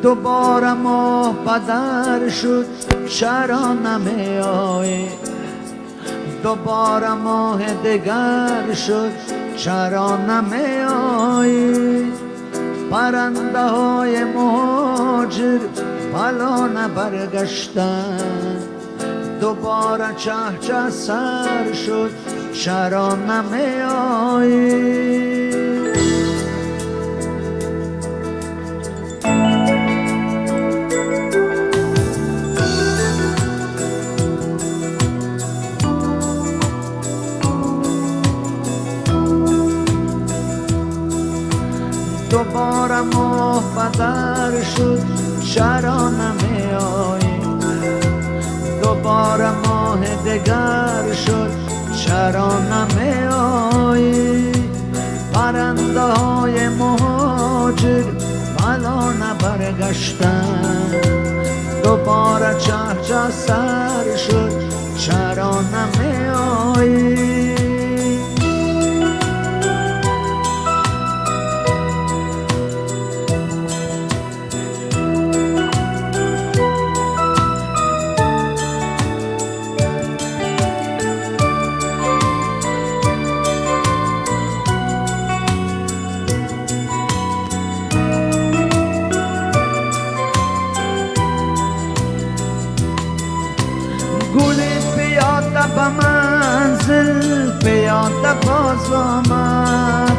دوباره ماه بدر شد چرا نمیایی؟ دوباره ماه دگر شد چرا نمیایی؟ پرنده های مهاجر پلا نبرگشتن، دوباره چهچه سر شد چرا نمیایی؟ دوباره ماه بدر شد چرا نمیایی؟ دوباره ماه دگر شد چرا نمیایی؟ پرنده های مهاجر بلا نبرگشتن، دوباره چهچه سر شد چرا نمیایی؟ گل پیاده به منزل پیاده باز آمد،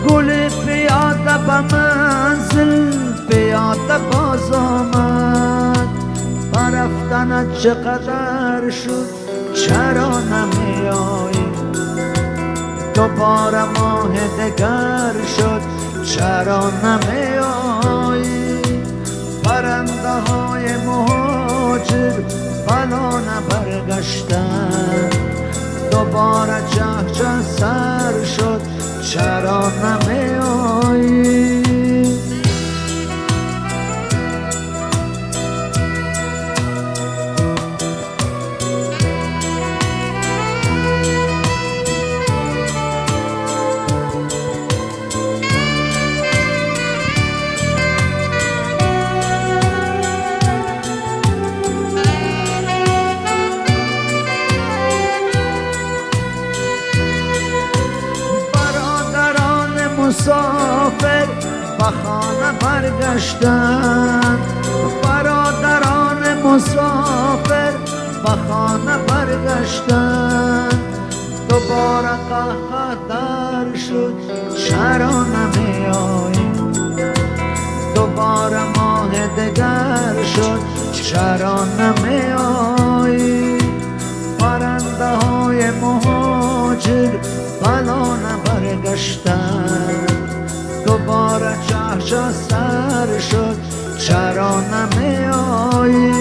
گل پیاده به منزل پیاده باز آمد، برفتنت چقدر شد چرا نمیایی؟ دوباره ماه دگر شد چرا نمیایی؟ پرنده های مهاجر بلا نبرگشتن، دوباره چهچه سر شد چرا نمیایی؟ مسافر به خانه برگشتند، برادران مسافر به خانه برگشتند، دوباره قهقه در شد چرا نمیایی؟ دوباره ماه دگر شد چرا نمیایی؟ پرنده های مهاجر بلا نبرگشتن، دوباره چهچه سر شد چرا نمیایی؟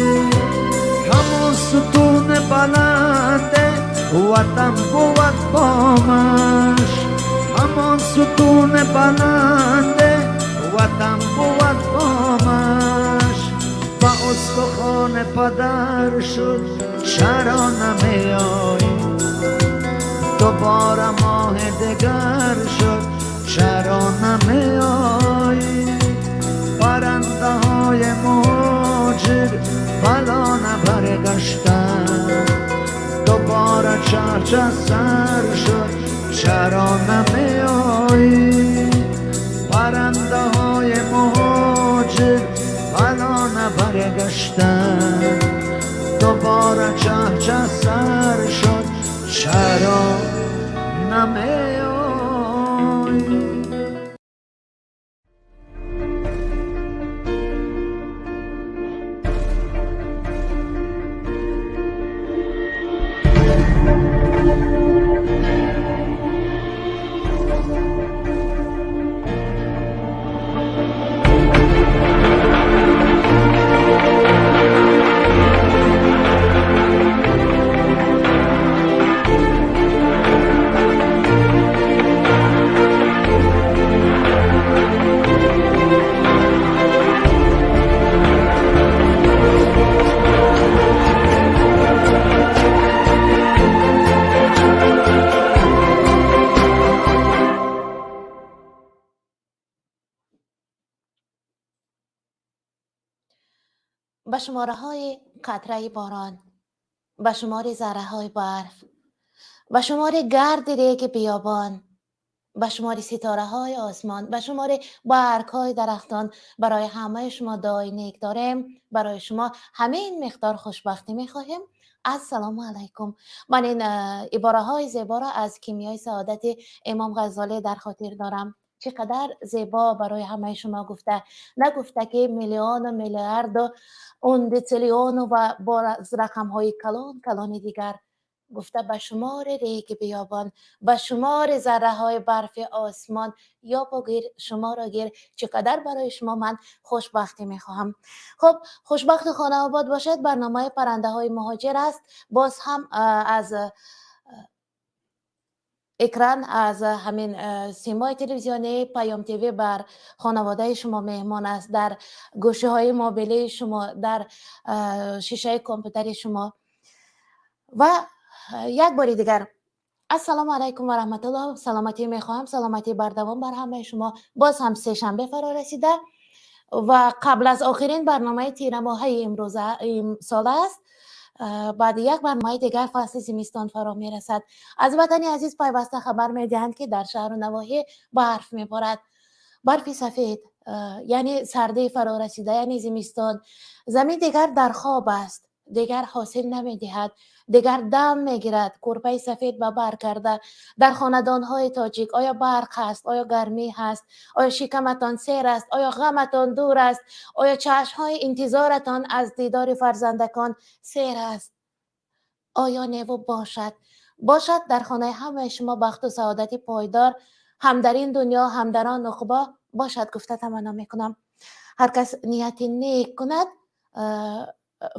همون ستون بلنده وطن بود بامش، همان ستون بلنده وطن بود بامش، با استخوان پدر شد چرا نمیایی؟ دوباره ماه دگر شد چرا نمیایی؟ پرنده های مهاجر بلا نبرگشتن، دوباره چهچه سر شد چرا نمیایی؟ پرنده های مهاجر بلا نبرگشتن، دوباره چهچه سر شد چرا نمیایی؟ Ба шумораҳои қатраи борон, ба шумори зарраҳои барф, ба шумори гарди реги биёбон, ба шумори ситораҳои осмон, ба шумори баргҳои дарахтон барои ҳамаи шумо дуои нек дорем. Барои шумо ҳамин миқдор хушбахтӣ мехоҳем. Ассалому алайкум. Ман ин ибораҳои зеборо аз Кимиёи саодати Имом Ғаззолӣ дар хотир дорам. Чӣ қадар зебо барои ҳамаи шумо гуфта. Нагуфта, ки миллиону миллиарду ундитсилиону ва бо рақамҳои калон калони дигар. Гуфта, ба шумори реги биёбон, ба шумори зарраҳои барфи осмон ёбу гир, шуморо гир, чӣ қадар барои шумо ман хушбахтӣ мехоҳам. Хуб, хушбахту хонаобод бошед. Барномаи Паррандаҳои муҳоҷир аст. Боз ҳам аз экран, аз ҳамин симои телевизионии Паём ТВ бар хонаводаи шумо меҳмон аст, дар гӯшиҳои мобилии шумо, дар шишаи компютери шумо. Ва як бори дигар ассалому алайкум ва раҳматуллоҳ. Саломатӣ мехоҳам, саломатии бардавом бар ҳамаи шумо. Боз ҳам сешанбе фаро расида ва қабл аз охирин барномаи тирамоҳаи имрӯза имсол аст. Баъди як барномаи дигар фасли зимистон фаро мерасад. Аз ватани азиз пайваста хабар медиҳанд, ки дар шаҳру навоҳӣ барф меборад, барфи сафед, яъне сардии фаро расида, яъне зимистон. Замин дигар дар хоб аст, дигар ҳосил намедиҳад, дигар дам мегирад, кӯрпаи сафед ба бар карда. Дар хонадонҳои тоҷик оё барқ ҳаст? Оё гармӣ ҳаст? Оё шикаматон сер аст? Оё ғаматон дур аст? Оё чашмҳои интизоратон аз дидори фарзандакон сер аст? Оё неву бошад, бошад дар хонаи ҳамаи шумо бахту саодати пойдор, ҳам дар ин дунё, ҳам дар он уқбо бошад, гуфта таманно мекунам. Ҳар кас нияти нек кунад,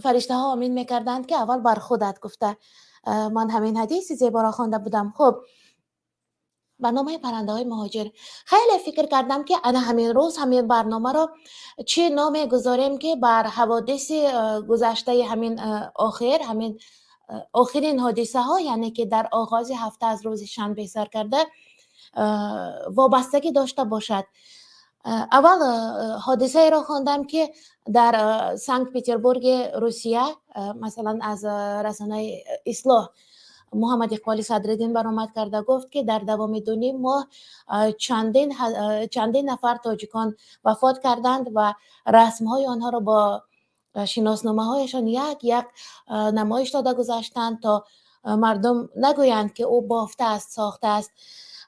фариштаҳо омин мекарданд, ки аввал бар худат, гуфта. Ман ҳамин ҳадиси зеборо хонда будам. Хуб, барномаи Паррандаҳои муҳоҷир. Хеле фикр кардам, ки ана ҳамин рӯз ҳамин барномаро чӣ номе гузорем, ки бар ҳаводиси гузаштаи ҳамин охир, ҳамин охирин ҳодисаҳо, яъне ки дар оғози ҳафта аз рӯзи шанбе сар карда, вобастагӣ дошта бошад. Аввал ҳодисаеро хондам, ки дар Санкт Петербурги Русия, масалан, аз расонаи Ислоҳ Муҳаммад Иқболи Садриддин баромад карда гуфт, ки дар давоми 2,5 моҳ чандин нафар тоҷикон вафот карданд ва расмҳои онҳоро бо шиносномаҳояшон як як намоиш дода гузаштанд, то мардум нагӯянд, ки ӯ бофтааст, сохтааст.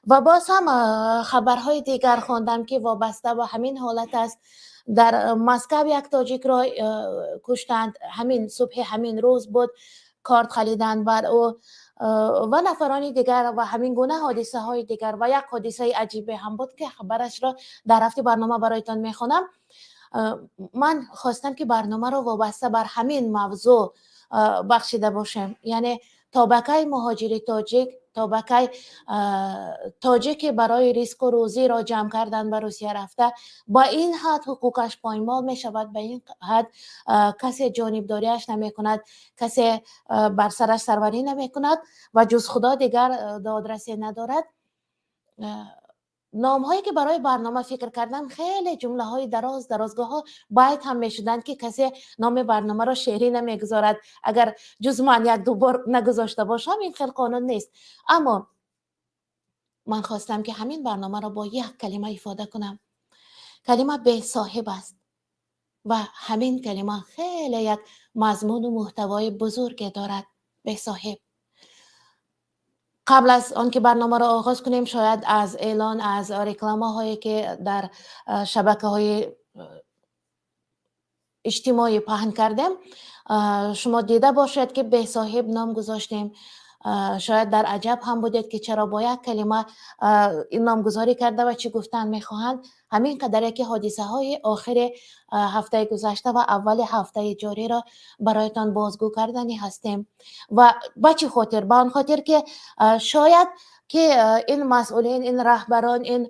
Ва боз ҳам хабарҳои дигар хондам, ки вобаста ба ҳамин ҳолат аст. Дар Москав як тоҷикро куштанд, ҳамин субҳи ҳамин рӯз буд, корд халиданд бар ӯ ва нафарони дигар ва ҳамин гуна ҳодисаҳои дигар. Ва як ҳодисаи аҷибе ҳам буд, ки хабарашро дар рафти барнома бароятон мехонам. Ман хостам, ки барномаро вобаста бар ҳамин мавзӯъ бахшида бошем, яъне то ба кай муҳоҷири тоҷик, то ба кай тоҷике барои ризқу рӯзиро ҷамъ кардан ба Русия рафта, ба ин ҳад ҳуқуқаш поймол мешавад, ба ин ҳад касе ҷонибдориаш намекунад, касе бар сараш сарварӣ намекунад ва ҷуз Худо дигар додрасе надорад. Номҳое ки барои барнома фикр кардам, хеле ҷумлаҳои дароз дарозгоҳҳо байт ҳам мешуданд, ки касе номи барномаро шеърӣ намегузорад, агар ҷуз ман як ду бор нагузошта бошам. Ин хел қонун нест, аммо ман хостам, ки ҳамин барномаро бо як калима ифода кунам. Калима бесоҳиб аст ва ҳамин калима хеле як мазмуну муҳтавои бузурге дорад. Бесоҳиб. Қабл аз он ки барномаро оғоз кунем, шояд аз эълон, аз рекламаҳое, ки дар шабакаҳои иҷтимоӣ паҳн кардем, шумо дида бошед, ки бесоҳиб ном гузоштем. Шояд дар аҷаб ҳам будед, ки чаро бо як калима номгузорӣ карда ва чӣ гуфтан мехоҳанд. Ҳамин қадаре, ки ҳодисаҳои охири ҳафтаи гузашта ва аввали ҳафтаи ҷориро бароятон бозгӯ карданӣ ҳастем. Ва ба чӣ хотир? Ба он хотир, ки шояд ки ин масъулин, ин раҳбарон, ин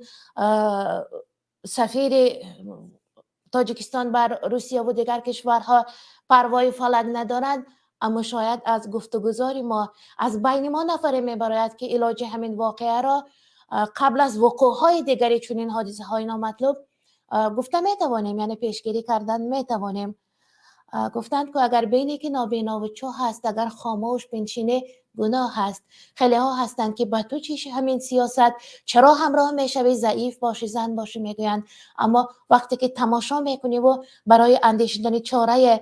сафири Тоҷикистон бар Русияву дигар кишварҳо парвои фалак надоранд, аммо шояд аз гуфтугузори мо, аз байни мо нафаре мебарояд, ки илоҷи ҳамин воқеаро қабл аз вуқӯъҳои дигари чунин ҳодисаҳои номатлуб гуфта метавонем, яъне пешгирӣ кардан метавонем. Гуфтанд, ки агар бинӣ, ки нобинову чӯ ҳаст, агар хомӯш биншинӣ, гуноҳ ҳаст. Хелеҳо ҳастанд, ки ба ту чӣ ҳамин сиёсат, чаро ҳамроҳ мешавӣ, заиф бошӣ, зан бошӣ, мегӯянд. Аммо вақте ки тамошо мекуниву барои андешидани чораи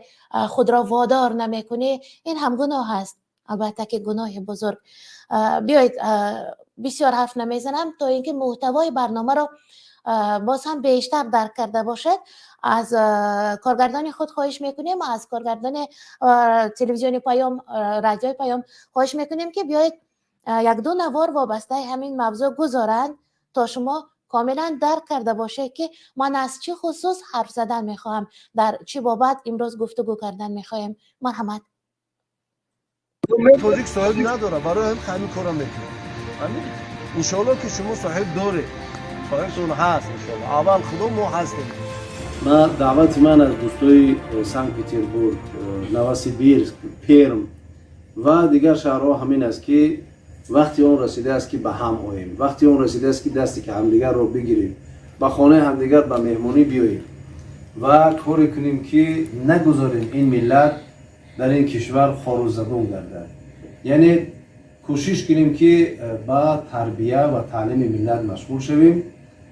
худро водор намекунӣ, ин ҳам гуноҳ аст, албатта ки гуноҳи бузург. Биёед, бисёр ҳарф намезанам, то ин ки муҳтавои барномаро боз ҳам бештар дарк карда бошед. Аз коргардони худ хоҳиш мекунем, аз коргардони телевизиони Паём, радиои Паём хоҳиш мекунем, ки биёед, якду навор вобастаи ҳамин мавзӯъ гузоранд, то шумо комилан дарк карда бошед, ки ман аз чӣ хусус ҳарф задан мехоҳам, дар чӣ бобат имрӯз гуфтугӯ кардан мехоҳем. Марҳамат. Тоҷик соҳиб надорад, барои ҳамин кора мекунад. Иншоалло, ки шумо соҳиб доред, соҳибтон ҳаст, иншоалло. Аввал Худо, мо ҳастем. Ман даъвати ман аз дӯстои Санкт Петербург, Новосибирск, Перм ва дигар шаҳрҳо ҳамин аст, ки вақти он расидааст, ки ба ҳам оем, вақти он расидааст, ки дасти ки ҳамдигарро бигирем, ба хонаи ҳамдигар ба меҳмонӣ биёем ва коре кунем, ки нагузорем ин миллат дар ин кишвар хору забон гардад. Яъне кӯшиш кунем, ки ба тарбия ва таълими миллат машғул шавем,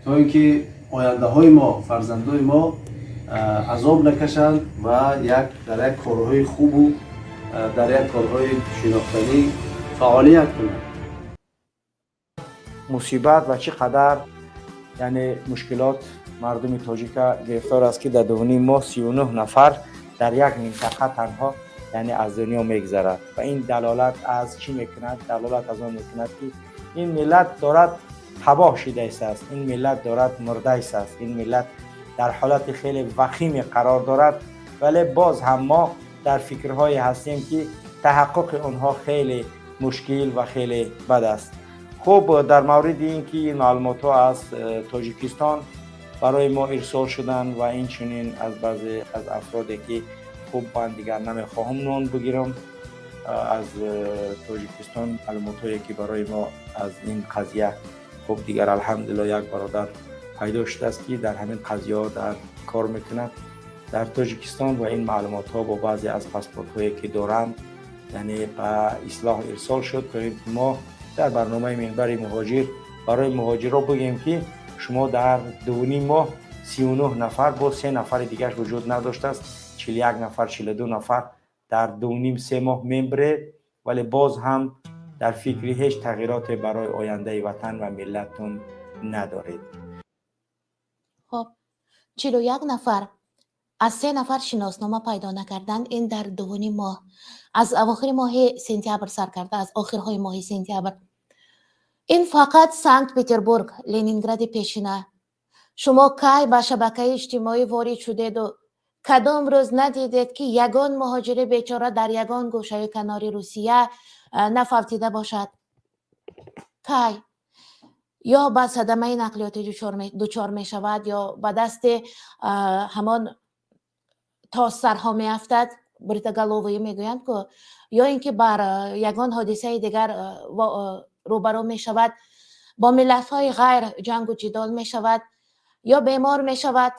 то ин ки ояндаҳои мо, фарзандои мо азоб накашанд ва як дар як корҳои хубу дар як корҳои шинохтанӣ фаъолият кунанд. Мусибат ва чӣ қадар, яъне, мушкилот мардуми тоҷика гирифтор аст, ки дар дувним моҳ 39 нафар дар як минтақа танҳо, яъне, аз дунё мегзарад. Ва ин далолат аз чӣ мекунад? Далолат аз он мекунад, ки ин миллат дорад табоҳ шидаистааст, ин миллат дорад мурдаистааст, ин миллат дар ҳолати хеле вахиме қарор дорад. Вале боз ҳам мо дар фикрҳое ҳастем, ки таҳаққуқи онҳо хеле мушкил ва хеле бад аст. Хуб, дар мавриди ин ки ин маълумотҳо аз Тоҷикистон барои мо ирсол шуданд ва инчунин аз баъзе аз афроде, ки хуб, ман дигар намехоҳам ном бигирам, аз Тоҷикистон маълумотҳое, ки барои мо аз ин қазия, хуб, дигар, алҳамдулилло, як бародар пайдо шудааст, ки дар ҳамин қазияҳо дар кор мекунад дар Тоҷикистон ва ин маълумотҳо бо баъзе аз паспортҳое, ки доранд, яъне ба ислоҳ ирсол шуд, то ин ки мо дар барномаи Минбари муҳоҷир барои муҳоҷирро бигӯем, ки шумо дар дувним моҳ 39 нафар, бо се нафари дигараш вуҷуд надоштааст, 41 нафар, 42 нафар дар дувним се моҳ мебиред, вале боз ҳам дар фикри ҳеҷ тағйироте барои ояндаи ватан ва миллаттон надоред. Хоб, 41 нафар аз се нафар шиноснома пайдо накарданд. Ин дар дувуним моҳ, аз авохири моҳи сентябр сар карда, аз охирҳои моҳи сентябр. Ин фақат Санкт Петербург, Ленингради пешина. Шумо кай ба шабакаи иҷтимоӣ ворид шудеду кадом рӯз надидед, ки ягон муҳоҷири бечора дар ягон гӯшаи канори Русия нафавтида бошад? Кай ё ба садамаи нақлиётӣ дучор мешавад, ё ба дасти ҳамон тоссарҳо меафтад, бритоголовые мегӯянд ку, ё ин ки бар ягон ҳодисаи дигар рӯбарӯ мешавад, бо миллатҳои ғайр ҷангу ҷидол мешавад, ё бемор мешавад,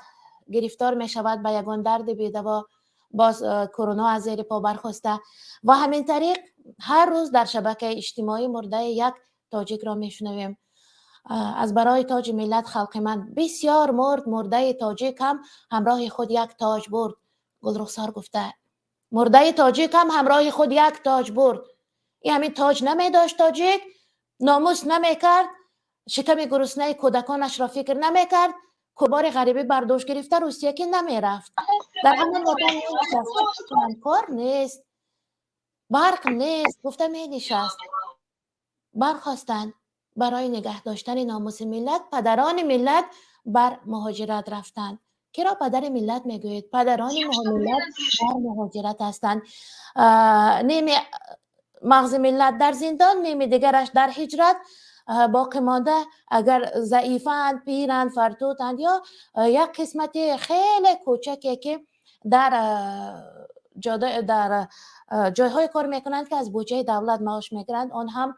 гирифтор мешавад ба ягон дарди бедаво, боз корона аз зери по бархоста. Ва ҳамин тариқ ҳар рӯз дар шабакаи иҷтимоӣ мурдаи як тоҷикро мешунавем. Аз барои тоҷи миллат халқи ман бисёр мурд, мурдаи тоҷик ҳам ҳамроҳи худ як тоҷ бурд. Гулрухсор гуфта: мурдаи тоҷик ҳам ҳамроҳи худ як тоҷ бурд. И ҳамин тоҷ намедошт тоҷик, номус намекард, шиками гуруснаи кӯдаконашро фикр намекард, бори ғарибӣ бар дӯш гирифта Русия ки намерафт, дар ҳамон ватан менишаст. Кор нест, барқ нест, гуфта менишаст. Бархостанд барои нигаҳ доштани номуси миллат, падарони миллат бар муҳоҷират рафтанд. Киро падари миллат мегӯед? Падарони миллат дар муҳоҷират ҳастанд. Ними мағзи миллат дар зиндон, ними дигараш дар ҳиҷрат, боқӣ монда агар заифанд, пиранд, фартутанд ё як қисмати хеле кӯчаке, ки дар ҷойҳое кор мекунанд, ки аз буҷаи давлат маош мегиранд, он ҳам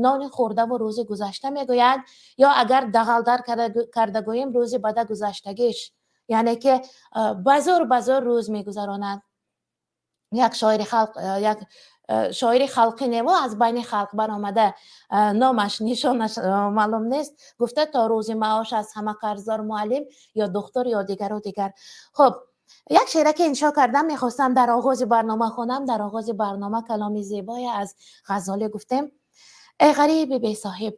нони хӯрдаву рӯзи гузашта мегӯянд, ё агар дағалдар карда гӯем, рӯзи бада гузаштагиш, яъне ки ба зӯр ба зӯр рӯз мегузаронанд. Як шоири халқ, як шоири халқӣ неву аз байни халқ баромада, номаш нишонаш маълум нест, гуфта: то рӯзи маош аз ҳама қарздор муаллим ё духтур ё дигару дигар. Хуб, як шеъре ки иншо кардам, мехостам дар оғози барнома хонам. Дар оғози барнома каломи зебое аз Ғаззолӣ гуфтем. Эй ғариби бесоҳиб,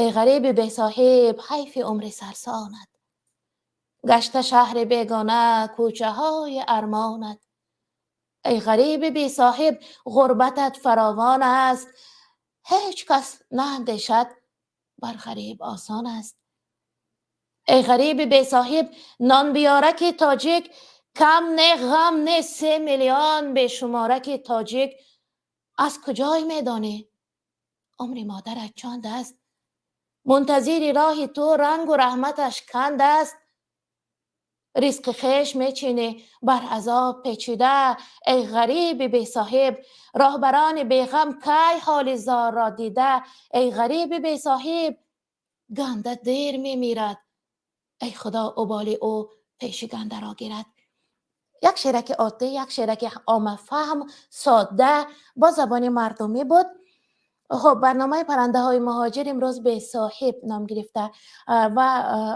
эй ғариби бесоҳиб, ҳайфи умри сарсонат, гашта шаҳри бегона, кӯчаҳои армонат. Эй ғариби бесоҳиб, ғурбатат фаровон аст, ҳеҷ кас наандешад, бар ғариб осон аст. Эй ғариби бесоҳиб, нон биёраки тоҷик, кам не, ғам не, 3 миллион бешумораки тоҷик. Аз куҷой медонӣ, умри модарат чанд аст? Мунтазири роҳи ту, рангу раҳматаш канд аст. Ризқи хеш мечинӣ, бар азоб печида, эй ғариби бесоҳиб. Роҳбарони беғам кай ҳоли зорро дида? Эй ғариби бесоҳиб, ганда дер мемирад, эй Худо, уболи ӯ пеши гандаро гирад. Як шеъраки оддӣ, як шеъраки оммафаҳм, содда, бо забони мардумӣ буд. Хуб, барномаи «Паррандаҳои муҳоҷир» имрӯз «Бесоҳиб» ном гирифта ва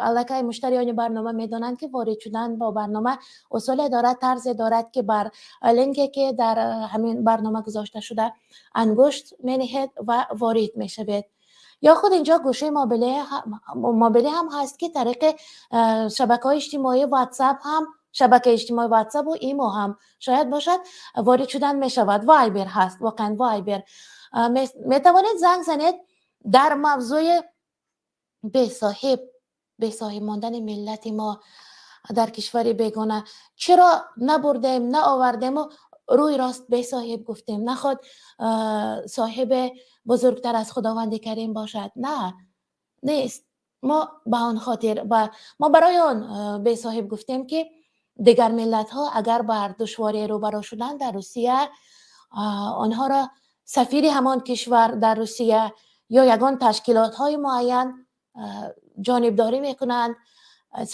аллакай муштариёни барнома медонанд, ки ворид шудан бо барнома усуле дорад, тарзе дорад, ки бар линке, ки дар ҳамин барнома гузошта шуда, ангушт мениҳед ва ворид мешавед. Ё худ инҷо гӯшаи мобилӣ ҳам ҳаст, ки тариқи шабакаҳои иҷтимоӣ, Ватсап ҳам, шабакаи иҷтимои Ватсапу Имо ҳам шояд бошад, ворид шудан мешавад. Вайбер ҳаст, воқеан Вайбер метавонед занг занед дар мавзӯи бесоҳиб, бесоҳиб мондани миллати мо дар кишвари бегона. Чиро набурдем, наовардему рӯи рост бесоҳиб гуфтем? Наход соҳибе бузургтар аз Худованди Карим бошад? На, нест. Мо ба он хотир, мо барои он бесоҳиб гуфтем, ки дигар миллатҳо агар бар душворӣ рӯбарӯ шуданд дар Русия, онҳоро сафири ҳамон кишвар дар Русия ё ягон ташкилотҳои муайян ҷонибдорӣ мекунанд,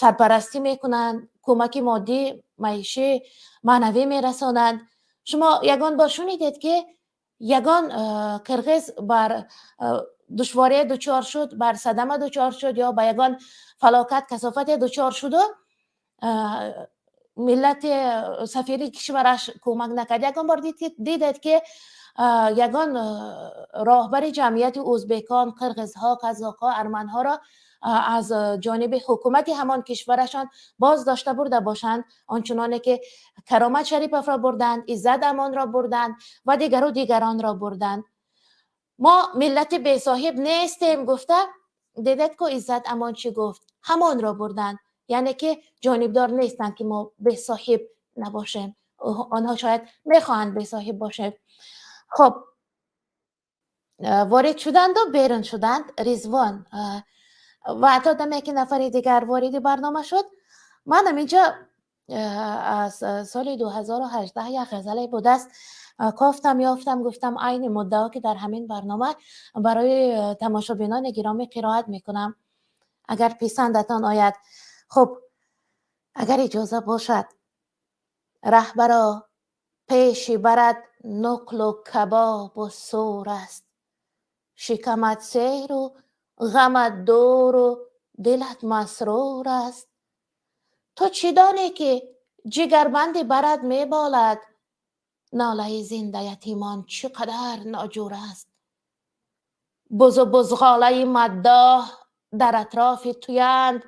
сарпарастӣ мекунанд, кӯмаки моддӣ, маишӣ, маънавӣ мерасонанд. Шумо ягон бор шунидед, ки ягон қирғиз бар душворие дучор шуд, бар садама дучор шуд ё ба ягон фалокат, касофате дучор шуду миллати сафири кишвараш кӯмак накард? Ягон бор дидед, ки ягон роҳбари ҷамъияти ӯзбекон, қирғизҳо, қазоқҳо, арманҳоро аз ҷониби ҳукумати ҳамон кишварашон боз дошта бурда бошанд, ончуноне ки Каромат Шариповро бурданд, Иззат Амонро бурданд ва дигару дигаронро бурданд? Мо миллати бесоҳиб нестем гуфта, дидед ку, Иззат Амон чӣ гуфт? Ҳамонро бурданд. Яъне ки ҷонибдор нестанд, ки мо бесоҳиб набошем. Онҳо шояд мехоҳанд бесоҳиб бошем. Хуб, ворид шуданду берун шуданд. Ризвон ва то даме ки нафари дигар вориди барнома шуд, ман ҳаминҷо аз соли 2018 як ғазале будааст, кофтам, ёфтам, гуфтам айни муддао, ки дар ҳамин барнома барои тамошобинони гиромӣ қироат мекунам, агар писандатон ояд. Хуб, агар иҷоза бошад. Раҳбаро, пеши барат нуқлу кабобу сур аст, шикамат серу ғамат дуру дилат масрур аст. Ту чӣ донӣ, ки ҷигарбанди барат меболад, нолаи зинда ятимон чӣ қадар ноҷур аст. Бузу бузғолаи маддоҳ дар атрофи туянд,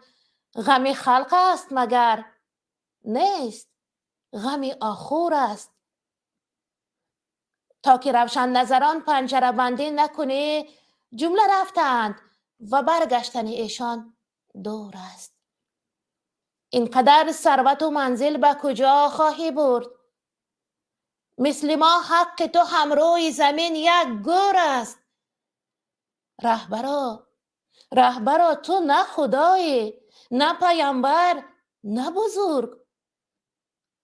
ғами халқ аст магар? Нест, ғами охур аст. То ки равшанназарон панҷарабандӣ накунӣ, ҷумла рафтанд ва баргаштани эшон дур аст. Ин қадар сарвату манзил ба куҷо хоҳӣ бурд? Мисли мо ҳаққи ту ҳамрӯи замин як гӯр аст. Раҳбаро, раҳбаро, ту на худоӣ, на паямбар, на бузург.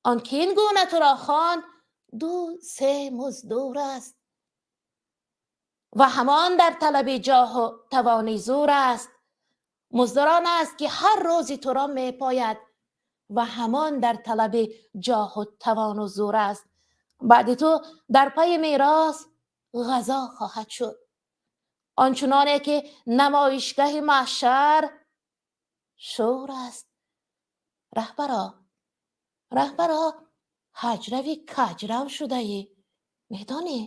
Он ки ин гуна туро хонд, ду се муздур аст ва ҳамон дар талаби ҷоҳу тавони зур аст. Муздурон аст, ки ҳар рӯзи туро мепояд ва ҳамон дар талаби ҷоҳу тавону зур аст. Баъди ту дар пайи мерос ғазо хоҳад шуд, ончуноне ки намоишгаҳи маҳшар шӯр аст. Раҳбаро, раҳбаро, ҳаҷрави каҷрав шудаӣ, медонӣ?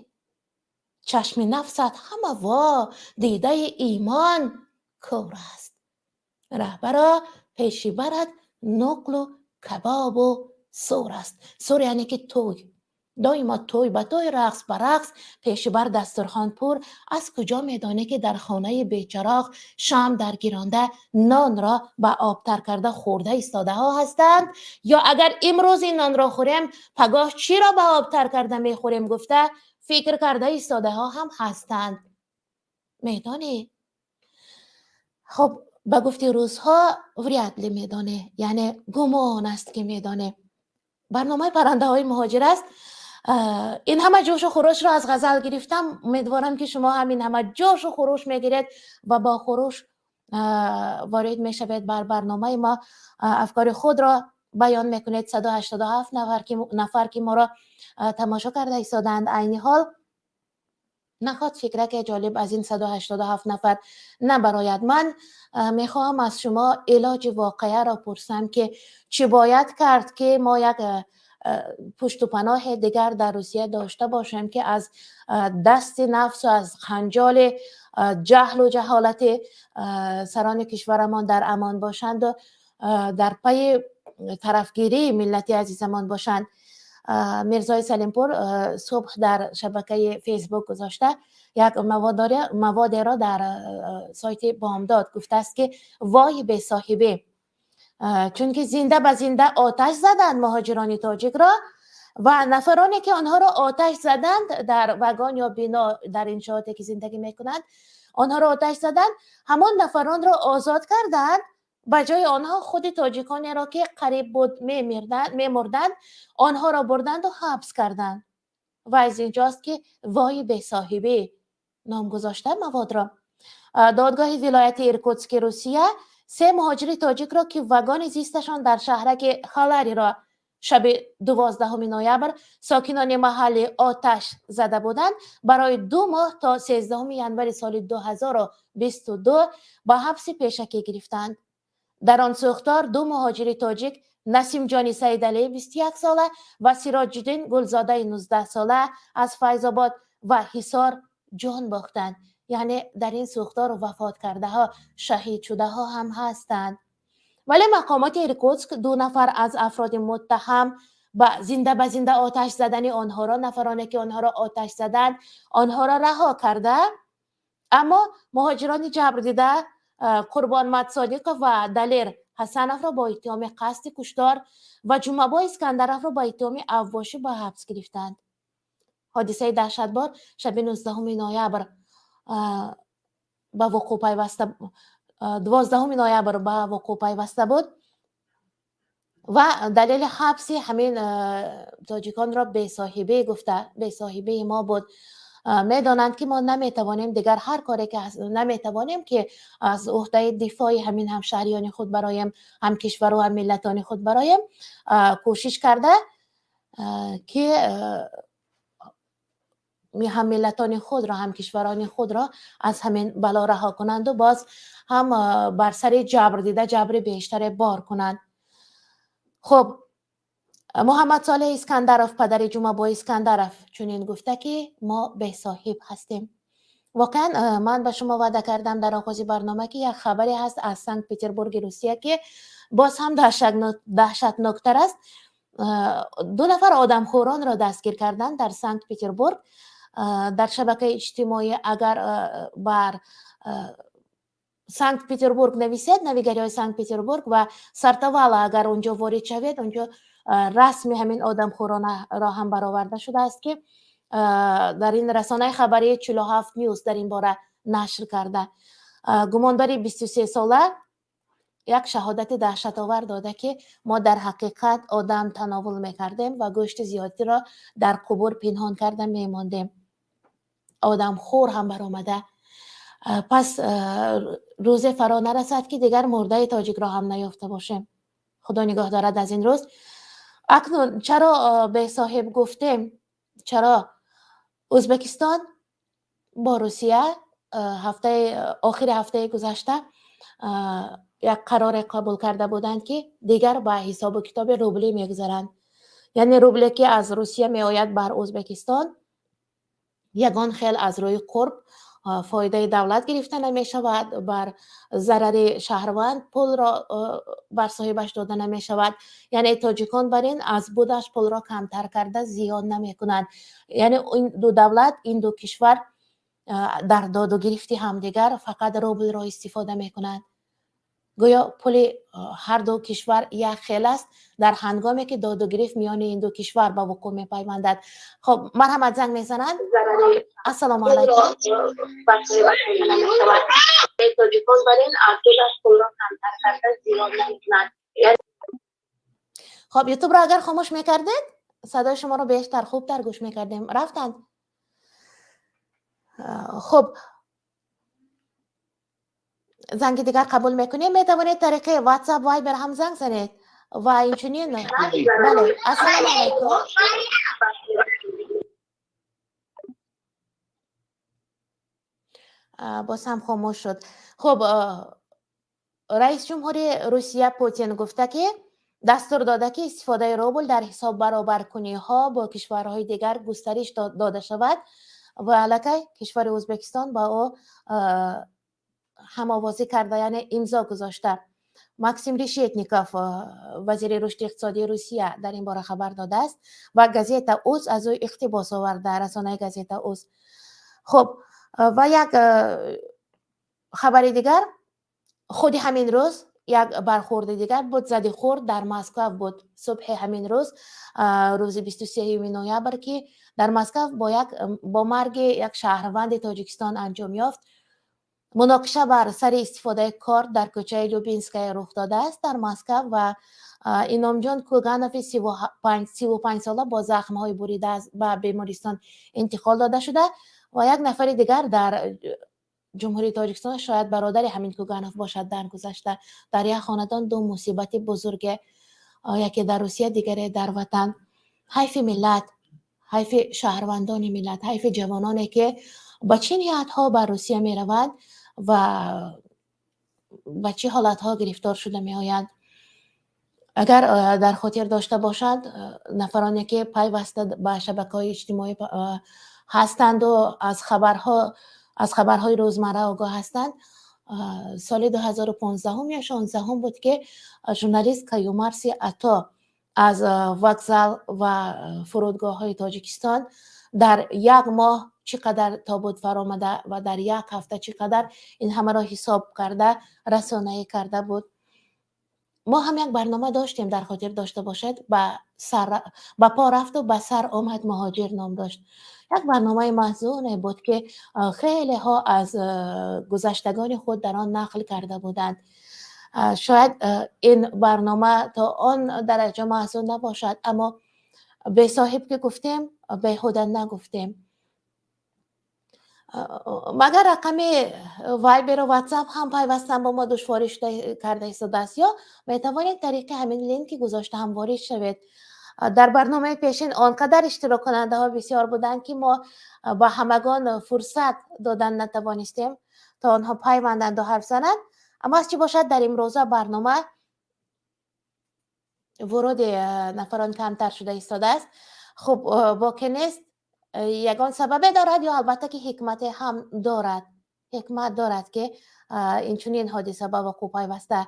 Чашми нафсат ҳама во, дидаи имон кӯр аст. Раҳбаро, пеши барат нуқлу кабобу сур аст. Сур, яъне ки тӯй, доимо тӯй ба тӯй, рақс ба рақс, пеши бар дастурхон пур. Аз куҷо медонӣ, ки дар хонаи бечароғ шам даргиронда, нонро ба об тар карда хӯрда истодаҳо ҳастанд, ё агар имрӯз ин нонро хӯрем, пагоҳ чиро ба об тар карда мехӯрем гуфта фикр карда истодаҳо ҳам ҳастанд, медонӣ? Хуб, ба гуфти русҳо, вряд ли медонӣ, яъне гумон аст, ки медонӣ. Барномаи «Паррандаҳои муҳоҷир» аст. Ин ҳама ҷӯшу хурӯшро аз ғазал гирифтам. Умедворам, ки шумо ҳам ин ҳама ҷӯшу хурӯш мегиред ва бо хурӯш ворид мешавед бар барномаи мо, афкори худро баён мекунед. 187 нафар ки моро тамошо карда истодаанд айни ҳол, наход фикраке ҷолиб аз ин 187 нафар набарояд. Ман мехоҳам аз шумо илоҷи воқеаро пурсам, ки чӣ бояд кард, ки мо як пушту паноҳи дигар дар Русия дошта бошем, ки аз дасти нафсу аз ханҷоли ҷаҳлу ҷаҳолати сарони кишварамон дар амон бошанду дар пайи тарафгирии миллати азизамон бошанд. Мирзои Салимпур субҳ дар шабакаи Фейсбук гузошта як маводеро дар сайти Бомдод, гуфтааст, ки вой бесоҳибӣ, чунки зинда ба зинда оташ заданд муҳоҷирони тоҷикро ва нафароне ки онҳоро оташ заданд, дар вагон ё бино, дар иншооте ки зиндагӣ мекунанд, онҳоро оташ заданд, ҳамон нафаронро озод карданд, ба ҷои онҳо худи тоҷиконеро, ки қариб буд мемурданд, онҳоро бурданду ҳабс карданд. Ва аз инҷост, ки вои бесоҳибӣ ном гузошта маводро. Додгоҳи вилояти Иркутски Русия се муҳоҷири тоҷикро, ки вагони зисташон дар шаҳраки Халариро шаби 12 ноябр сокинони маҳаллӣ оташ зада буданд, барои 2 моҳ то 13 январи соли 2022 ба ҳабси пешакӣ гирифтанд. Дар он сӯхтор ду муҳоҷири тоҷик, Насимҷони Саидалӣ, 21 сола, ва Сироҷиддин Гулзодаи 19 сола аз Файзобод ва Ҳисор ҷон бохтанд. Яъне дар ин сӯхтор вафот кардаҳо, шаҳидшудаҳо ҳам ҳастанд. Вале мақомоти Иркутск ду нафар аз афроди муттаҳам ба зинда ба зинда оташ задани онҳоро, нафароне ки онҳоро оташ заданд, онҳоро раҳо карда, аммо муҳоҷирони ҷабрдида Қурбон Матсодиқов ва Далер Ҳасановро бо иттиҳоми қасди куштор ва Ҷумъабой Искандаровро бо иттиҳоми авбошӣ ба ҳабс гирифтанд. Ҳодисаи даҳшатбор шаби 19 ноябр ба вуқӯъ пайваста, 12 ноябр ба вуқӯъ пайваста буд. Ва далели ҳабси ҳамин тоҷиконро бесоҳибӣ гуфта, бесоҳибии мо буд. Медонанд, ки мо наметавонем дигар ҳар коре ки наметавонем, ки аз уҳдаи дифои ҳамин ҳамшаҳриёни худ бароем, ҳам кишвару ҳам миллатони худ бароем. Кӯшиш карда, ки ҳам миллатони худро, ҳам кишварони худро аз ҳамин бало раҳо кунанду боз ҳам бар сари ҷабр дида ҷабри бештаре бор кунанд. Хуб, Муҳаммад Солеҳ Искандаров, падари Ҷумъабой Искандаров, чунин гуфта, ки мо бесоҳиб ҳастем. Воқеан, ман ба шумо ваъда кардам дар оғози барнома, ки як хабаре ҳаст аз Санкт Петербурги Русия, ки боз ҳам даҳшатноктар аст. Ду нафар одамхӯронро дастгир карданд дар Санкт Петербург. Дар шабакаи иҷтимоӣ агар бар Санкт Петербург нависед, навигариҳои Санкт Петербург ва Сартовала, агар онҷо ворид шавед, онҷо расми ҳамин одамхӯронро ҳам бароварда шудааст, ки дар ин расонаи хабарии 47 Ньюс дар ин бора нашр карда. Гумонбари 23 сола як шаҳодати даҳшатовар дода, ки мо дар ҳақиқат одам тановул мекардем ва гӯшти зиёдиро дар қубур пинҳон карда мемондем. Одамхӯр ҳам баромада. Пас рӯзе фаро нарасад, ки дигар мурдаи тоҷикро ҳам наёфта бошем. Худо нигоҳ дорад аз ин рӯз. Акнун чаро бесоҳиб гуфтем? Чаро Ӯзбекистон бо Русия ҳафтаи охири ҳафтаи гузашта як қароре қабул карда буданд, ки дигар ба ҳисобу китоби рублӣ мегузаранд. Яъне рубле, ки аз Русия меояд бар Ӯзбекистон, ягон хел аз рӯи қурб фоидаи давлат гирифта намешавад, бар зарари шаҳрванд пулро бар соҳибаш дода намешавад. Яъне тоҷикон бар ин аз будаш пулро камтар карда зиён намекунанд. Яъне ин ду давлат, ин ду кишвар дар доду гирифти ҳамдигар фақат рублро истифода мекунанд. Гӯё пули ҳар ду кишвар як хел аст, дар ҳангоме ки доду гирифт миёни ин ду кишвар ба вуқӯъ мепайвандад. Хоб, марҳамат, занг мезананд. Ассалому алайкум. Тоҷикон бар ин аз будаш пулро камтар карда зиён намекунанд. Хоб, Ютубро агар хомӯш мекардед, садои шуморо бештар, хубтар гӯш мекардем. Рафтанд. Хуб, занги дигар қабул мекунем. Метавонед тариқи WhatsApp, Viber ҳам занг занед ва инчунин, бале. Ассалому алайкум. Боз ҳам хомӯш шуд. Хуб, раис ҷумҳури Русия Путин гуфта, ки дастур дода, ки истифодаи рубл дар ҳисоб баробаркуниҳо бо кишварҳои дигар густариш дода шавад ва аллакай кишвари Ӯзбекистон ба ӯ ҳамовозӣ карда, яъне имзо гузошта. Максим Решетников, вазири рушди иқтисодии Русия, дар ин бора хабар додааст ва Газета уз аз ӯ иқтибос оварда, расонаи Газета уз. Хуб, ва як хабари дигар. Худи ҳамин рӯз як бархӯрди дигар буд, зади хурд дар Москав буд. Субҳи ҳамин рӯз, рӯзи 23 ноябр, ки дар Москав бо марги як шаҳрванди Тоҷикистон анҷом ёфт. Муноқиша бар сари истифодаи корт дар кӯчаи Любинская рух додааст дар Москав ва Иномҷон Куганови 35 сола бо захмҳои бурида ба бемористон интиқол дода шуда ва як нафари дигар дар Ҷумҳурии Тоҷикистон, шояд бародари ҳамин Куганов бошад, даргузашта. Дар як хонадон ду мусибати бузурге, яке дар Русия, дигаре дар ватан. Ҳайфи миллат, ҳайфи шаҳрвандони миллат, ҳайфи ҷавононе, ки ба чӣ ниятҳо ба Русия мераванд ва ба чӣ ҳолатҳо гирифтор шуда меоянд. Агар дар хотир дошта бошанд нафароне, ки пайваста ба шабакаҳои иҷтимоӣ ҳастанду аз хабарҳои рӯзмарра огоҳ ҳастанд, соли 2015 ё 16 буд, ки журналист Каюмарси Ато аз вокзал ва фурудгоҳҳои Тоҷикистон дар як моҳ чӣ қадар тобут фаромада ва дар як ҳафта чӣ қадар, ин ҳамаро ҳисоб карда расонаӣ карда буд. Мо ҳам як барнома доштем, дар хотир дошта бошед, «Ба по рафту ба сар омад муҳоҷир» ном дошт. Як барномаи маҳзуне буд, ки хелеҳо аз гузаштагони худ дар он нақл карда буданд. Шояд ин барнома то он дараҷа маҳзун набошад, аммо бесоҳиб ки гуфтем, беҳуда нагуфтем. Магар рақами Вайберу Ватсап ҳам пайвастан бо мо душворӣ шуда карда истодааст ё метавонед тариқи ҳамин линки гузошта ҳам ворид шавед. Дар барномаи пешин он қадар иштироккунандаҳо бисёр буданд, ки мо ба ҳамагон фурсат додан натавонистем, то онҳо пайванданду ҳарф зананд. Аммо аз чӣ бошад, дар имрӯза барнома вуруди нафарон камтар шуда истодааст. Хуб, боке нест, ягон сабабе дорад ё албатта ки ҳикмате ҳам дорад, ҳикмат дорад, ки инчунин ҳодиса ба вуқӯъ пайваста.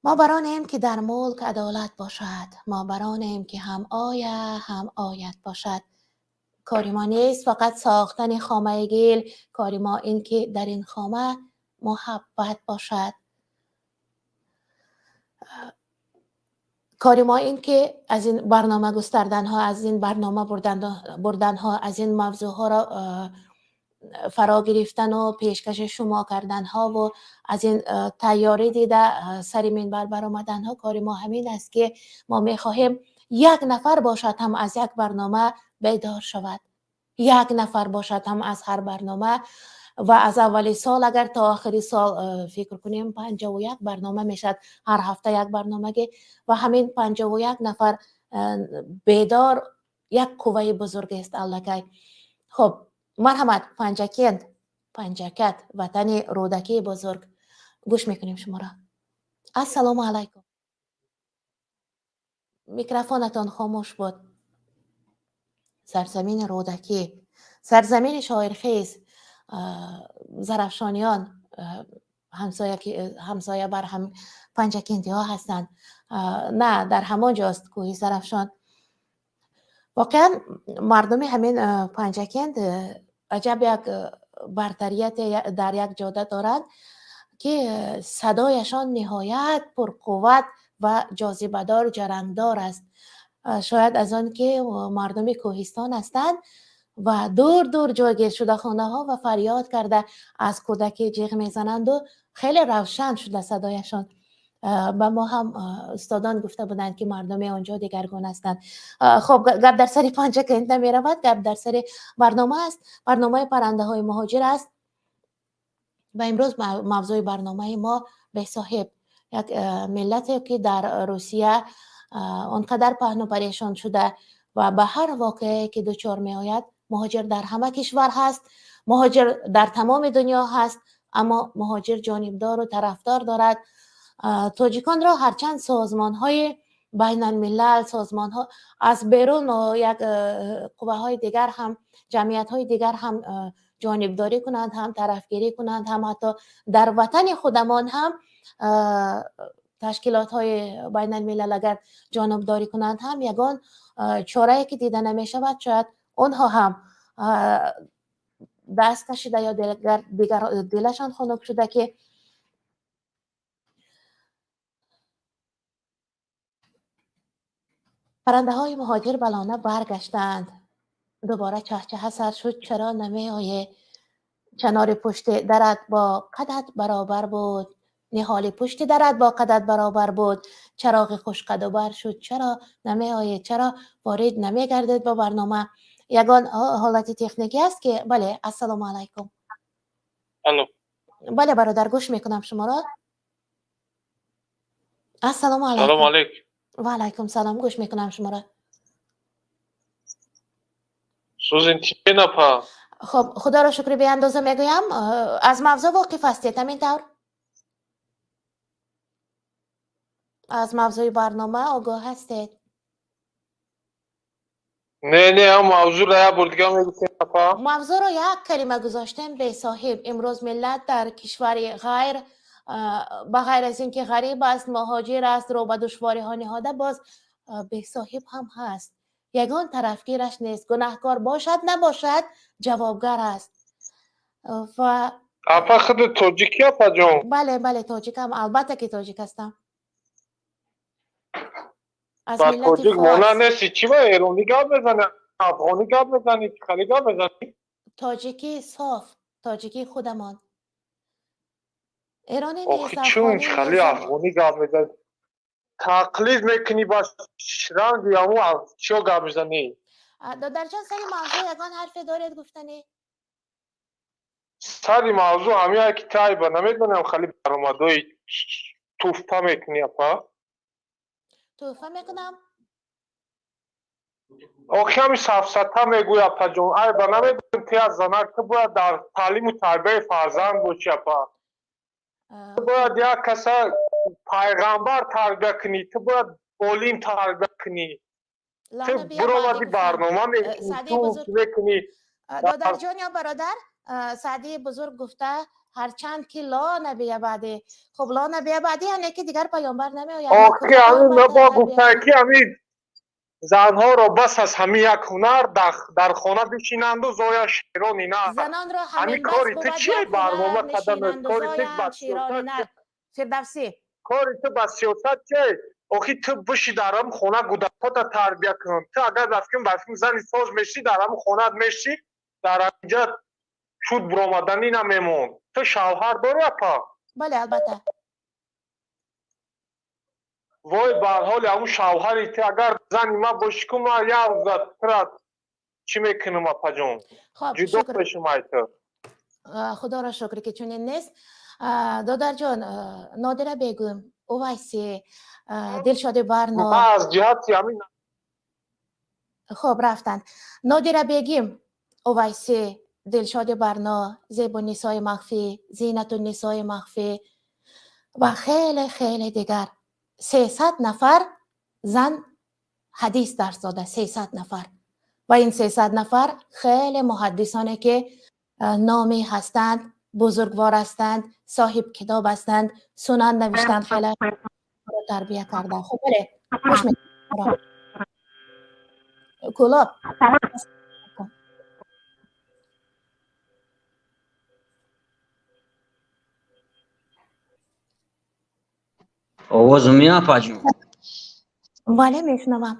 Мо баронем, ки дар мулк адолат бошад, мо баронем, ки ҳам оя, ҳам оят бошад. Кори мо нест фақат сохтани хомаи гил, кори мо ин, ки дар ин хома муҳаббат бошад. Кори мо ин, ки аз ин барнома густарданҳо, аз ин барнома бурданҳо, аз ин мавзӯъҳоро фаро гирифтану пешкаши шумо карданҳову аз ин тайёрӣ дида сари минбар баромаданҳо, кори мо ҳамин аст, ки мо мехоҳем як нафар бошад ҳам аз як барнома бедор шавад, як нафар бошад ҳам аз ҳар барнома. Ва аз аввали сол агар то охири сол фикр кунем, 51 барнома мешавад, ҳар ҳафта як барномагӣ, ва ҳамин 51 нафар бедор Як қувваи бузургест аллакай. Хуб, марҳамат, Панҷакент, Панҷакат, ватани Рӯдакии бузург, гӯш мекунем шуморо. Ассалому алайкум. Микрофонатон хомӯш буд. Сарзамини Рӯдакӣ, сарзамини шоирхез, зарафшониён ҳамсоя бар ҳам панҷакентиҳо ҳастанд. На, дар ҳамон ҷост кӯҳи Зарафшон. Воқеан, мардуми ҳамин Панҷакент аҷаб як бартарияте дар як ҷода доранд, ки садояшон ниҳоят пурқувват ва ҷозибадор, ҷарангдор аст. Шояд аз он ки мардуми кӯҳистон ҳастанд ва дур дур ҷойгир шуда хонаҳо ва фарёд карда аз кӯдакӣ ҷиғ мезананду хеле равшан шуда садояшон. Ба мо ҳам устодон гуфта буданд, ки мардуми он ҷо дигаргун ҳастанд. Хуб, гап дар сари Панҷакент намеравад, гап дар сари барнома аст. Барномаи паррандаҳои муҳоҷир аст ва имрӯз мавзӯи барномаи мо бесоҳиб, як миллате, ки дар Русия он қадар паҳну парешон шуда ва ба ҳар воқеае ки дучор меояд. Муҳоҷир дар ҳама кишвар ҳаст, муҳоҷир дар тамоми дунё ҳаст, аммо муҳоҷир ҷонибдору тарафдор дорад. Тоҷиконро ҳарчанд созмонҳои байналмилал, созмонҳо аз берун, як қувваҳои дигар ҳам, ҷамъиятҳои дигар ҳам ҷонибдорӣ кунанд, ҳам тарафгирӣ кунанд, ҳам ҳатто дар ватани худамон ҳам ташкилотҳои байналмилал агар ҷонибдорӣ кунанд ҳам, ягон чорае ки дида намешавад. Шояд онҳо ҳам даст кашида ё дигар дилашон хунук шуда, ки паррандаҳои муҳоҷир ба лона баргаштаанд. Дубора чаҳчаҳа сар шуд, чаро намеоӣ? Чанори пушти дарат бо қадат баробар буд, ниҳоли пушти дарат бо қадат баробар буд, чароғи хушқаду бар шуд, чаро намеоед, чаро ворид намегардед ба барнома? Ягон ҳолати техникӣ аст ки. Бале, ассалому алайкум. Алло. Бале, бародар, гӯш мекунам шуморо. Ассалому алайкум. Салому алейкум. Ва алайкум салом, гӯш мекунам шуморо. Сӯзин типен, апа? Хуб, худоро шукри беандоза мегӯям. Аз мавзӯъ воқиф ҳастед, ҳамин тавр? Аз мавзӯи барнома огоҳ ҳастед? Не, не, ҳам мавзӯъро як бор дига мегуфтем, апа. Мавзӯъро як калима гузоштем: бесоҳиб. Имрӯз миллат дар кишвари ғайр, ба ғайр аз ин ки ғариб аст, муҳоҷир аст, рӯ ба душвориҳо ниҳода, боз бесоҳиб ҳам ҳаст, ягон тарафгираш нест, гунаҳкор бошад набошад, ҷавобгар аст ва Апа, худи тоҷикӣ, апаҷон? Бале, бале, тоҷикам, албатта ки тоҷик ҳастам, аз Ба миллати тоҷик мона форс. нести, чӣ ба эронӣ гап мезанӣ, афғонӣ гап мезанӣ, хали гап мезанӣ? Тоҷикӣ соф, тоҷикии худамон, эронӣ Охи, нест, чун афғонӣ хали нест. Афғонӣ гап мезанӣ, тақлид мекунӣ, ба ранги ҳамун чиё гап мезанӣ. Додарҷон, сари мавзӯъ ягон ҳарфе доред гуфтанӣ? Сари мавзӯъ ҳамин ки тайба намедонам, хали баромадҳои туфпа мекунӣ, апа. Тӯҳфа мекунам? Охи, ҳами сафсата мегӯй, апаҷон, айба намедонам, ти аз занак, ту бояд дар таълиму тарбияи фарзанд бошӣ, апа. Ту бояд як каса пайғамбар тарбия кунӣ, ту бояд олим тарбия кунӣ. Ту Лана бия буромадӣ баъдӣ гуфтам. Барнома мекунӣ, Саъдии ту бузург мекунӣ. Додарҷон ё бародар, Саъдии бузург гуфта: ҳарчанд ки ло набия баъдӣ. Хуб, ло набия баъдӣ яъне ки дигар паёмбар намеояд. Мо Охи, куҷо ҳамин паёмбар бо тарбия гуфта кунем? ки ҳамин занҳоро бас аз ҳамин як ҳунар дар хона бишинанду зоя шерони нар. Занонро Ҳамин ҳамин бас кори ту бувад чие? як Барнома ҳунар, кадан нишинанду кори ту ба зоянд широни сиёсат нар. Фирдавсӣ. Кори ту ба сиёсат чие? Охи, ту биши дар ҳамин хона, кӯдакҳота тарбия кун. Ту агар ба фикр зани соз мешӣ, дар ҳамин хонаат мешӣ, дар ҳаминҷа шуд буромаданӣ намемонд. Ту шавҳар дорӣ, апа? Бале, албатта. Вой бар ҳоли ҳамун шавҳари ту, агар зани ман бошӣ ку, ман як рӯза тура чӣ мекунам, апаҷон? Хоб, ҷудо шукр. мешум ай ту. Худоро шукр, ки чунин нест. Додарҷон, Нодира Бегум, Увайсӣ, Дилшоди Барно. Ман аз ҷиҳати ҳамин Хуб, рафтанд. Нодира Бегим, Овайсӣ, Дилшоди Барно, Зебуннисои Махфӣ, Зинатуннисои Махфӣ ва хеле хеле дигар. 300 нафар зан ҳадис дарс дода, 300 нафар. Ва ин 300 нафар хеле муҳаддисоне ки номӣ ҳастанд, бузургвор ҳастанд, соҳиб китоб ҳастанд, сунан навиштанд, хеле тарбия карда. Хуб, бале, гӯш мекунам. Кӯлоб. Овоз меяд, апаҷон? Бале, мешунавам.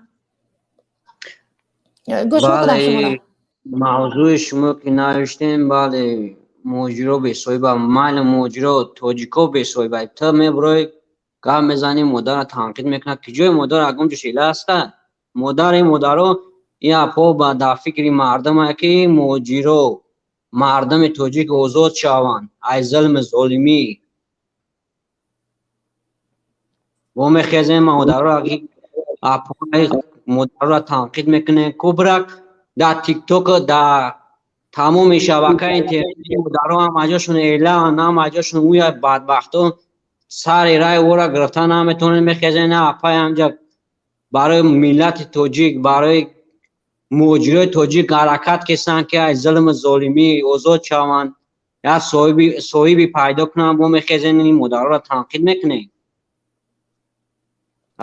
Гӯш мекунам шуморо. Бале, мавзӯи шумо ки навиштем, бале, муҳоҷиро бесоҳиба, майли муҳоҷиро, тоҷико бесоҳиба. Ту мебурой, гап мезанӣ, модарро танқид мекунад. Ки ҷои модар ягон ҷо шела аста? Модари модаро ин апҳо ба дар фикри мардуме ки муҳоҷиро, мардуми тоҷик озод шаванд аз зулми золимӣ. Мо мехезем модарро, апҳои модарро танқид мекунем. Кубрак дар тикток, дар тамоми шабакаи интернетӣ модаро ҳама ҷошон эълан, ҳама ҷошон уя бадбахто сари рай ӯра гирифта наметавонем. Мехезем на апай ҳамҷа барои миллати тоҷик, барои муҳоҷирои тоҷик ҳаракат кесанд ки аз зулми золимӣ озод шаванд, як соҳиби пайдо кунанд. Мо мехезем ин модароро танқид мекунем.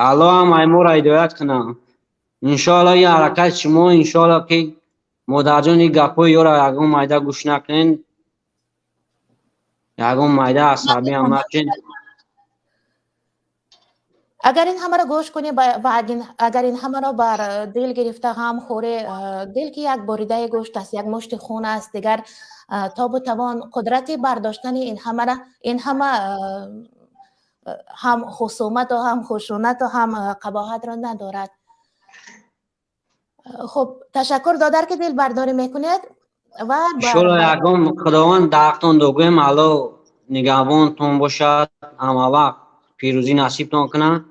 Аллоҳ ҳам ай моро ҳидоят кунад. Иншоалло ин ҳаракати шумо, иншоалло ки модарҷон ин гапҳои ёро ягон майда гӯш накунен, ягон майда асабӣ ҳам нашед. Агар ин ҳамаро гӯш кунӣ ва агар ин ҳамаро бар дил гирифта ғам хӯре, дил ки як боридаи гӯшт аст, як мушти хун аст, дигар тобу тавон қудрати бардоштани ин ҳамаро, ин ҳама ҳам хусумату ҳам хушунату ҳам қабоҳатро надорад. Хуб, ташаккур додар ки дилбардорӣ мекунед ва иншоалло ягон Худованд даҳақтон догӯем, Алло нигаҳбонтон бошад, ҳама вақт пирӯзӣ насибтон кунад,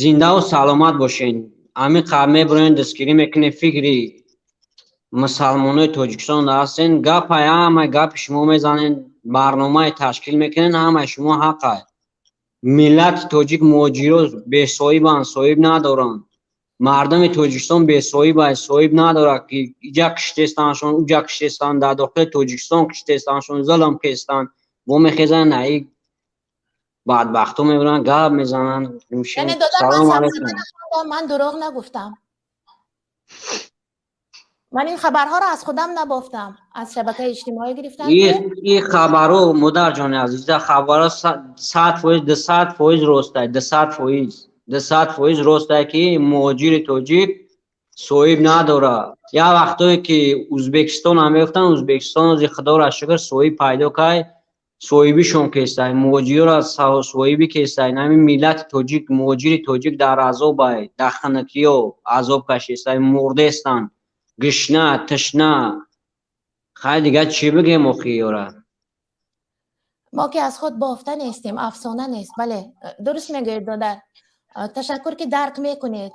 зиндаву саломат бошед. Ҳамин қабл мебуроен, дастгирӣ мекунед, фикри мусалмонои Тоҷикистон ҳастен, гапай ҳамаи гапи шумо мезанен, барномае ташкил мекунед, ҳамаи шумо ҳақай. Миллати тоҷик муҳоҷиро бесоҳибанд, соҳиб надоранд. Мардуми Тоҷикистон бесоҳиб аст, соҳиб надорад ки иҷа киштестаншон, уҷа киштестанд, дар дохили Тоҷикистон киштестаншон, зулм кестанд. Бо мехезанд, наи бадбахто мебуранд, гап мезананд. Яъне додар, ман Салому сабза алайкум. нахондам, ман дурӯғ нагуфтам. Ман ин хабарҳоро аз худам набофтам, аз шабакаи иҷтимоӣ гирифтам ки Ин хабаро, модарҷони азиза, хабаро 100%, 200% ростай, 200%, 200% ростай ки муҳоҷири тоҷик соҳиб надорад. Як вақтое ки Ӯзбекистон ҳам мегуфтанд, Ӯзбекистон ози Худоро шукр соҳиб пайдо кард, соҳибишон кестай, муҳоҷирро соҳибӣ кестай. Ҳамин миллати тоҷик, муҳоҷири тоҷик дар азобай, дар хунукиё азоб кашистай, мурдестанд, гушна, ташна. Хай дигар чӣ бигем охи ёра? Мо ки аз худ бофта нестем, афсона нест. Бале, дуруст мегӯед, додар. Ташаккур ки дарк мекунед.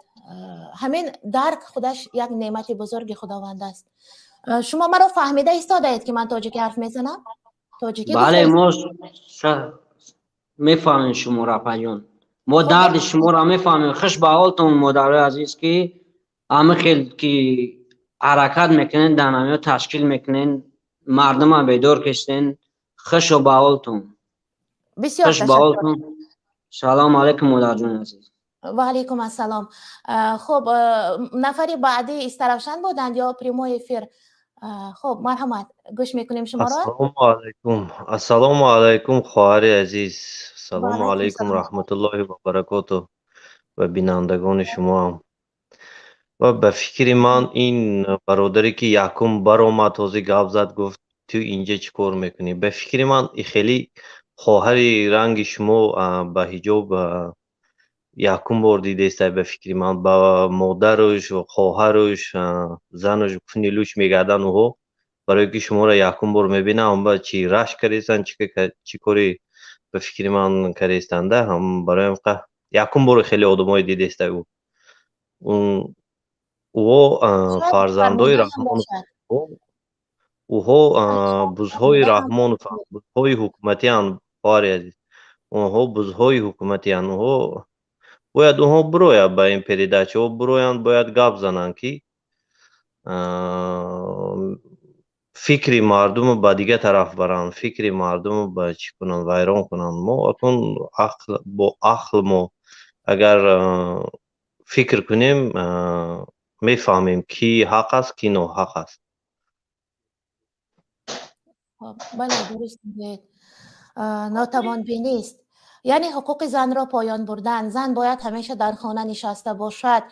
Ҳамин дарк худаш як неъмати бузурги Худованд аст. Шумо маро фаҳмида истодаед ки ман тоҷикӣ ҳарф мезанам? Тоҷикӣ Бале, гуфта мо мефаҳмем шуморо, апаҷон. Мо дарди шуморо мефаҳмем. Хуш ба ҳолтон, модарои азиз, ки ҳама хел ки ҳаракат мекунен, дар намиё ташкил мекунен, мардума бедор кистен. Хушо ба ҳолтон. Бисёр Хуш ба ташаккур. ҳолтон. Салому алайкум, модарҷони азиз. Ва алайкум ассалом. Хуб, нафари баъдӣ Истаравшан буданд ё прямой эфир? Хуб, марҳамат, гӯш мекунем шуморо. Ассалому алайкум. Ассалому алайкум, хоҳари азиз. Ва Салому алайкум алайкум, салом. раҳматуллоҳи ва баракотуҳ ва бинандагони шумоам. Ва ба фикри ман ин бародаре ки якум баромад, ҳозир гап зад, гуфт ту инҷа чӣ кор мекунӣ? Ба фикри ман и хеле хоҳари ранги шумо ба ҳиҷоб якум бор дидестай, ба фикри ман ба модаруш, хоҳаруш, зануш куни луч мегарданд ӯҳо, барое ки шуморо якум бор мебинам, ба чӣ рашк кардестанд, чӣ кори ба фикри ман кардестанда, ҳам бароям якум бор хеле одамое дидестай ӯ. Ӯҳо Шояд фарзандои фармонда ҳам Раҳмонов, бошад. Ӯҳо Шояд бузҳои фармонда ҳам Раҳмонованд, бузҳои ҳукуматианд, хоҳари азиз. Онҳо бузҳои ҳукуматианд. Онҳо бояд, онҳо бирояд ба ин передачаҳо, бироянд, бояд гап зананд, ки фикри мардумро ба дигар тараф баранд, фикри мардумро ба чӣ кунанд, вайрон кунанд. Мо акун ақл, бо ақл мо агар фикр кунем, мефаҳмем, ки ҳақ аст, ки ноҳақ аст. Хоб, бале, дуруст мегӯед. Нотавонбинист, яъне ҳуқуқи занро поён бурдан. Зан бояд ҳамеша дар хона нишаста бошад.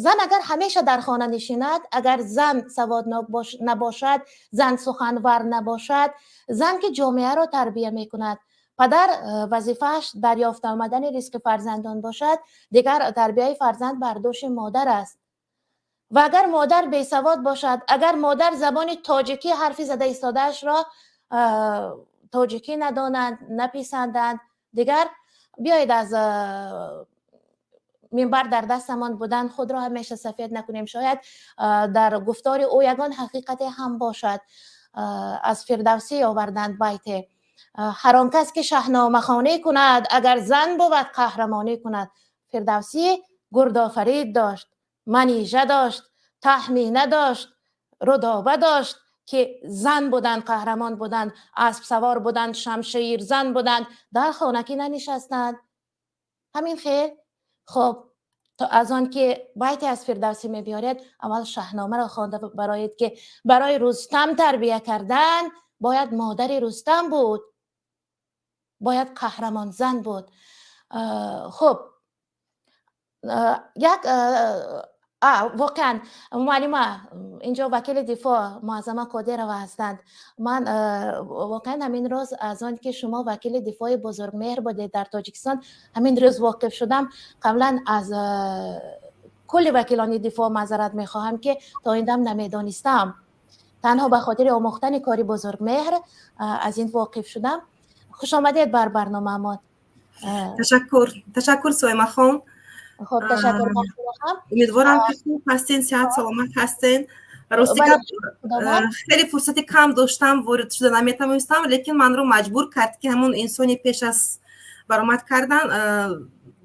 Зан агар ҳамеша дар хона нишинад, агар зан саводнок набошад, зан суханвар набошад, зан ки ҷомеаро тарбия мекунад, падар вазифааш дарёфт омадани ризқи фарзандон бошад, дигар тарбияи фарзанд бар дӯши модар аст. Ва агар модар бесавод бошад, агар модар забони тоҷикӣ ҳарфи зада истодаашро тоҷикӣ надонанд, написанданд, дигар биёед, аз минбар дар дастамон будан худро ҳамеша сафед накунем. Шояд дар гуфтори ӯ ягон ҳақиқате ҳам бошад. Аз Фирдавсӣ оварданд байте: «Ҳар он кас ки шаҳномахонӣ кунад, агар зан бувад, қаҳрамонӣ кунад». Фирдавсӣ Гурдофарид дошт, Манижа дошт, Таҳмина дошт, Рудоба дошт, ки зан буданд, қаҳрамон буданд, аспсавор буданд, шамширзан буданд, дар хонакӣ нанишастанд. Ҳамин хел. Хоб, то аз он ки байте аз Фирдавсӣ мебиёред, аввал Шаҳномаро хонда бароед, ки барои Рустам тарбия кардан бояд модари Рустам буд, бояд қаҳрамон зан буд. Хуб, як воқеан, муаллима, инҷо вакили дифоъ Муаззама Қодирова ҳастанд. Ман воқеан ҳамин рӯз аз он ки шумо вакили дифои Бузургмеҳр будед дар Тоҷикистон, ҳамин рӯз воқиф шудам. Қаблан аз кулли вакилони дифоъ маъзарат мехоҳам, ки то ин дам намедонистам. Танҳо ба хотири омӯхтани кори Бузургмеҳр аз ин воқиф шудам. Хушомадед бар барномаамон. Ташаккур, ташаккур, Соимахон. Хуб, ташаккур бар шумо ҳам. Умедворам, ки хуб ҳастен, сиҳат саломат ҳастен. Рости гап, хеле фурсати кам доштам, ворид шуда наметавонистам, лекин манро маҷбур кард, ки ҳамон инсони пеш аз баромад кардан,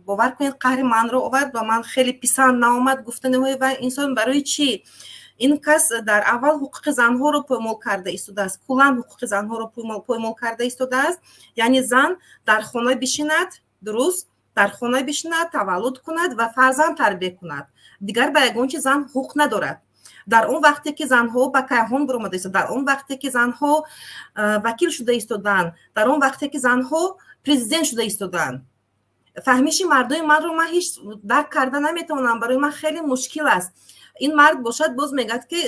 бовар кунед, қаҳри манро овард ва ман хеле писанд наомад гуфтаниҳои вай инсон. Барои чӣ? Ин кас дар аввал ҳуқуқи занҳоро поймол карда истодааст, куллан ҳуқуқи занҳоро поймол карда истодааст. Яъне зан дар хона бишинад, дуруст, дар хона бишинад, таваллуд кунад ва фарзанд тарбия кунад, дигар ба ягон чи зан ҳуқуқ надорад. Дар он вақте ки занҳо ба кайҳон баромада истод, дар он вақте ки занҳо вакил шуда истодаанд, дар он вақте ки занҳо президент шуда истодаанд, фаҳмиши мардуми манро ман ҳеҷ дарк карда наметавонам, барои ман хеле мушкил аст. Ин мард бошад, боз мегӯяд, ки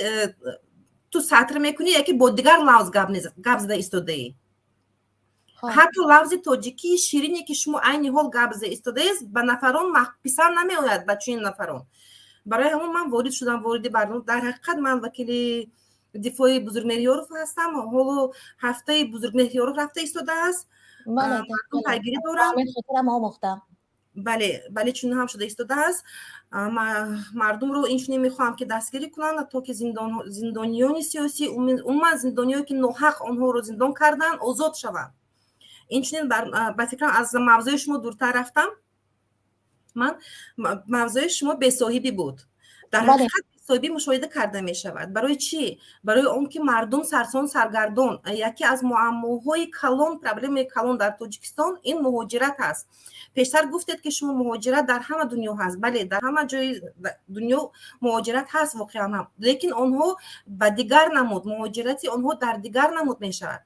ту сатр мекунӣ яки бо дигар лавз гап зада истодаӣ. Ҳатто лавзи тоҷикии ширине, ки шумо айни ҳол гап зада истодаед, ба нафарон писанд намеояд, ба чунин нафарон. Барои ҳамон ман ворид шудам, вориди барнома. Дар ҳақиқат, ман вакили дифои Бузургмеҳрёров ҳастам. Ҳоло ҳафтаи Бузургмеҳрёров рафта истодааст, мардум пайгирӣ доранд. Бале, бале, чунин ҳам шуда истодааст. Мардумро инчунин мехоҳам, ки дастгирӣ кунанд, то ки зиндониёни сиёсӣ, умуман зиндониёне, ки ноҳақ онҳоро зиндон карданд, озод шаванд. Инчунин, ба фикрам, аз мавзӯи шумо дуртар рафтам. Ман мавзӯи шумо бесоҳибӣ буд. Дар ҳақиқат, бесоҳибӣ мушоҳида карда мешавад. Барои чӣ? Барои он ки мардум сарсон, саргардон. Яке аз муаммоҳои калон, проблемаи калон дар Тоҷикистон ин муҳоҷират аст. Пештар гуфтед, ки шумо муҳоҷират дар ҳама дунё ҳаст. Бале, дар ҳама ҷои дунё муҳоҷират ҳаст воқеан ҳам, лекин онҳо ба дигар намуд, муҳоҷирати онҳо дар дигар намуд мешавад.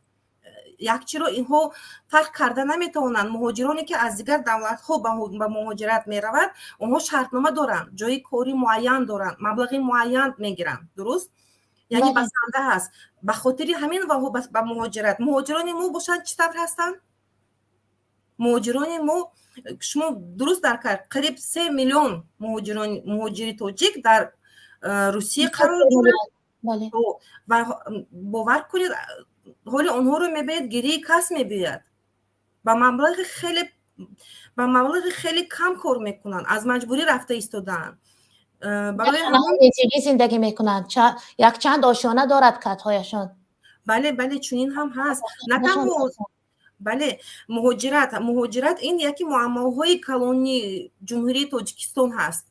Як чиро инҳо фарқ карда наметавонанд: муҳоҷироне, ки аз дигар давлатҳо ба муҳоҷират меравад, онҳо шартнома доранд, ҷои кори муайян доранд, маблағи муайян мегиранд, дуруст, яъне басанда ҳаст. Ба хотири ҳамин ба муҳоҷират. Муҳоҷирони мо бошанд, чӣ тавр ҳастанд? Муҳоҷирони мо, шумо дуруст дарк кард, қариб 3 миллион муҳоҷири тоҷик дар Русия қарор дорад ва бовар кунед, ҳоли онҳоро мебинед, гирии кас мебиёяд. Ба маблағи хеле кам кор мекунанд, аз маҷбурӣ рафта истодаанд. Барои зиндагӣ мекунанд, якчанд ошёна дорад катҳояшон. Бале, чунин ҳам ҳаст. На танҳо, бале, муҳоҷират ин яке муаммоҳои калони Ҷумҳурии Тоҷикистон ҳаст.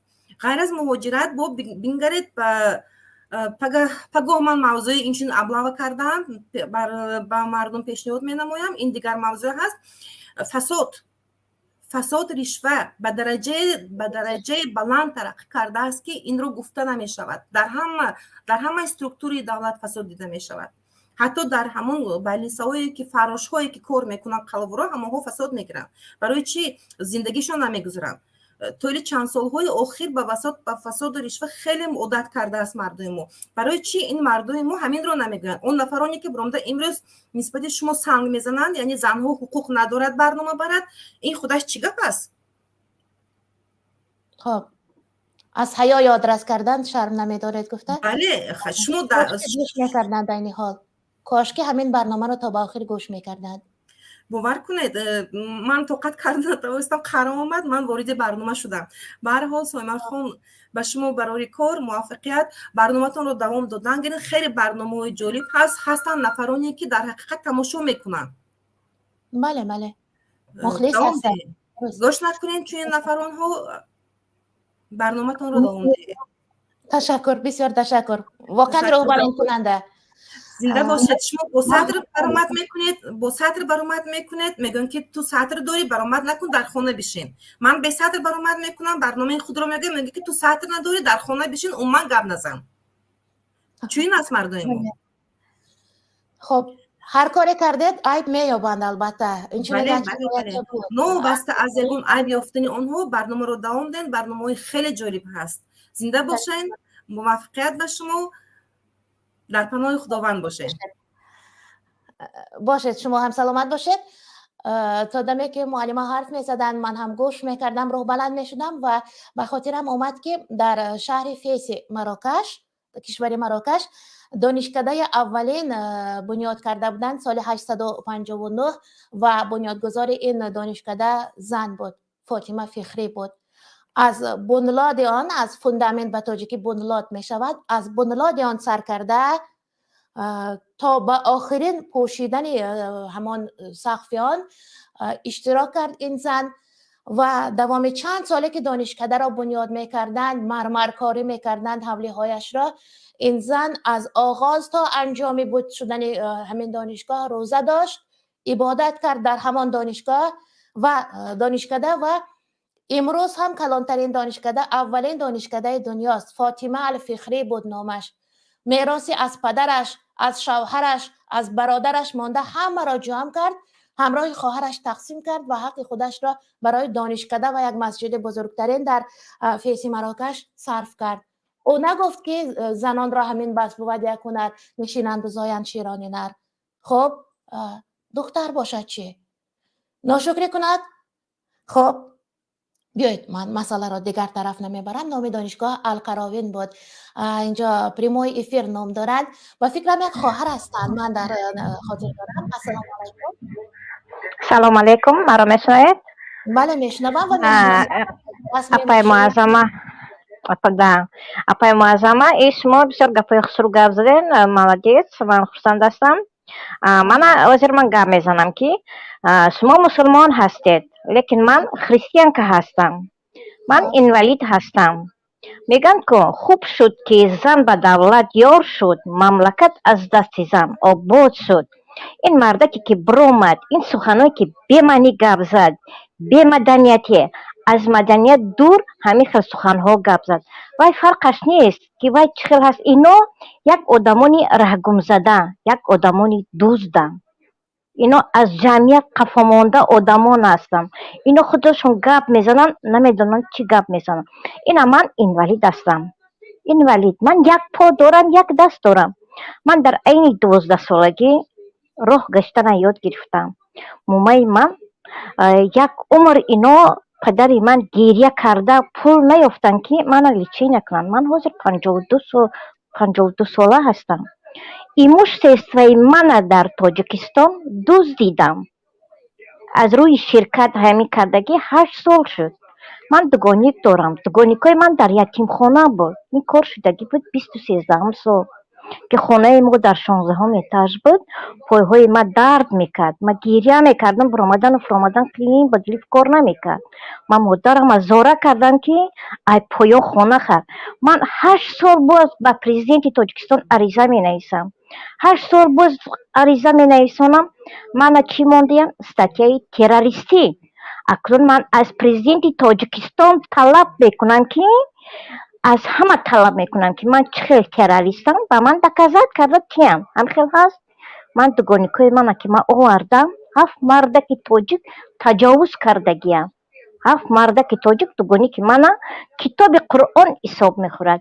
Ғайр аз муҳоҷират, бо бингаред, ба пагоҳ ман мавзӯи инчунин облава кардам, ба мардум пешниҳод менамоям. Ин дигар мавзӯъ ҳаст. Фасод, ришва ба дараҷаи баланд тараққӣ кардааст, ки инро гуфта намешавад. Дар ҳамаи структураи давлат фасод дида мешавад. Ҳатто дар ҳамон больницаҳое ки фаррошҳое ки кор мекунанд, қалвуро, ҳамонҳо фасод мегиранд. Барои чӣ зиндагишон намегузаранд? Тӯли чанд солҳои охир ба фасоду ришва хеле одат кардааст мардуми мо. Барои чӣ ин мардуми мо ҳаминро намегӯянд? Он нафароне ки биромада имрӯз нисбати шумо санг мезананд, яъне занҳо ҳуқуқ надорад барнома барад, ин худаш чӣ гап аст? Хоб, аз ҳаё ёдрас кардан шарм намедоред, гуфта. Бале, шумо гӯш мекарданд айни ҳол. Кошки ҳамин барномаро то ба охир гӯш мекарданд. Бовар кунед, ман тоқат карда натавонистам, қаром омад, ман вориди барнома шудам. Ба ҳар ҳол, Сойманхон, ба шумо барори кор, муваффақият, барноматонро давом додан гиред. Хеле барномаҳои ҷолиб ҳаст. Ҳастанд нафароне, ки дар ҳақиқат тамошо мекунанд. Бале, мухлис ҳастанд. Гӯш накунед чунин нафаронҳо, барноматонро давом диҳед. Ташаккур, бисёр ташаккур, воқеан рӯҳбаландкунанда. Зинда бошед. Шумо бо сатр баромад мекунед, бо сатр баромад мекунед, мегӯям, ки ту сатр дорӣ, баромад накун, дар хона бишин. Ман бесатр баромад мекунам, барномаи худро мегӯям, мегӯям, ки ту сатр надорӣ, дар хона бишин, умуман гап назан. Чунин аст мардуми мо. Хоб, ҳар коре кардед, айб меёбанд, албатта. Новобаста аз ягон айб ёфтани онҳо, барномаро давом диҳед. Барномаҳои хеле ҷолиб ҳаст. Зинда бошед, муваффақият ба шумо, дар паноҳи Худованд бошед. Бошед, шумо ҳам саломат бошед. То даме ки муаллима ҳарф мезаданд, ман ҳам гӯш мекардам, рӯҳбаланд мешудам ва ба хотирам омад, ки дар шаҳри Феси Марокаш, кишвари Марокаш, донишкадаи аввалин бунёд карда буданд соли 859 ва бунёдгузори ин донишкада зан буд, Фотима Фихрӣ буд. Аз бунлоди он, аз фундамент, ба тоҷикӣ бунлод мешавад, аз бунлоди он сар карда то ба охирин пӯшидани ҳамон сақфи он иштирок кард ин зан. Ва давоми чанд соле ки донишкадаро бунёд мекарданд, мармаркорӣ мекарданд ҳавлиҳояшро, ин зан аз оғоз то анҷоми буд шудани ҳамин донишгоҳ рӯза дошт, ибодат кард дар ҳамон донишгоҳ ва донишкада. Ва имрӯз ҳам калонтарин донишкада, аввалин донишкадаи дунёст. Фотима Алфихрӣ буд номаш. Мероси аз падараш, аз шавҳараш, аз бародараш монда ҳамаро ҷамъ кард, ҳамроҳи хоҳараш тақсим кард ва ҳаққи худашро барои донишкада ва як масҷиди бузургтарин дар Феси Марокаш сарф кард. Ӯ нагуфт, ки занонро ҳамин бас бувад як ҳунар, нишинанду зоянд широни нар. Хуб, духтар бошад, чӣ ношукрӣ кунад? Хуб, биёед, ман масъаларо дигар тараф намебарам. Номи донишгоҳ Алқаровин буд. Инҷо прямой эфир ном дорад. Ба фикрам, як хоҳар ҳастанд, ман дар хотир дорам. Ассалому алайкум. Салом алейкум, маро мешунавед? Бале, мешунавам ва Апай Муаззама, да, апай Муаззама, и шумо бисёр гапҳои хушрӯ гап заден, молодец, ман хурсанд ҳастам. Мана ҳозир ман гап мезанам, ки шумо мусулмон ҳастед, лекин ман христианка ҳастам, ман инвалид ҳастам. Мегӯянд ку, хуб шуд, ки зан ба давлат ёр шуд, мамлакат аз дасти зан обод шуд. Ин мардаке ки биромад, ин суханое ки бемаънӣ гап зад, бемаданиятӣ, аз маданият дур ҳамин хел суханҳо гап зад. Вай фарқаш нест, ки вай чӣ хел ҳаст. Ино як одамони раҳгумзада, як одамони дузда. Ино аз ҷамъият қафомонда одамон ҳастанд. Ино худашон гап мезананд, намедонанд, чӣ гап мезананд. Ина ман инвалид ҳастам, инвалид. Ман як по дорам, як даст дорам. Ман дар айни 12-солагӣ роҳ гаштана ёд гирифтам. Момаи ман як умр, ино падари ман гиря карда пул наёфтанд, ки мана лечения кунанд. Ман ҳозир 52 сола ҳастам. Имуществои мана дар Тоҷикистон дуздидам аз рӯи ширкат. Ҳамин кардагӣ 8 сол шуд. Ман дугоник дорам, дугоникҳои ман дар ятимхона буд. Ин кор шудагӣ буд 23-ум сол, ки хонаи мо дар 16-ум этаж буд. Пойҳои ман дард мекард, ман гиря мекардам, баромадану фуромадан қиин буд, лифт кор намекард. Ман модарама зора кардам, ки ай поён хона хар. Ман 8 сол боз ба президенти Тоҷикистон ариза менависам, 8 сол боз ариза менависонам. Мана чӣ мондиям? Статьяи террористӣ. Акнун ман аз президенти Тоҷикистон талаб мекунам, ки аз ҳама талаб мекунам, ки ман чӣ хел террористам, ба ман доказать карда тиям. Ҳам хел ҳаст. Ман дугоникҳои мана, ки ман овардам, ҳафт мардаки тоҷик таҷовуз кардагиям. Ҳафт мардаки тоҷик дугоники мана, китоби Қуръон ҳисоб мехӯрад.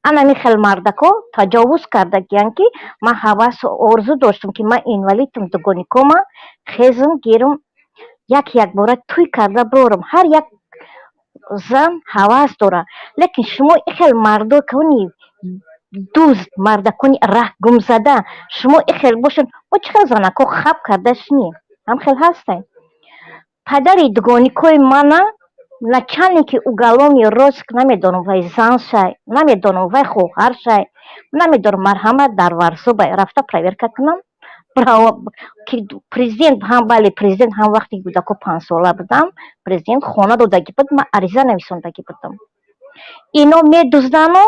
Анами хел мардако таҷовуз кардагиянд, ки ман ҳавасу орзу доштам, ки ман инвалидам, дугоникома хезм гирм, як якбора тӯй карда борам. Ҳар як зан ҳавас дорад, лекин шумо ин хел мардокони дузд, мардакони раҳгумзада, шумо ин хел бошед, мо чӣ хел занако хаб карда шинем? Ҳам хел ҳастем. Падари дугоникҳои мана начальники уголовный розыск, намедонам, вай зан шай, намедонам, вай хоҳар шай, намедонам. Марҳамат, дар Варзобай рафта проверка кунам, ки президент ҳам, бале, президент ҳам. Вақте кӯдако 5-сола будам, президент хона додагӣ буд, ман ариза нависондагӣ будам. Ино медуздану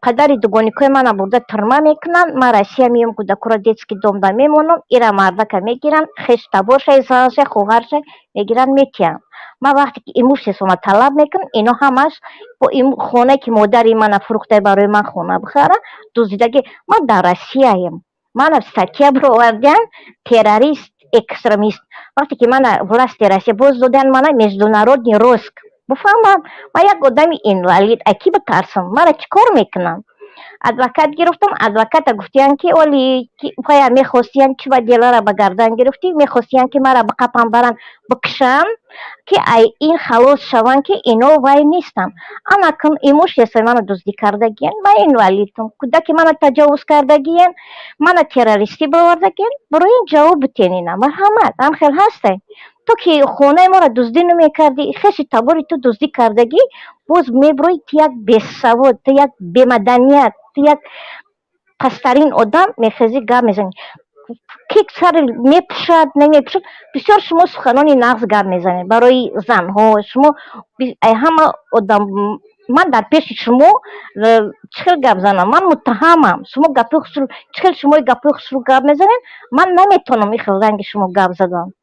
падари дугоникҳои мана бурда тюрьма мекунанд. Ман Россия меём, кӯдакоро детский домда мемонам. Ира мардака мегиранд, хештаборшай, заншай, хоҳаршай мегиранд, метиҳанд. Ман вақте ки имуществома талаб мекунам, ино ҳамаш бо хонае, ки модари мана фурӯхта, барои ман хона бихара, дуздидаги. Ман дар Россияем, мана статья бировардиам: террорист, экстремист. Вақте ки мана власти Россия боз доданд, мана международный розыск. Бифаҳмам, ман як одами инвалид, а ки битарсам? Мара чӣ кор мекунам? Адвокат гирифтам. Адвоката гуфтиянд, ки оли пая мехостиянд, чӣ ба делара ба гардан гирифтӣ? Мехостиянд, ки мара биқапан, баранд, бикушанд, ки ай ин халос шаванд, ки ино вай нестам. Анакун имуществои мана дуздӣ кардагиян, ман инвалидам, кӯдаки мана таҷовуз кардагиян, мана террористӣ бировардагиян. Барои ин ҷавоб битен ина, марҳамат. Ҳам хел ҳастай. Ту ки хонаи моро дуздӣ намекардӣ, хеши табори ту дуздӣ кардагӣ, боз мебирои. Ту як бесавод, ту як бемаданият, ту як пасттарин одам, мехезӣ, гап мезанӣ, ки сари мепӯшад, намепӯшад. Бисёр шумо суханони нағз гап мезанед барои занҳо. Шумо ҳама одам, ман дар пеши шумо чӣ хел гап занам? Ман муттаҳамам. Шумо гапои хушрӯ, чӣ хел шумо гапои хушрӯ гап мезанед? Ман наметавонам ин хел ранги шумо гап задан,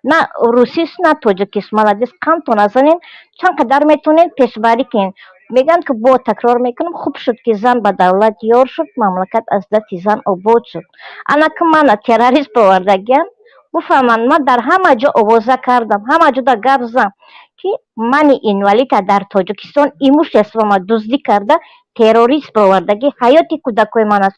на русист, на тоҷикист. Молодец, қандтон назанед, чанд қадар метавонед пешбарӣ кунед. Мегӯянд, ки бо такрор мекунам: хуб шуд, ки зан ба давлат ёр шуд, мамлакат аз дасти зан обод шуд. Анаки мана террорист бовардагиам. Бифаҳманд, ман дар ҳама ҷо овоза кардам, ҳама ҷода гап зам, ки мани инвалида дар Тоҷикистон имуществома дуздӣ карда, террорист бировардагӣ, ҳаёти кӯдакҳои мана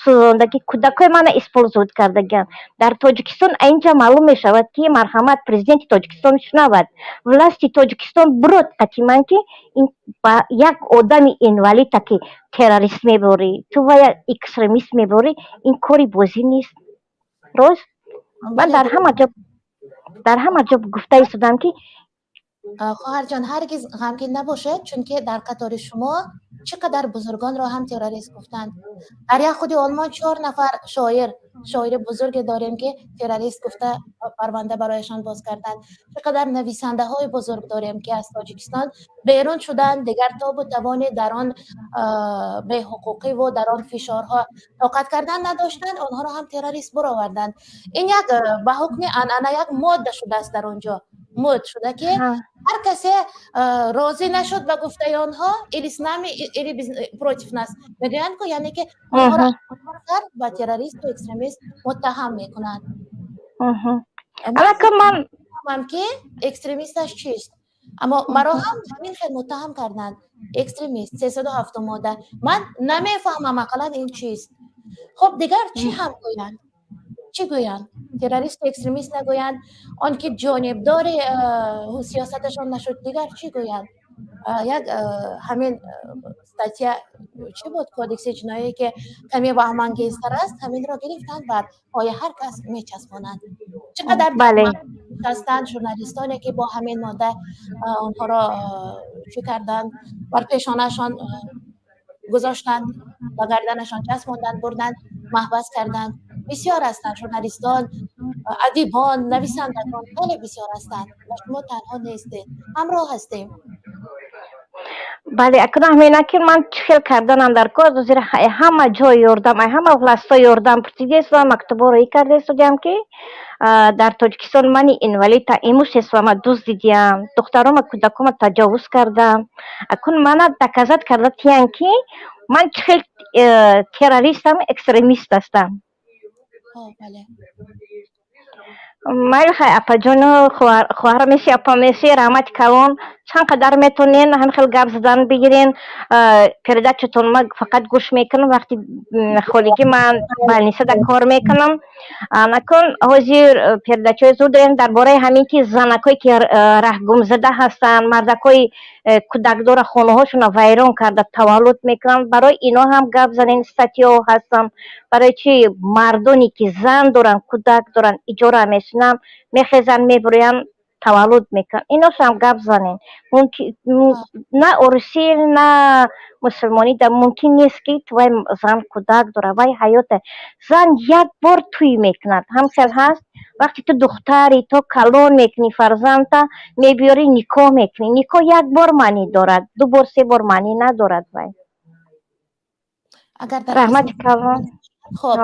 сӯзондагӣ, кӯдакҳои мана использовать кардагианд дар Тоҷикистон. Инҷа маълум мешавад, ки марҳамат, президенти Тоҷикистон шунавад, власти Тоҷикистон бирод қатиман, ки ин ба як одами инвалида, ки террорист меборӣ ту ва як экстремист меборӣ, ин кори бозӣ нест. Рост, ман дар ҳама ҷо гуфта истодам, ки Хоҳарҷон, ҳаргиз ғамгин набошед, чунки дар қатори шумо чӣ қадар бузургонро ҳам террорист гуфтанд. Дар як худи Олмон чор нафар шоир, шоири бузурге дорем, ки террорист гуфта парванда барояшон боз карданд. Чӣ қадар нависандаҳои бузург дорем, ки аз Тоҷикистон берун шуданд, дигар тобу тавони дар он беҳуқуқиву дар он фишорҳо тоқат кардан надоштанд, онҳоро ҳам террорист буроварданд. Ин як ба ҳукми анъана, як мода шудааст дар он ҷо, мӯд шуда, ки ҳар касе розӣ нашуд ба гуфтаи онҳо, или с нами, или против нас мегӯянд ку, яъне ки онҳоро ба террористу экстремист муттаҳам мекунанд. Ман ки экстремисташ чист, аммо маро ҳам ҳамин хел муттаҳам карданд: экстремист, 307-ум модда. Ман намефаҳмам ақаллан ин чист. Хуб, дигар чӣ ҳам гӯянд, чӣ гӯянд? Террористу экстремист нагӯянд, он ки ҷонибдори сиёсаташон нашуд, дигар чӣ гӯянд? Як ҳамин статья чӣ буд, кодекси ҷиноӣ, ки каме ваҳмангезтар аст, ҳаминро гирифтанд, бар пои ҳар кас мечаспонанд. Чӣ қадар Бале. ҳастанд журналистоне, ки бо ҳамин модда онҳоро чӣ карданд, бар пешонаашон гузоштанд, ба гарданашон часпонданд, бурданд, маҳбас карданд. Бисёр ҳастанд журналистон, адибон, нависандагон, хеле бисёр ҳастанд ва шумо танҳо нестед, ҳамроҳ ҳастем. Бале, акнун ҳамина ки ман чӣ хел карданам дар кор, зира ҳама ҷой ёрдам, ай ҳама властҳо ёрдам пурсидестам, мактубҳо роӣ кардестудиам, ки дар Тоҷикистон мани инвалид имуществома дуздидиям, духтарома, кӯдакома таҷовуз кардам. Акун мана доказать карда тиян, ки ман чӣ хел террористам, экстремист ҳастам. Бале. Майли, хай, апаҷону хоҳар меси, апа меси, раҳмати калон. Чанд қадар метонен ҳамин хел гап задан бигирен. Передачатон ма фақат гӯш мекунам вақти холигӣ. Ман больницада кор мекунам. Накун ҳозир передачаҳои зуд дорем дар бораи ҳамин, ки занакое ки раҳгумзада ҳастанд, мардакҳои кӯдакдора хонаҳошонро вайрон карда таваллуд мекунанд, барои ино ҳам гап занен. Статьяҳо ҳастанд, барои чи мардоне ки зан доранд, кӯдак доранд, иҷора мешинанд, мехезанд, мебурӯянд, таваллуд мекунанд, иношам гап занен. На орусӣ, на мусулмонӣ да мумкин нест, ки вай зан кӯдак дорад, вай ҳаёта. Зан як бор тӯй мекунад, ҳам хел ҳаст. Вақте ту духтари то калон мекунӣ, фарзандта мебиёрӣ, никоҳ мекунӣ. Никоҳ як бор маънӣ дорад, ду бор, се бор маънӣ надорад вай. Агар дар Раҳмати калон. Хоб,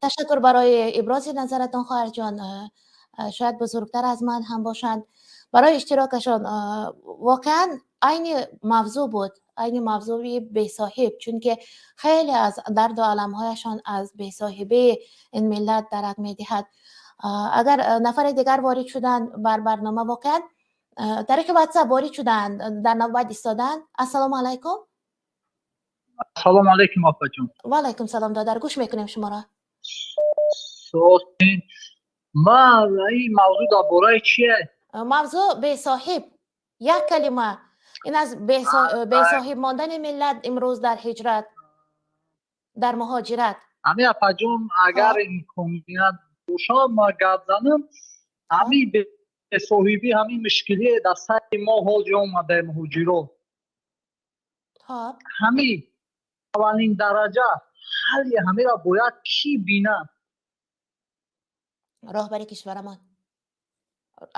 ташаккур барои ибрози назаратон, хоҳарҷон. Шояд бузургтар аз ман ҳам бошанд. Барои иштирокашон. Воқеан айни мавзӯъ буд, айни мавзӯи бесоҳиб, чунки хеле аз дарду аламҳояшон аз бесоҳибии ин миллат дарак медиҳад. Агар нафари дигар ворид шуданд бар барнома, воқеан тариқи ватсап ворид шуданд, дар навбат истоданд. Ассалому алайкум. Ассалому алайкум, опаҷон. Ва алайкум салом, додар, гӯш мекунем шуморо. Ман ин мавзӯъ дар бораи чие? Мавзӯъ бесоҳиб, як калима ин аз бесоҳиб мондани миллат имрӯз дар ҳиҷрат, дар муҳоҷират. Ҳамин, апаҷон, агар имконият бошад, ма гап занам. Ҳамин бесоҳибӣ, ҳамин мушкилие дар сари мо ҳоҷи омадаи муҳоҷиро. Ҳамин аввалин дараҷа ҳалли ҳамеро бояд кӣ бинад? Роҳбари кишварамон.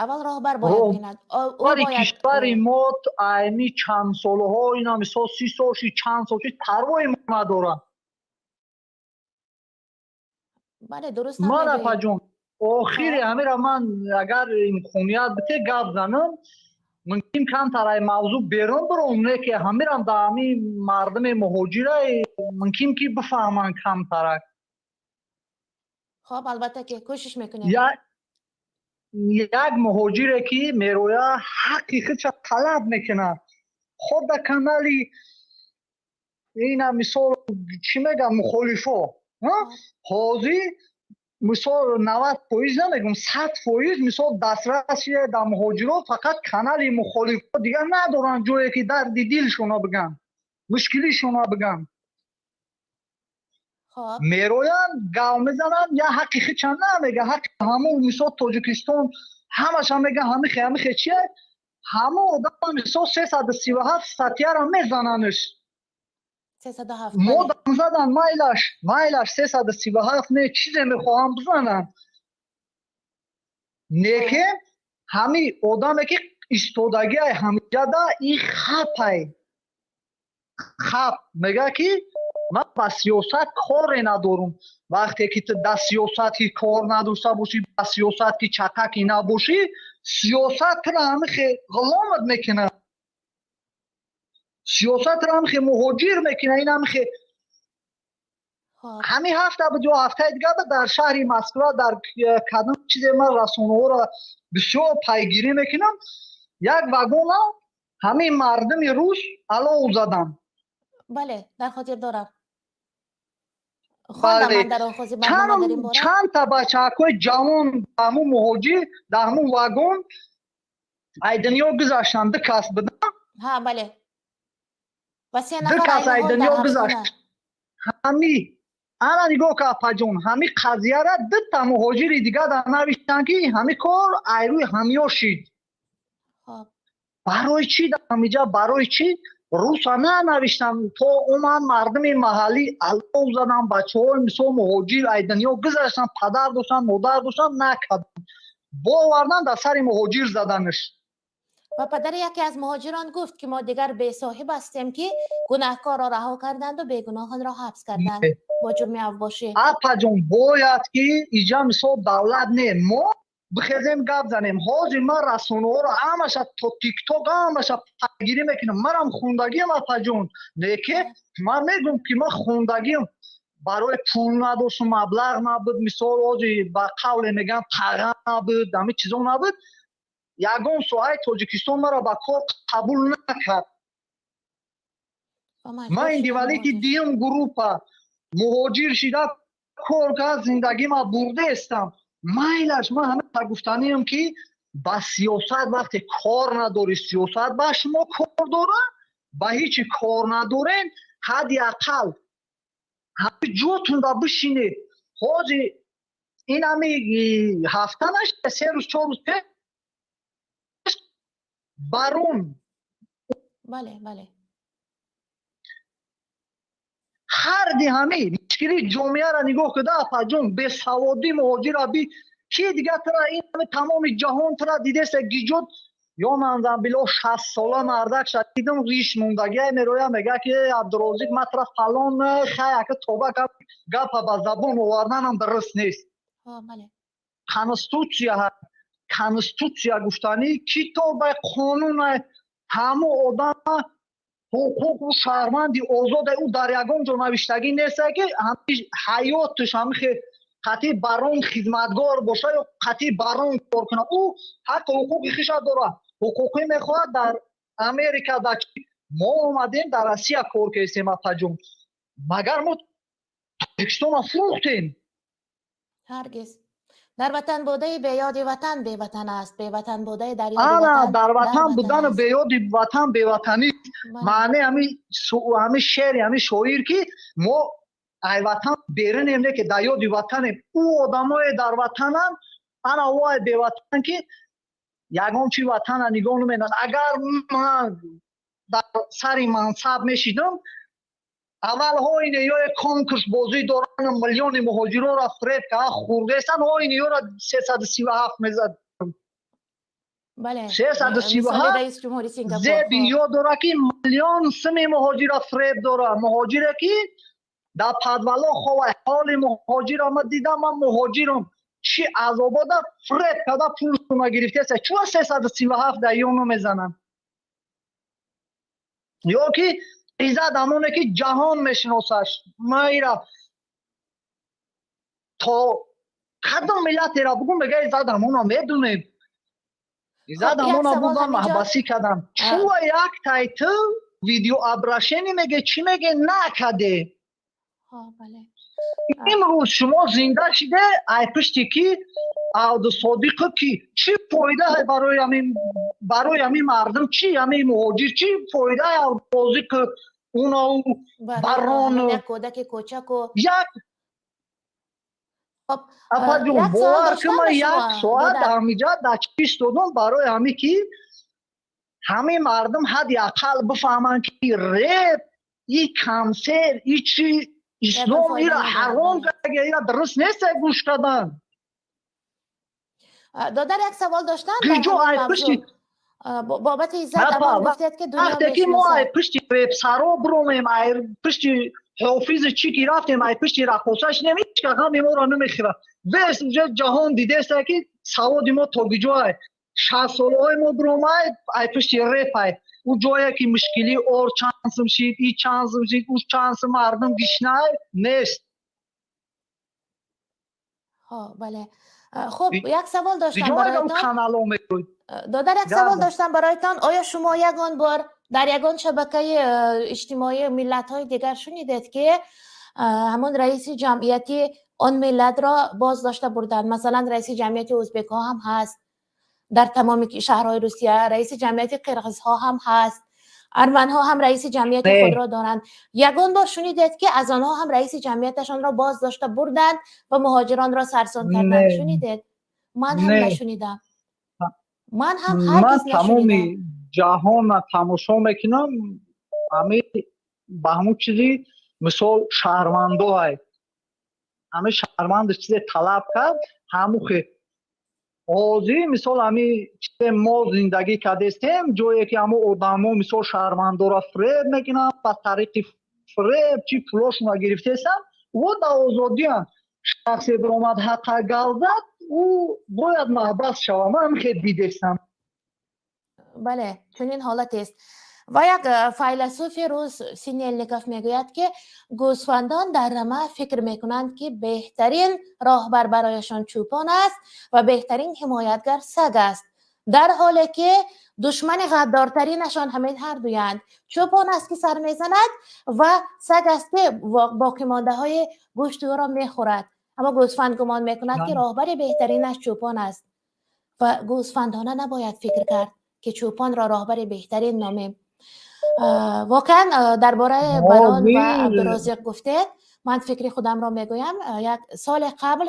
Аввал роҳбар бояд бинад. Роҳбари кишвари мо айни чанд солҳо, ина мисол 30 сол ши, чанд сол ши, парвои мо надорад. Бале, дуруст. Ман, апаҷон, охири ҳамеро ман агар имконият бите, гап занам, мумкин камтар ай мавзӯъ берун биром, не ки ҳамерам дар ҳамин мардуми муҳоҷира мумкин ки бифаҳманд камтарак. Хоб, албатта ки кӯшиш мекунем. Як муҳоҷире ки мерояд, ҳаққи худша талаб мекунад, ход дар канали ина мисол чӣ мегӯям, мухолифо ҳозир мисол 90% намегӯм, 100% мисол дастрасие дар муҳоҷирот фақат канали мухолифо, дигар надоранд ҷое ки дарди дилшона бигӯянд, мушкилишона бигӯянд. Мероянд, гав мезананд, я ҳаққи худша намега, ҳаққи ҳамун мисол Тоҷикистон ҳамаша мега, ҳамихе ҳамихе чие, ҳамон одам мисол 337 статьяра мезананш. Мо дам задан, майлаш, майлаш, 337 не, чизе мехоҳам бизананд, не ки ҳамин одаме ки истодагиай ҳамиҷада и хапай хап мега, ки ман ба сиёсат коре надорум. Вақте ки ту дар сиёсат ки кор надошта бошӣ, ба сиёсат ки чатаки набошӣ, сиёсат туро ҳамихе ғуломат мекунад, сиёсатро ҳамихе муҳоҷир мекунад. Ин ҳамихе ҳамин ҳафта буд ё ҳафтаи дигар буд, дар шаҳри Москва, дар кадом чизе, ман расонаҳоро бисёр пайгирӣ мекунам, як вагона ҳамин мардуми рус алов заданд. Бале, дар хотир дорам. Чанд та бачаҳакҳои ҷавон дар ҳамун муҳоҷир, дар ҳамун вагон ай дунё гузаштанд, ду кас буданд. Ҳа, бале. Ду кас ай дунё гузашт. Ҳами Ана нигоҳ ка, апаҷон, ҳами қазияра дута муҳоҷири дига дар навиштанд, ки ҳами кор айрӯи ҳамиё шид. Барои чӣ дар ҳамиҷа, барои чӣ руса нанавиштанд? То омад мардуми маҳаллӣ алов задан, бачаҳои мисол муҳоҷир ай дунё гузаштанд, падар доштанд, модар доштанд, накарданд, бовардан дар сари муҳоҷир заданаш. Ва падари яке аз муҳоҷирон гуфт, ки мо дигар бесоҳиб ҳастем, ки гунаҳкорро раҳо карданду бегуноҳонро ҳабс карданд бо ҷурми авбошӣ. Апаҷон, бояд ки иҷа мисол давлат не, мо бихезем, гап занем. Ҳозир ман расонаҳоро ҳамаша то тикток ҳамаша пайгирӣ мекунам. Манам хундагиам, апаҷон, лекин ман мегӯм, ки ман хундагиам барои пул надоштум, маблағ набуд. Мисол, ҳозир ба қавле мегӯям, таға набуд, ҳамин чизо набуд. Ягон соҳаи Тоҷикистон маро ба кор қабул накард. Ман инвалиди дуюм группа, муҳоҷир шида, кор кард, зиндагима бурдаестам. Майлаш, ман ҳама гуфтаниам, ки ба сиёсат вақте кор надорӣ, сиёсат ба шумо кор дора, ба ҳечи кор надорен. Ҳадди ақал ҳами ҷотунда бишинед. Ҳозир ин ҳами ҳафта нашуда, 3 рӯз, 4 рӯз пеш барон Бале, бале. Ҳарди ҳами мушкили ҷомеаро нигоҳ куда, апаҷон, бесаводӣ муҳоҷира би ки дига тра ин тамоми ҷаҳон тра дидеста гиҷот ё манзамбило 60-сола мардак ша дидам, риш мондагия мероя, мега, ки Абдурозиқ, ма тра фалон хай ака тоба, гапа ба забон оварданам дуруст нест. Конститутсия, конститутсия гуфтанӣ китоба, қонун, ҳамо одама ҳуқуқу шаҳрванди озода. Ӯ дар ягон ҷо навиштагӣ неста, ки ҳаёташ ҳамихе қатъи барон хизматгор боша ё қатъи барон кор кунад. Ӯ ҳаққу ҳуқуқи хиша дорад, ҳуқуқӣ мехоҳад дар Америка. Дар мо омадем, дар Россия кор кардем, апаҷон, магар мо Тоҷикистона фурӯхтем? Ҳаргиз. Дар ватан будаи беёди ватан беватан аст, беватан будаи дар ёди ана ватан дар ватан будану аст. Беёди ватан беватанӣ. Маъни ҳами шеъри ҳами шоир, ки мо ай ватан берунем, не ки дар ёди ватанем. Ӯ одамое дар ватананд, ана ӯ беватан, ки ягон чи ватана нигоҳ наменад. Агар ман дар сари мансаб мешидам, аввал ҳоине ё конкурс бозӣ доранд, миллиони муҳоҷиронро фиреб карда хӯрдестанд, ҳоине ёро 337 мезад. 337 мисоли раиси ҷумҳури Сингапур. Зеби ёд дора, ки миллион сими муҳоҷира фиреб дора, муҳоҷире ки дар подвало хова. Ҳоли муҳоҷира ма дидам, ман муҳоҷирам, чӣ азобода фиреб карда пулшона гирифтеста. Чуа 337 дар ёно мезананд? Ё ки Иззат ҳамоне, ки ҷаҳон мешиносаш, майра то кадом миллатеро бугум, мега Иззат ҳамона медунем. Иззат Хоб, як ҳамона савол бурдан ҳаминҷо. Маҳбасӣ кардам. Чуа як тайтл видеообращение меге, чӣ меге, накаде? Ҳо, бале. Имрӯз шумо зинда шиде, ай пушти ки Абдусодиқу ки чӣ фоида барои ҳамин мардум, чӣ ҳамин муҳоҷир чӣ фоида Абдурозиқу унау барои барон ҳамин як кӯдаки кӯчаку як Хоб, апаҷон, як савол бовар ки доштам ман ба як шумо, соат додар. ҳамиҷа дар чӣ истодам, барои ҳамин ки ҳамин мардум ҳадди ақал бифаҳманд, ки реп и консерт и чи ислом фоида ира надорад, ҳаром бале. карда, ира дуруст нест гӯш кардан. Додар, як савол доштам дар Киҷо ҳамин ай мавзӯъ. пушти Бобати Иззат Апа, Амон гуфтед, ки дунё вақте ки мо ай мешиносад. пушти репсаро биромем, ай пушти ҳофизи чӣ ки рафтем, ай пушти раққоса шинем, ҳеҷ ка ғами моро намехӯрад. Вес уже ҷаҳон дидеста, ки саводи мо то киҷоай. 60-солаҳои мо биромай, ай пушти репай, ӯ ҷое ки мушкилӣ ор чанд сум шид, и чанд сум шид, ӯ чанд сум, мардум гишнай нест. Ҳо, бале. Хуб, як савол доштам Ҷое бароятон. канало мегӯй. Додар, як савол Гап. доштам бароятон. Оё шумо ягон бор дар ягон шабакаи иҷтимоии миллатҳои дигар шунидед, ки ҳамон раиси ҷамъияти он миллатро боздошта бурданд? Масалан, раиси ҷамъияти ӯзбекҳо ҳам ҳаст дар тамоми шаҳрҳои Русия, раиси ҷамъияти қирғизҳо ҳам ҳаст. Арманҳо ҳам раиси ҷамъияти худро доранд. Ягон бор шунидед, ки аз онҳо ҳам раиси ҷамъияташонро боз дошта бурданд ва муҳоҷиронро сарсон карданд? Шунидед? Ман ҳам нашунидам. Ман ҳам ҳаргиз нашунидам. Тамоми ҷаҳонро тамошо мекунам, ҳами ба ҳамун чизи мисол шаҳрвандоай, ҳами шаҳрванд чизе талаб кард, ҳаму хе ҳозир мисол ҳами чизе мо зиндагӣ кардестем, ҷое ки ҳамо одамо мисол шаҳрвандоро фиреб мекунанд, ба тариқи фиреб чи пулошонро гирифтестанд, во дар озодиянд. Шахсе биромад ҳаққа гап зад, ӯ бояд маҳбас шавад. Ман ҳам хел дидестам. Бале, чунин ҳолатест. Ва як файласуфи рус Синельников мегӯяд, ки гӯсфандон дар рама фикр мекунанд, ки беҳтарин роҳбар барояшон чӯпон аст ва беҳтарин ҳимоятгар саг аст, дар ҳоле ки душмани ғаддортаринашон ҳамин ҳар дуянд. Чӯпон аст, ки сар мезанад, ва саг аст, ки боқимондаҳои гӯшти ӯро мехӯрад. Аммо гӯсфанд гумон мекунад, ки роҳбари беҳтаринаш чӯпон аст. Ва гӯсфандона набояд фикр кард, ки чӯпонро роҳбари беҳтарин номем. Воқеан, дар бораи Барон ва Абдурозиқ гуфтед, ман фикри худамро мегӯям. Як соли қабл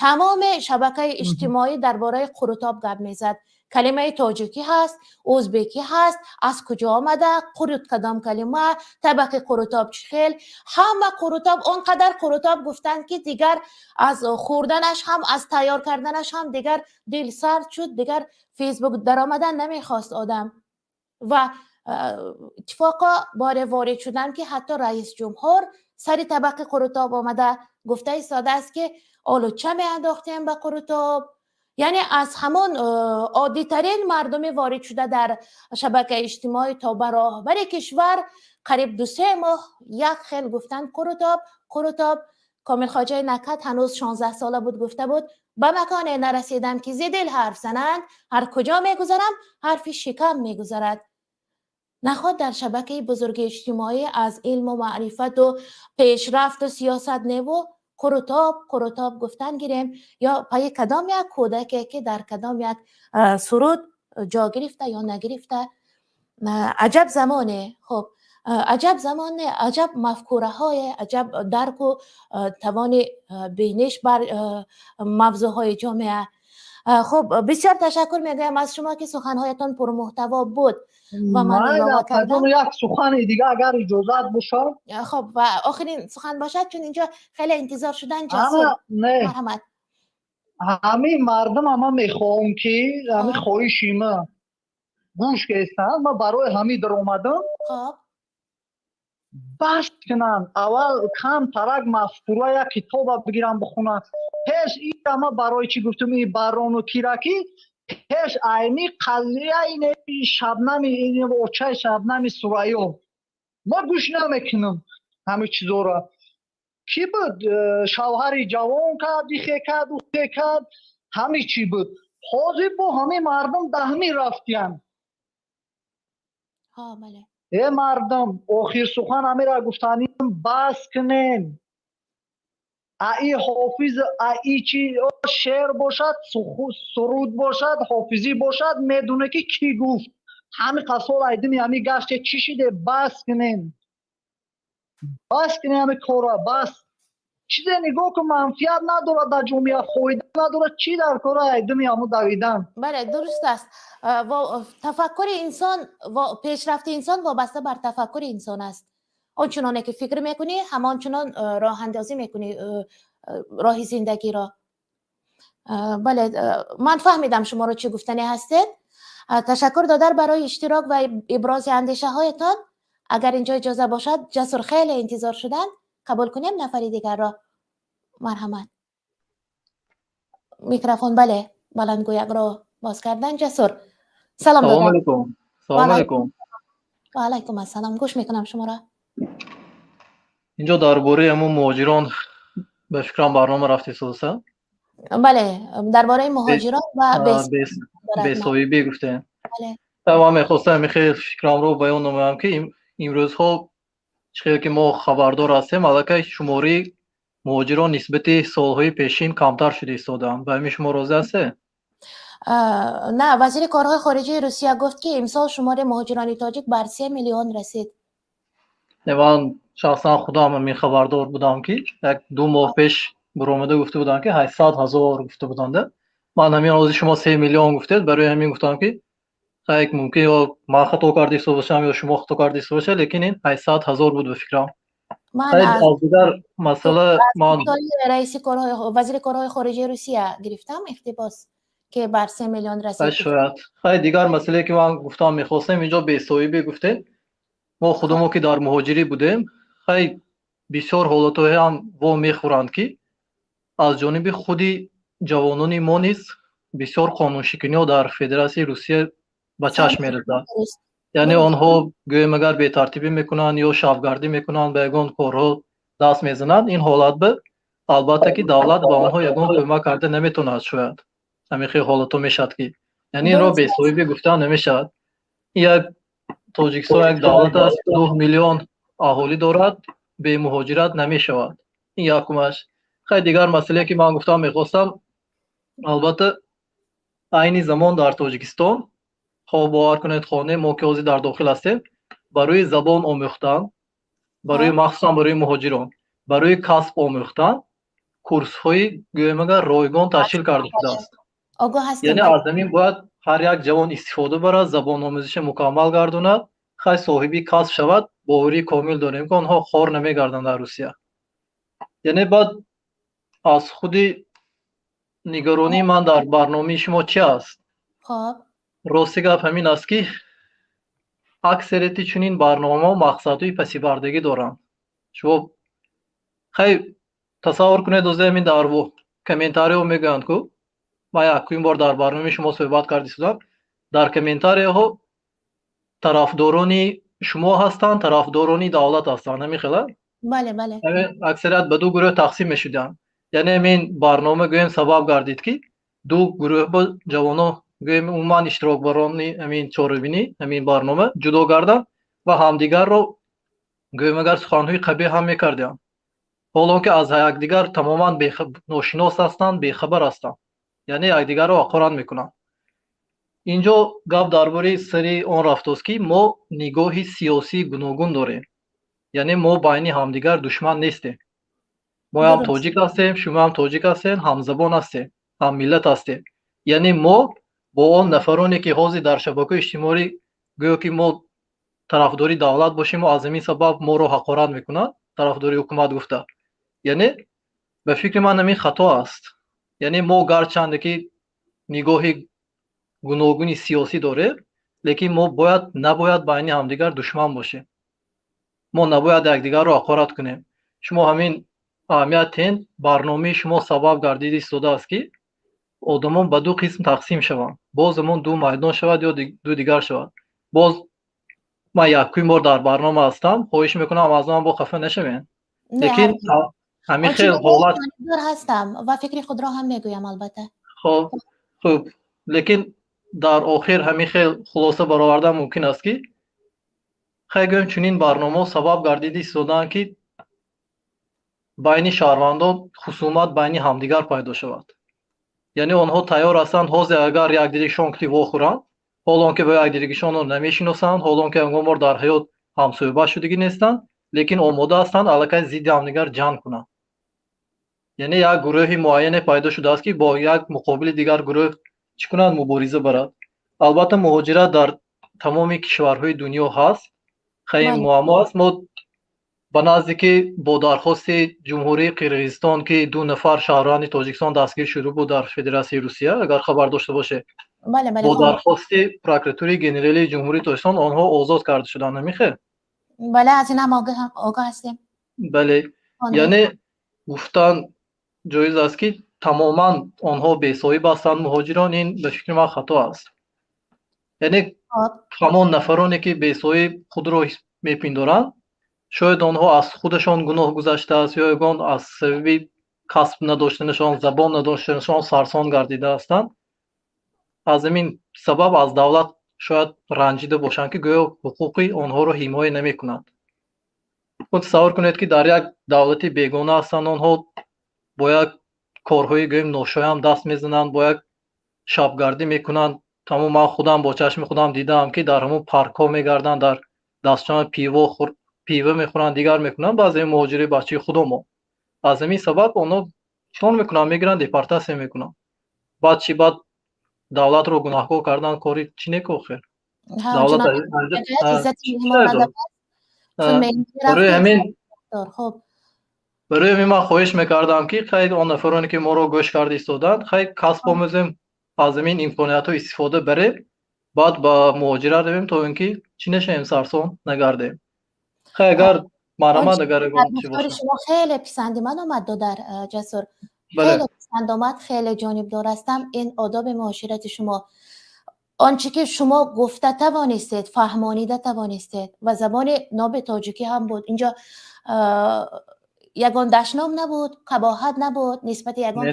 тамоми шабакаи иҷтимоӣ дар бораи қурутоб гап мезад. Калимаи тоҷикӣ ҳаст, ӯзбекӣ ҳаст, аз куҷо омада қурут, кадом калима, табақи қурутоб чӣ хел. Ҳама қурутоб, он қадар қурутоб гуфтанд, ки дигар аз хӯрданаш ҳам, аз тайёр карданаш ҳам дигар дил сард шуд, дигар Фейсбук даромадан намехост одам. Ва иттифоқо боре ворид шудам, ки ҳатто раис ҷумҳур сари табақи қурутоб омада гуфта истодааст, ки олуча меандохтем ба қурутоб. Яъне аз ҳамон оддитарин мардуми ворид шуда дар шабакаи иҷтимоӣ то ба роҳбари кишвар қариб 2-се моҳ як хел гуфтанд: қурутоб, қурутоб. Комил Хоҷаи Накат ҳанӯз 16 сола буд, гуфта буд: «Ба маконе нарасидам, ки зи дил ҳарф зананд, ҳар куҷо мегузарам, ҳарфи шикам мегузарад». Наход дар шабакаи бузурги иҷтимоӣ аз илму маърифату пешрафту сиёсат неву қурутоб, қурутоб гуфтан гирем ё пайи кадом як кӯдаке, ки дар кадом як суруд ҷо гирифта ё нагирифта. Аҷаб замоне! Хуб, аҷаб замоне, аҷаб мафкураҳое, аҷаб дарку тавони биниш бар мавзӯъҳои ҷомеа. Хуб, бисёр ташаккур мегӯям аз шумо, ки суханҳоятон пурмуҳтаво буд ва ман илова кардам. Як сухани дига, агар иҷозат бошад. Хуб, ва охирин сухан бошад, чун инҷо хеле интизор шудан. Ҷасур, марҳамат. Ҳамин мардум, ама мехоҳам, ки ҳамин хоҳиши ма гӯш кестанд. Ма барои ҳамин даромадам. Бас кунанд, аввал кам тарак мафкура, як китоба бигирам, бихонанд. Пеш ама барои чӣ гуфтум и барону кираки пеш айни қазия ине Шабнами, очаи Шабнами Сурайё, ма гӯш намекунам ҳамин чизора. Кӣ буд, шавҳари ҷавон кард, ихе кард, ухе кард, ҳамин чӣ буд. Ҳозир бо ҳамин мардум даҳмӣ рафтиянд. Э мардум, охир сухан ҳамира гуфтаним: бас кунем. Аи ҳофиз, аи чи шеър бошад, суруд бошад, ҳофизӣ бошад, медоне, ки кӣ гуфт. Ҳами қасол айдими ҳами гаште чӣ шиде? Бас кунем, бас кунем ҳами кора, бас. Чизе нигоҳ кун, манфиат надорад, дар ҷомеа фоида надорад. Чӣ дар кора айдими ҳаму давидан? Бале, дуруст аст. Тафаккури инсон, пешрафти инсон вобаста бар тафаккури инсон аст. Он чуноне ки фикр мекунӣ, ҳамон чунон роҳандозӣ мекунӣ роҳи зиндагиро. Бале, ман фаҳмидам шуморо, чӣ гуфтанӣ ҳастед. Ташаккур, додар, барои иштирок ва ибрози андешаҳоятон. Агар инҷо иҷоза бошад, Ҷасур хеле интизор шуданд, қабул кунем нафари дигарро. Марҳамат, микрофон, бале, баландгӯякро боз кардан. Ҷасур, салом. Салом алейкум, салом алейкум. Ва алайкум ассалом, гӯш мекунам шуморо. Инҷо дар бораи ҳамун муҳоҷирон ба фикрам барнома рафтесоса. Бале, дар бораи муҳоҷирон ва бесоҳибӣ гуфтем. Ман мехостам хел фикрамро баён намоям, ки имрӯзҳо чӣ хел ки мо хабардор ҳастем, аллакай шумораи муҳоҷирон нисбати солҳои пешин камтар шуда истодаанд. Ба ҳамин шумо розӣ ҳастед? На, вазири корҳои хориҷии Русия гуфт, ки имсол шумори муҳоҷирони тоҷик бар 3 миллион расид. Ман шахсан худам ҳамин хабардор будам, ки як 2 моҳ пеш баромада гуфта буданд, ки 800 000 гуфта буданд. Ман ҳамин ҳозир шумо 3 миллион гуфтед, барои ҳамин гуфтам, ки як мумкин ё ман хато карда истода бошам, ё шумо хато карда истода бошед, лекин ин 800 000 буд ба фикрам. Аз дигар масъала ман Раиси корҳои, вазири корҳои хориҷии Русия гирифтам иқтибос, ки бар 3 миллион расид. Шояд. Хай, дигар масъалае, ки ман гуфтам мехостем, инҷо бесоҳибе гуфтем. Мо худамо, ки дар муҳоҷирӣ будем, хай, бисёр ҳолатҳое ҳам во мехӯранд, ки аз ҷониби худи ҷавонони мо низ бисёр қонуншиканиҳо дар Федератсияи Русия ба чашм мерасад. Яъне онҳо, гӯем, агар бетартибӣ мекунанд ё шабгардӣ мекунанд, ба ягон корҳо даст мезананд, ин ҳолат ба албатта, ки давлат ба онҳо ягон кӯмак карда наметавонад. Шояд ҳамин хел ҳолатҳо мешавад, ки яъне инро бесоҳибӣ гуфтан намешавад. Як Тоҷикистон як давлат аст, 2 миллион аҳолӣ дорад, бемуҳоҷират намешавад. Ин якумаш. Хай, дигар масъалае, ки ман гуфтам мехостам, албатта, айни замон дар Тоҷикистон, хоҳ бовар кунед, хоҳ не, мо ки ҳозир дар дохил ҳастем, барои забон омӯхтан, барои, махсусан барои муҳоҷирон, барои касб омӯхтан курсҳои, гӯем агар, ройгон ташкил карда шудааст. Яъне аз ҳамин бояд ҳар як ҷавон истифода барад, забономӯзиша мукаммал гардонад, хай, соҳиби касб шавад. Боварии комил дорем, ки онҳо хор намегарданд дар Русия. Яъне баъд аз худи нигаронии ман дар барномаи шумо чи аст? Рости гап ҳамин аст, ки аксарияти чунин барномаҳо мақсадҳои пасипардагӣ доранд. Шумо, хай, тасаввур кунед, озе ҳамин дар комментариҳо мегӯянд, ку ман якумин бор дар барномаи шумо суҳбат карда истодам, дар комментарияҳо тарафдорони шумо ҳастанд, тарафдорони давлат ҳастанд, ҳамин хела. Бале, бале. Аксарият ба ду гурӯҳ тақсим мешуданд. Яъне ҳамин барнома, гӯем, сабаб гардид, ки ду гурӯҳ бо ҷавонон, гӯем, умуман иштирокбарони ҳамин чорабинӣ, ҳамин барнома ҷудо гарданд ва ҳамдигарро, гӯем агар, суханҳои қабеҳ ҳам мекардианд, ҳолон ки аз якдигар тамоман ношинос ҳастанд, бехабар ҳастанд, яъне якдигарро ҳақорат мекунанд. Инҷо гап дар бораи сари он рафтост, ки мо нигоҳи сиёсии гуногун дорем, яъне мо байни ҳамдигар душман нестем. Моям тоҷик ҳастем, шумоам тоҷик ҳастем, ҳамзабон ҳастем, ҳаммиллат ҳастем. Яъне мо бо он нафароне, ки ҳозир дар шабакаҳои иҷтимоӣ гӯё ки мо тарафдори давлат бошему аз ҳамин сабаб моро ҳақорат мекунанд, тарафдори ҳукумат гуфта, яъне ба фикри ман ҳамин хато аст. Яъне мо гарчанде ки нигоҳи гуногуни сиёсӣ дорем, лекин мо бояд набояд байни ҳамдигар душман бошем, мо набояд якдигарро ҳақорат кунем. Шумо ҳамин аҳамият тен, барномаи шумо сабаб гардида истодааст, ки одамон ба ду қисм тақсим шаванд, боз ҳамон ду майдон шавад ё ду дигар шавад. Боз ман якумин бор дар барнома ҳастам, хоҳиш мекунам, аз ман бо хафа нашавед, лекин ҳамин хел ҳолат ҳастам ва фикри худро ҳам мегӯям, албатта. Хоб, хуб, лекин дар охир ҳамин хел хулоса баровардан мумкин аст, ки, хай, гӯем, чунин барномаҳо сабаб гардида истодаанд, ки байни шаҳрвандон хусумат байни ҳамдигар пайдо шавад. Яъне онҳо тайёр ҳастанд ҳозир агар якдигашон ки вохӯранд, ҳолон ки ба якдигашонро намешиносанд, ҳолон ки ягон бор дар ҳаёт ҳамсӯҳбат шудагӣ нестанд, лекин омода ҳастанд аллакай зидди ҳамдигар ҷанг кунанд. Яъне як гурӯҳи муайяне пайдо шудааст, ки бо як муқобили дигар гурӯҳ чӣ кунад, мубориза барад. Албатта, муҳоҷират дар тамоми кишварҳои дунё ҳаст, хай, муаммо аст. Мо ба назде ки бо дархости Ҷумҳурии Қирғизистон, ки ду нафар шаҳрванди Тоҷикистон дастгир шуда буд дар Федератсияи Русия, агар хабар дошта бошед, бо дархости Прокуратураи генералии Ҷумҳурии Тоҷикистон онҳо озод карда шуданд, намихел? Бале, аз ин ҳам огоҳ ҳастем. Бале, яъне гуфтан ҷоиз аст, ки тамоман онҳо бесоҳиб ҳастанд, муҳоҷирон, ин ба фикри ман хато аст. Яъне ҳамон нафароне, ки бесоҳиб худро мепиндоранд, шояд онҳо аз худашон гуноҳ гузаштааст ё ягон аз сабаби касб надоштанашон, забон надоштанашон сарсон гардида ҳастанд. Аз ҳамин сабаб аз давлат шояд ранҷида бошанд, ки гӯё ҳуқуқи онҳоро ҳимоя намекунад. Тасаввур кунед, ки дар як давлати бегона ҳастанд онҳо, бо як корҳои, гӯем, ношоям даст мезананд, бо як Шабгардӣ мекунанд. Тамом, ман худам бо чашми худам дидаам, ки дар ҳамон паркҳо мегарданд, дар дастшон пиво пиво мехӯранд, дигар мекунанд. Баъзе муҳоҷири бачаи худомо аз ҳамин сабаб онҳо чикор мекунанд? Мегиранд, депортатсия мекунанд. Баъд чӣ? Баъд давлатро гунаҳкор кардан кори чӣ неку охир. Давлат барои ҳамин, барои ҳамин ман хоҳиш мекардам, ки хай, он нафароне, ки моро гӯш карда истоданд, хай, касб омӯзем, аз ҳамин имкониятҳо истифода барем, баъд ба муҳоҷират равем, то ин ки чӣ нашавем, сарсон нагардем. Хай, агар марҳамат, агар ягон чӣ бошад. Шумо хеле писанди ман омад, додар Ҷасур, хеле писанд омад, хеле ҷонибдор ҳастам. Ин одоби муоширати шумо, он чӣ ки шумо гуфта тавонистед, фаҳмонида тавонистед ва забони ноби тоҷикӣ ҳам буд, инҷо ягон дашном набуд, қабоҳат набуд нисбати ягон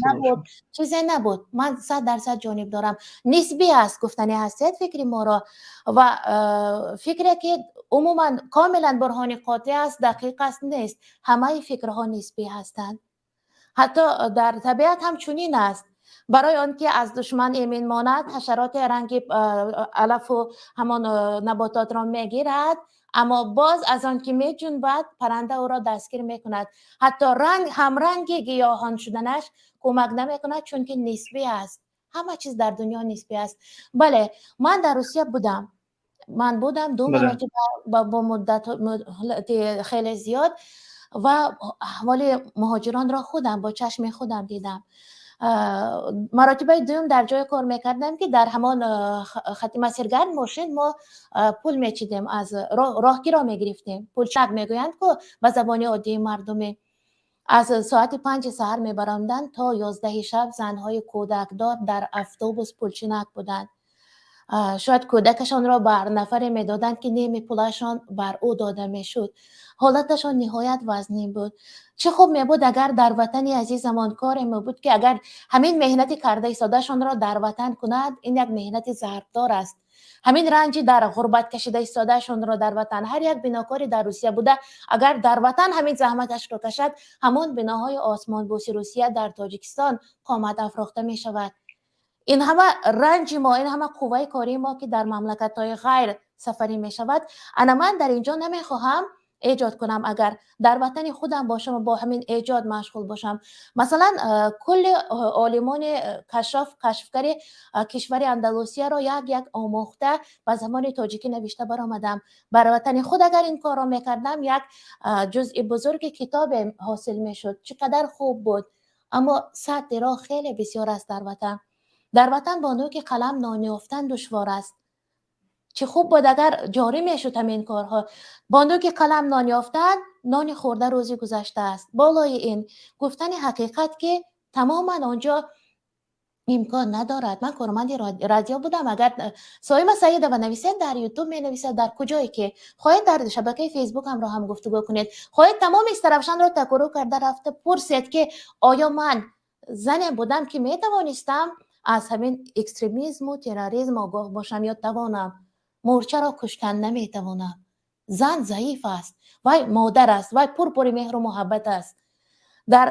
набуд, чизе набуд. Ман 100% ҷониб дорам. Нисбӣ аст, гуфтанӣ ҳастед фикри моро ва фикре ки умуман комилан бурҳони қотеъ аст, дақиқ аст, нест. Ҳамаи фикрҳо нисбӣ ҳастанд, ҳатто дар табиат ҳам чунин аст. Барои он ки аз душман эмин монад, ҳашароти ранги алафу ҳамон набототро мегирад, аммо боз аз он ки меҷунбад, парранда ӯро дастгир мекунад. Ҳатто ранг ҳамранги гиёҳон шуданаш кӯмак намекунад, чунки нисбӣ аст. Ҳама чиз дар дунё нисбӣ аст. Бале, ман дар Русия будам, ман будам ду маротиба бо муддати хеле зиёд ва аҳволи муҳоҷиронро худам бо чашми худам дидам. Маротибаи дуюм дар ҷое кор мекардам, ки дар ҳамон хати масиргард мошин мо пул мечидем, аз роҳкиро мегирифтем, пулчак мегӯянд ку ба забони оддии мардумӣ. Аз соати 5-и саҳар мебаромданд то 11-и шаб. Занҳои кӯдакдор дар автобус пулчинак буданд. Шояд кӯдакашонро бар нафаре медоданд, ки ними пулашон бар ӯ дода мешуд. Ҳолаташон ниҳоят вазнин буд. Чӣ хуб мебуд, агар дар ватани азизамон коре мебуд, ки агар ҳамин меҳнати карда истодашонро дар ватан кунад. Ин як меҳнати зарбдор аст. Ҳамин ранҷи дар ғурбат кашида истодаашонро дар ватан, ҳар як бинокоре дар Русия буда, агар дар ватан ҳамин заҳматашро кашад, ҳамон биноҳои осмонбӯси Русия дар Тоҷикистон қомат афрохта мешавад. Ин ҳама ранҷи мо, ин ҳама қувваи кории мо, ки дар мамлакатҳои ғайр сафарӣ мешавад. Ана ман дар ин ҷо намехоҳам эҷод кунам, агар дар ватани худам бошам, бо ҳамин эҷод машғул бошам. Масалан, кулли олимони кашоф, кашфгари кишвари Андалусияро як як омӯхта, ба забони тоҷикӣ навишта баромадам. Бар ватани худ агар ин корро мекардам, як ҷузъи бузурги китобе ҳосил мешуд. Чӣ қадар хуб буд! Аммо садди роҳ хеле бисёр аст дар ватан. Дар ватан бо нӯки қалам нон ёфтан душвор аст. Чӣ хуб буд, агар ҷорӣ мешуд ҳамин корҳо. Бо нӯки қалам нон ёфтан, нони хӯрда рӯзи гузашта аст. Болои ин, гуфтани ҳақиқат, ки тамоман он ҷо имкон надорад. Ман корманди радио будам. Агар Соима Саидова нависед, дар Ютуб менависад, дар куҷое ки хоҳед, дар шабакаи Фейсбук ҳамро ҳам гуфтугӯ кунед, хоҳед, тамоми Истаравшанро такурӯ карда рафта пурсед, ки оё ман зане будам, ки метавонистам аз ҳамин экстремизму терроризм огоҳ бошам ё тавонам? Мӯрчаро куштан наметавонам. Зан заиф аст, вай модар аст, вай пурпури меҳру муҳаббат аст. Дар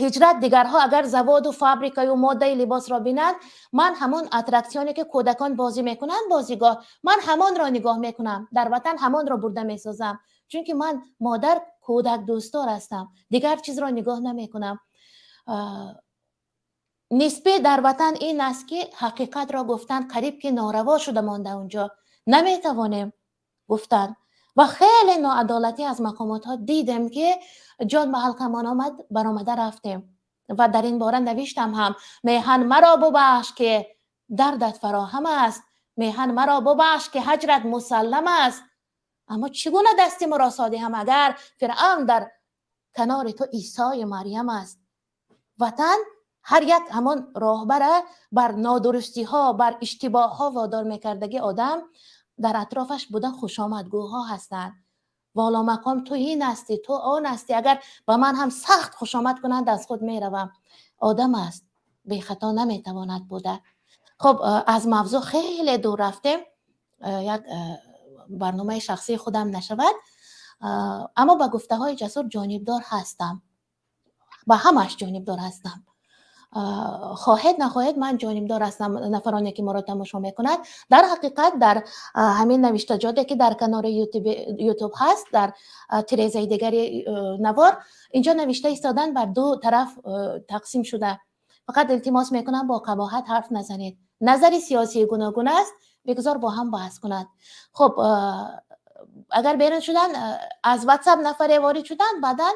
ҳиҷрат дигарҳо агар заводу фабрикаю моддаи либосро бинанд, ман ҳамон аттраксионе, ки кӯдакон бозӣ мекунанд, бозигоҳ, ман ҳамонро нигоҳ мекунам. Дар ватан ҳамонро бурда месозам, чунки ман модар кӯдакдӯстдор ҳастам, дигар чизро нигоҳ намекунам. Нисбӣ дар ватан ин аст, ки ҳақиқатро гуфтан қариб ки нораво шуда монда. Унҷо наметавонем гуфтан ва хеле ноадолатӣ аз мақомотҳо дидем, ки ҷон ба ҳалқамон омад, баромада рафтем ва дар ин бора навиштам ҳам. Меҳан маро бубахш, ки дардат фароҳам аст, меҳан маро бубахш, ки ҳаҷрат мусаллам аст, аммо чӣ гуна дасти муросо диҳам, агар Фиръавн дар канори ту Исои Марьям аст? Ватан ҳар як ҳамон роҳбара бар нодурустиҳо, бар иштибоҳҳо водор мекардагӣ. Одам дар атрофаш буда хушомадгӯҳо ҳастанд: воломақом, ту ин ҳастӣ, ту он ҳастӣ. Агар ба ман ҳам сахт хушомад кунанд, аз худ меравам. Одам аст, бехато наметавонад буда. Хуб, аз мавзӯъ хеле дур рафтем, як барномаи шахсии худам нашавад, аммо ба гуфтаҳои Ҷасур ҷонибдор ҳастам, ба ҳамааш ҷонибдор ҳастам. Хоҳед нахоҳед, ман ҷонибдор ҳастам. Нафароне ки моро тамошо мекунад, дар ҳақиқат дар ҳамин навиштаҷоте ки дар канори Ютуб ҳаст, дар тирезаи дигари навор, инҷо навишта истоданд, бар ду тараф тақсим шуда. Фақат илтимос мекунам, бо қабоҳат ҳарф назанед. Назари сиёсии гуногун аст, бигузор бо ҳам баҳс кунанд. Хуб, агар берун шудан, аз Ватсап нафаре ворид шуданд, баъдан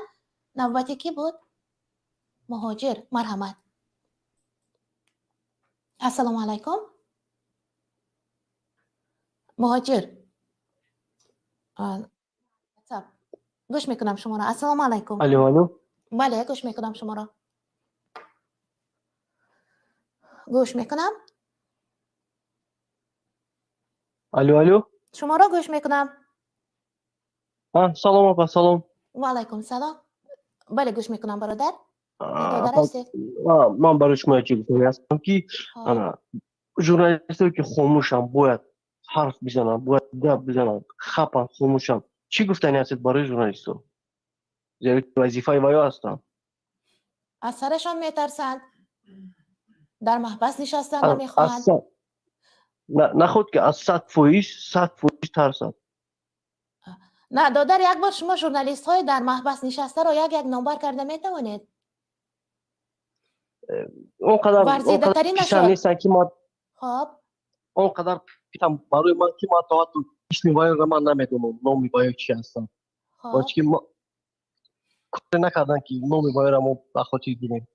навбати кӣ буд? Муҳоҷир, марҳамат. Ассалому алайкум, муҳоҷир. Гӯш мекунам шуморо. Ассалому алайкум. Алло, алло. Бале, гӯш мекунам шуморо, гӯш мекунам. Алло, алло. Шуморо гӯш мекунам. Салом, апа, салом. Ва алайкум салом. Бале, гӯш мекунам, бародар. Ман барои шумо як чиз гуфтанӣ ҳастам, ки журналистое ки хомӯшанд, бояд ҳарф бизананд, бояд гап бизананд, хапанд, хомӯшанд. Чӣ гуфтанӣ ҳастед барои журналистҳо, зеро ки вазифаи ваё ҳастанд? Аз сарашон метарсанд, дар маҳбас нишастан намехоҳанд. Наход ки аз 100%, 100% тарсад. На, додар, як бор шумо журналистҳои дар маҳбас нишастаро як як номбар карда метавонед? Он қадар писанд нестанд, ки ман хоб он қадар барои ман, ки ман то ҳатто исми ваёро ман намедонам, номи ваё чи ҳастанд, ки коре накарданд, ки номи ваёро мо ба хотир гирем.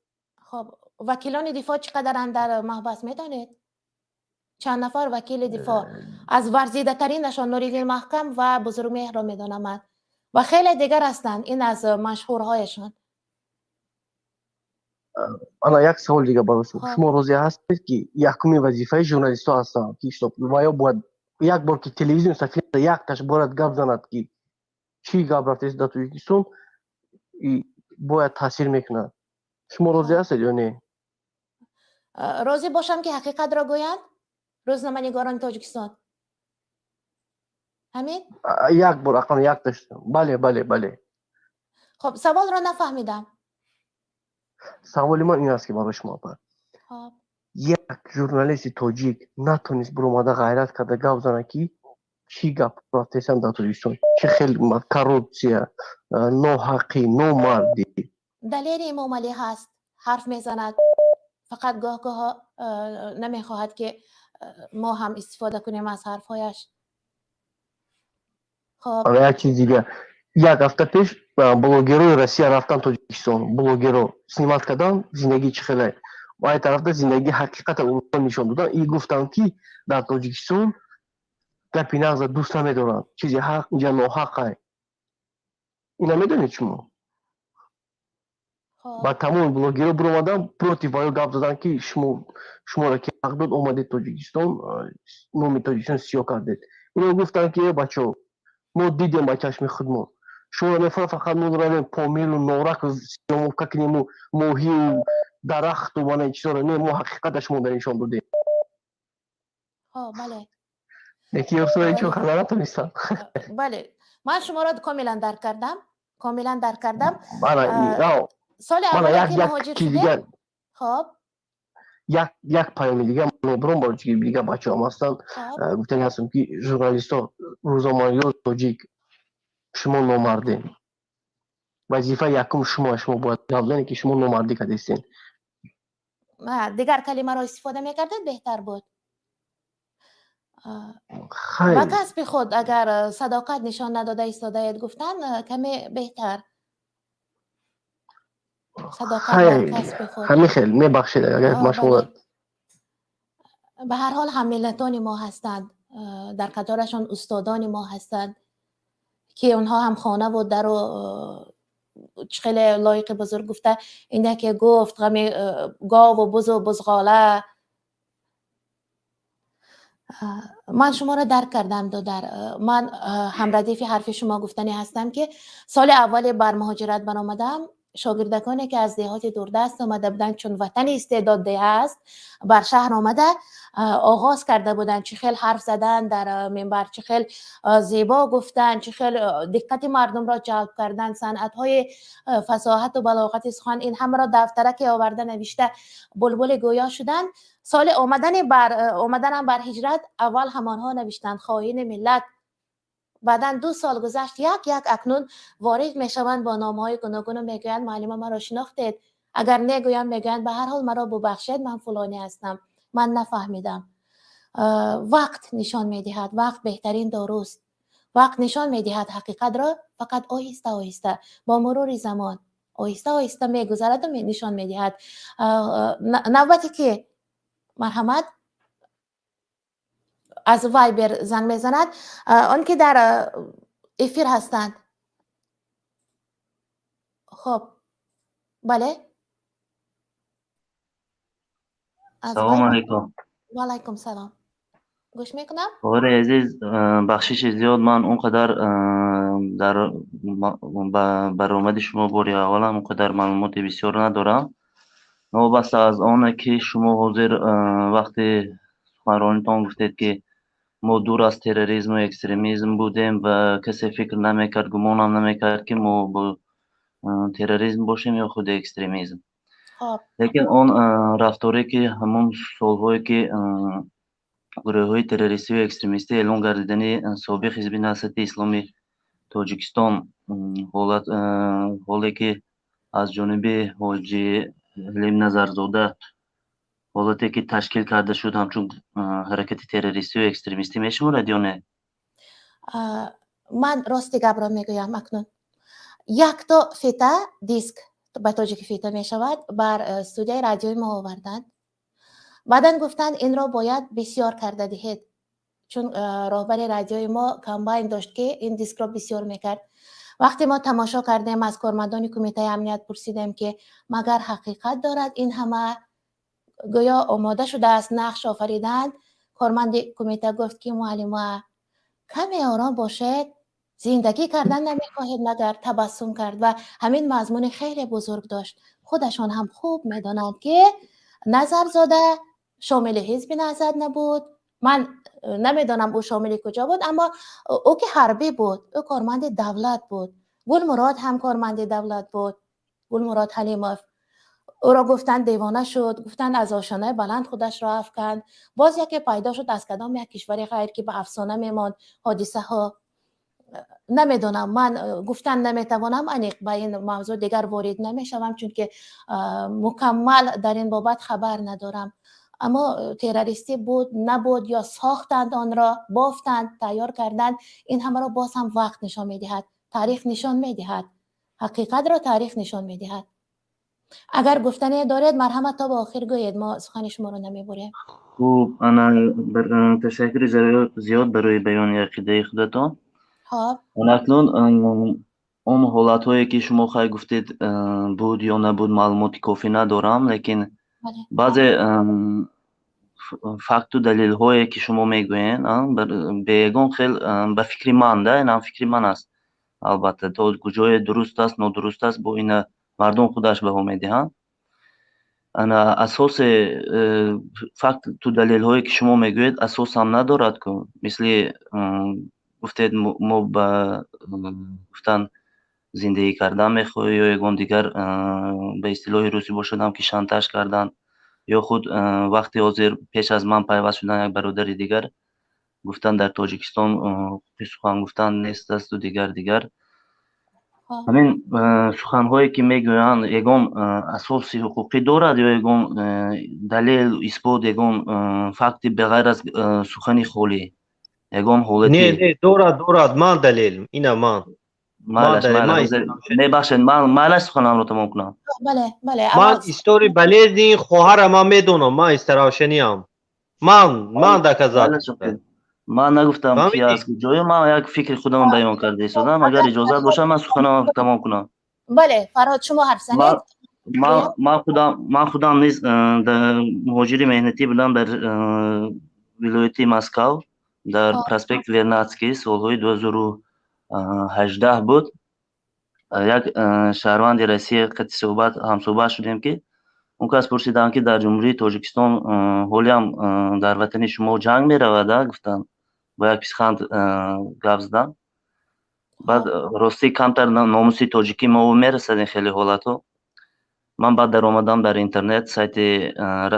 Хоб, вакилони дифоъ чӣ қадаранд дар маҳбас, медонед? Чанд нафар вакили дифоъ? Аз варзидатаринашон Нуриддин Маҳкам ва Бузургмеҳрро медонам ман ва хеле дигар ҳастанд, ин аз машҳурҳояшон. Ана як савол дига барои шумо. Шумо розӣ ҳастед, ки якуми вазифаи журналистҳо ҳастанд, ки ваё бояд як бор ки телевизион сафина якташ бояд гап занад, ки чӣ гап рафтааст дар Тоҷикистон, бояд таъсир мекунад? Шумо розӣ ҳастед ё не? Розӣ бошам, ки ҳақиқатро гӯянд рӯзноманигорони Тоҷикистон, ҳамин? Як бор ақаллан якташ. Бале, бале, бале. Хоб, саволро нафаҳмидам. Саволи ман ин аст, ки барои шумо, апа, як журналисти тоҷик натонист биромада, ғайрат карда гап занад, ки чӣ гап рафтаистанд дар Тоҷикистон, чӣ хел коррупсия, ноҳақӣ, номардӣ. Далери Эмомалӣ ҳаст, ҳарф мезанад, фақат гоҳ гоҳо намехоҳад, ки мо ҳам истифода кунем аз ҳарфҳояш. Хоб, як чиз дига. Як ҳафта пеш блогерои Россия рафтан Тоҷикистон, блогеро снимать кардан, зиндагӣ чӣ хеле ва ай тарафда зиндагии ҳақиқата онҳо нишон додан и гуфтанд, ки дар Тоҷикистон гапи нағза дӯст намедоранд, чизи ҳақ инҷа ноҳақай. Ина медонед шумо? Ба тамоми блогеро биромадан, против ваё гап задан, ки шумо, шуморо ки ҳақ дод, омадед Тоҷикистон, номи Тоҷикистон сиёҳ кардед? Ино гуфтанд, ки э бачаҳо, мо дидем ба чашми худмон, шумо мефаҳмед, фақат мо равем Помиру Нораку съёмка кунему, моҳию дарахту мана ин чизоро не, мо ҳақиқата шумо дар нишон додем. Бале. Лекин ёфтан чун хазар натонистам. Бале, ман шуморо комилан дарк кардам, комилан дарк кардам. Соли аввале ки муҳоҷир шудем, хоб. Як паёми дига мебурам, барои чи дига бачаҳом ҳастанд. Гуфтани ҳастам, ки журналистҳо, рӯзноманиёи тоҷик, шумо номардем. Вазифаи якум шумо, шумо бояд гап занед, ки шумо номардӣ кардистед. Дигар калимаро истифода мекардед, беҳтар буд. Ба касби худ агар садоқат нишон надода истодаед, гуфтан каме беҳтар. Садоқат дар касби худ. Ҳамин хел, мебахшед, агар ман шумо. Ба ҳар ҳол, ҳаммиллатони мо ҳастанд, дар қаторашон устодони мо ҳастанд, ки онҳо ҳам хонаву дару чӣ хеле лоиқи бузург гуфта, ин яке гуфт ғами гову бузу бузғола. Ман шуморо дарк кардам, додар. Ман ҳамрадифи ҳарфи шумо гуфтанӣ ҳастам, ки соли аввале бар муҳоҷират баромадам. Шогирдаконе ки аз деҳоти дурдаст омада буданд, чун ватани истеъдод деҳа аст, бар шаҳр омада оғоз карда буданд. Чӣ хел ҳарф задан дар минбар, чӣ хел зебо гуфтан, чӣ хел диққати мардумро ҷалб кардан, санъатҳои фасоҳату балоғати сухан, ин ҳамаро дафтараке оварда навишта, булбули гӯё шуданд. Соли омадани бар омаданам бар ҳиҷрат, аввал ҳамонҳо навиштанд: хоини миллат. Баъдан 2 сол гузашт, як як акнун ворид мешаванд бо номҳои гуногуну мегӯянд: «Муаллима, маро шинохтед?» Агар негӯям, мегӯянд: «Ба ҳар ҳол, маро бубахшед, ман фулонӣ ҳастам, ман нафаҳмидам». Вақт нишон медиҳад, вақт беҳтарин доруст. Вақт нишон медиҳад ҳақиқатро, фақат оҳиста оҳиста, бо мурури замон, оҳиста оҳиста мегузараду нишон медиҳад. Навбате ки, марҳамат, аз Вайбер занг мезанад, он ки дар эфир ҳастанд. Хоб, бале. Салому алайкум. Ваалайкум салом, гӯш мекунам. Хоҳари азиз, бахшиши зиёд, ман он қадар дар баромади шумо бори аввалам, он қадар маълумоти бисёр надорам. Новобаста аз оне ки шумо ҳозир вақти суханронитон гуфтед, ки мо дур аз терроризму экстремизм будем ва касе фикр намекард, гумонам намекард, ки мо бо терроризм бошем ё худи экстремизм. Лекин он рафторе ки ҳамон солҳое ки гурӯҳҳои террористию экстремистӣ эълон гардидани собиқ Ҳизби Наҳзати Исломии Тоҷикистон, ҳолат ҳоле ки аз ҷониби ҳоҷи Ҳалим Назарзода ҳолате ки ташкил карда шуд, ҳамчун ҳаракати террористию экстремистӣ мешуморад ё не? Ман рости гапро мегӯям. Акнун якто фита, диск, ба тоҷики фита мешавад, бар студияи радиои мо оварданд. Баъдан гуфтанд: «Инро бояд бисёр карда диҳед», чун роҳбари радиои мо комбайн дошт, ки ин дискро бисёр мекард. Вақте мо тамошо кардем, аз кормандони Кумитаи амният пурсидем, ки магар ҳақиқат дорад, ин ҳама гӯё омода шудааст, нақш офариданд? Корманди кумита гуфт, ки «Муаллима, каме ором бошед, зиндагӣ кардан намехоҳед магар?» Табассум кард ва ҳамин мазмуни хеле бузург дошт. Худашон ҳам хуб медонанд, ки Назарзода шомили Ҳизби Наҳзат набуд. Ман намедонам, ӯ шомили куҷо буд, аммо ӯ ки ҳарбӣ буд, ӯ корманди давлат буд. Гулмурод ҳам корманди давлат буд, Гулмурод Ҳалимов. Ӯро гуфтанд девона шуд, гуфтанд аз ошонаи баланд худашро афканд. Боз яке пайдо шуд аз кадом як кишвари ғайр, ки ба афсона мемонд ҳодисаҳо. Намедонам, ман гуфтан наметавонам, аниқ ба ин мавзӯъ дигар ворид намешавам, чунки мукаммал дар ин бобат хабар надорам. Аммо террористӣ буд, набуд ё сохтанд, онро бофтанд, тайёр карданд, ин ҳамаро боз ҳам вақт нишон медиҳад, таърих нишон медиҳад, ҳақиқатро таърих нишон медиҳад. Агар гуфтане доред, марҳамат, то ба охир гӯед, мо сухани шуморо намебурем. Хуб, ана, ташаккури зиёд барои баёни ақидаи худатон. Акнун он ҳолатҳое ки шумо хай гуфтед, буд ё набуд, маълумоти кофӣ надорам, лекин баъзе факту далелҳое ки шумо мегӯед, бе ягон хел, ба фикри ман, да, инам фикри ман аст, албатта, то куҷое дуруст аст, нодуруст аст, бо ина мардум худаш баҳо медиҳанд. Ана асоси факту далелҳое ки шумо мегӯед, асосам надорад ку. Мисли гуфтед, мо ба гуфтан зиндагӣ кардан мехоҳӣ ё ягон дигар, ба истилоҳи русӣ бошадам, ки шантаж кардан ё худ вақти ҳозир пеш аз ман пайваст шудан як бародари дигар гуфтан, дар Тоҷикистон ҳуқуқи сухан гуфтан нест асту дигар дигар. Ҳамин суханҳое ки мегӯянд, ягон асоси ҳуқуқӣ дорад ё ягон далел, исбот, ягон факти ба ғайр аз сухани холӣ, ягон ҳолати? Не, не, дорад, дорад. Ман далел, ина ман. Мебахшед, майлаш, суханамро тамом кунам. Бале, бале. Ман истории болезни хоҳара ман медонам, ман истаравшаниам, ман доказать. Ман нагуфтам, ки аз куҷое, ман як фикри худамро баён карда истодам. Агар иҷозат бошад, ман суханамро тамом кунам. Бале, Фарҳод, шумо ҳарф занед. Ман худам низ муҳоҷири меҳнатӣ будам дар вилояти Москав, дар проспект Вернадский, солҳои 2018 буд. Як шаҳрванди Россия қати суҳбат, ҳамсуҳбат шудем, ки он кас пурсиданд, ки дар Ҷумҳурии Тоҷикистон ҳолиам дар ватани шумо ҷанг меравад, гуфтанд, бо як писханд гап заданд. Баъд ростӣ камтар номуси тоҷикӣ мо мерасад ин хеле ҳолатҳо. Ман баъд даромадам дар интернет, сайти,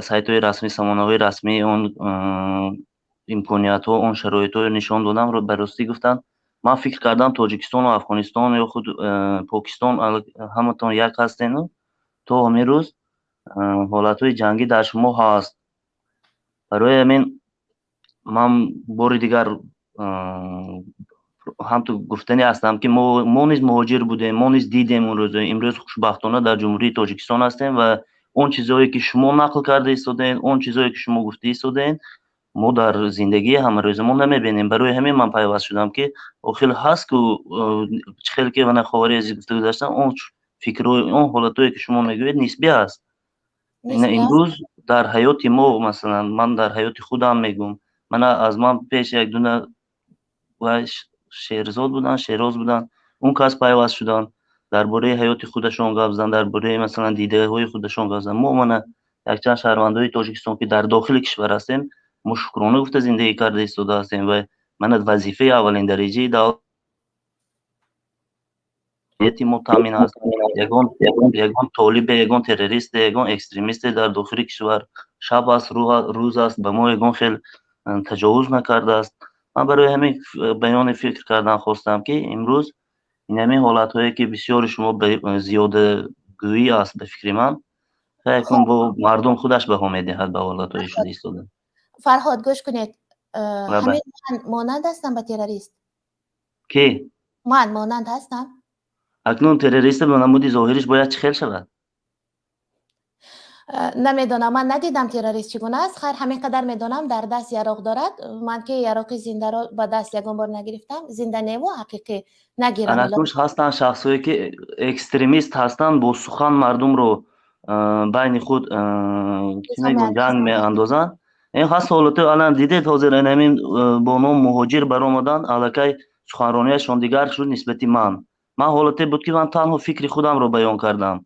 сайтҳои расмӣ, сомонаҳои расмӣ, он имкониятҳо, он шароитҳоро нишон додам. Ба ростӣ гуфтанд, ман фикр кардам, Тоҷикистону Афғонистон ё худ Покистон ҳаматон як ҳастену то ҳамин рӯз ҳолатҳои ҷангӣ дар шумо ҳаст. Барои ҳамин ман бори дигар ҳамту гуфтанӣ ҳастам, ки мо низ муҳоҷир будем, мо низ дидем он рӯзо. Имрӯз хушбахтона дар Ҷумҳурии Тоҷикистон ҳастем ва он чизҳое, ки шумо нақл карда истодаед, он чизҳое, ки шумо гуфта истодаед, мо дар зиндагии ҳамарӯза мо намебинем. Барои ҳамин ман пайваст шудам, ки охир ҳаст ку чӣ хеле ки вана ховари азиз гуфта гузаштам, он фикрҳо, он ҳолатҳое, ки шумо мегӯед, нисбӣ аст. Имрӯз дар ҳаёти мо, масалан, ман дар ҳаёти худам мегӯм, мана аз ман пеш як дуна Шерзод буданд, Шероз буданд, он кас пайваст шуданд, дар бораи ҳаёти худашон гап заданд, дар бораи, масалан, дидаҳои худашон гап заданд. Мо мана якчанд шаҳрвандои Тоҷикистон, ки дар дохили кишвар ҳастем, мо шукрона гуфта зиндагӣ карда истода ҳастем ва мана вазифаи аввалин дараҷаи давлати мо таъмин аст. Ягон толибе, ягон террористе, ягон экстремисте дар дохили кишвар шаб аст, рӯз аст, ба мо ягон хел таҷовуз накардааст. Ман барои ҳамин баёни фикр кардан хостам, ки имрӯз ин ҳамин ҳолатҳое, ки бисёри шумо зиёдагӯӣ аст, ба фикри ман, якун бо мардум худаш баҳо медиҳад ба ҳолатҳои шуда истода. Фарҳод, гӯш кунед, ҳамин ман монанд ҳастам ба террорист? Ки? Ман монанд ҳастам? Акнун террориста ба намуди зоҳириш бояд чӣ хел шавад? Намедонам, ман надидам террорист чӣ гуна аст. Хайр, ҳамин қадар медонам, дар даст яроқ дорад. Ман ки яроқи зиндаро ба даст ягон бор нагирифтам, зинда неву ҳақиқӣ нагирам. Анакнун ҳастанд шахсҳое, ки экстремист ҳастанд, бо сухан мардумро байни худ, чӣ мегӯям, ҷанг меандозанд. Ин ҳаст ҳолатҳои, алан дидед, ҳозир ҳамин бо ном муҳоҷир баромаданд, аллакай суханронияшон дигар шуд нисбати ман. Ман ҳолате буд, ки ман танҳо фикри худамро баён кардам.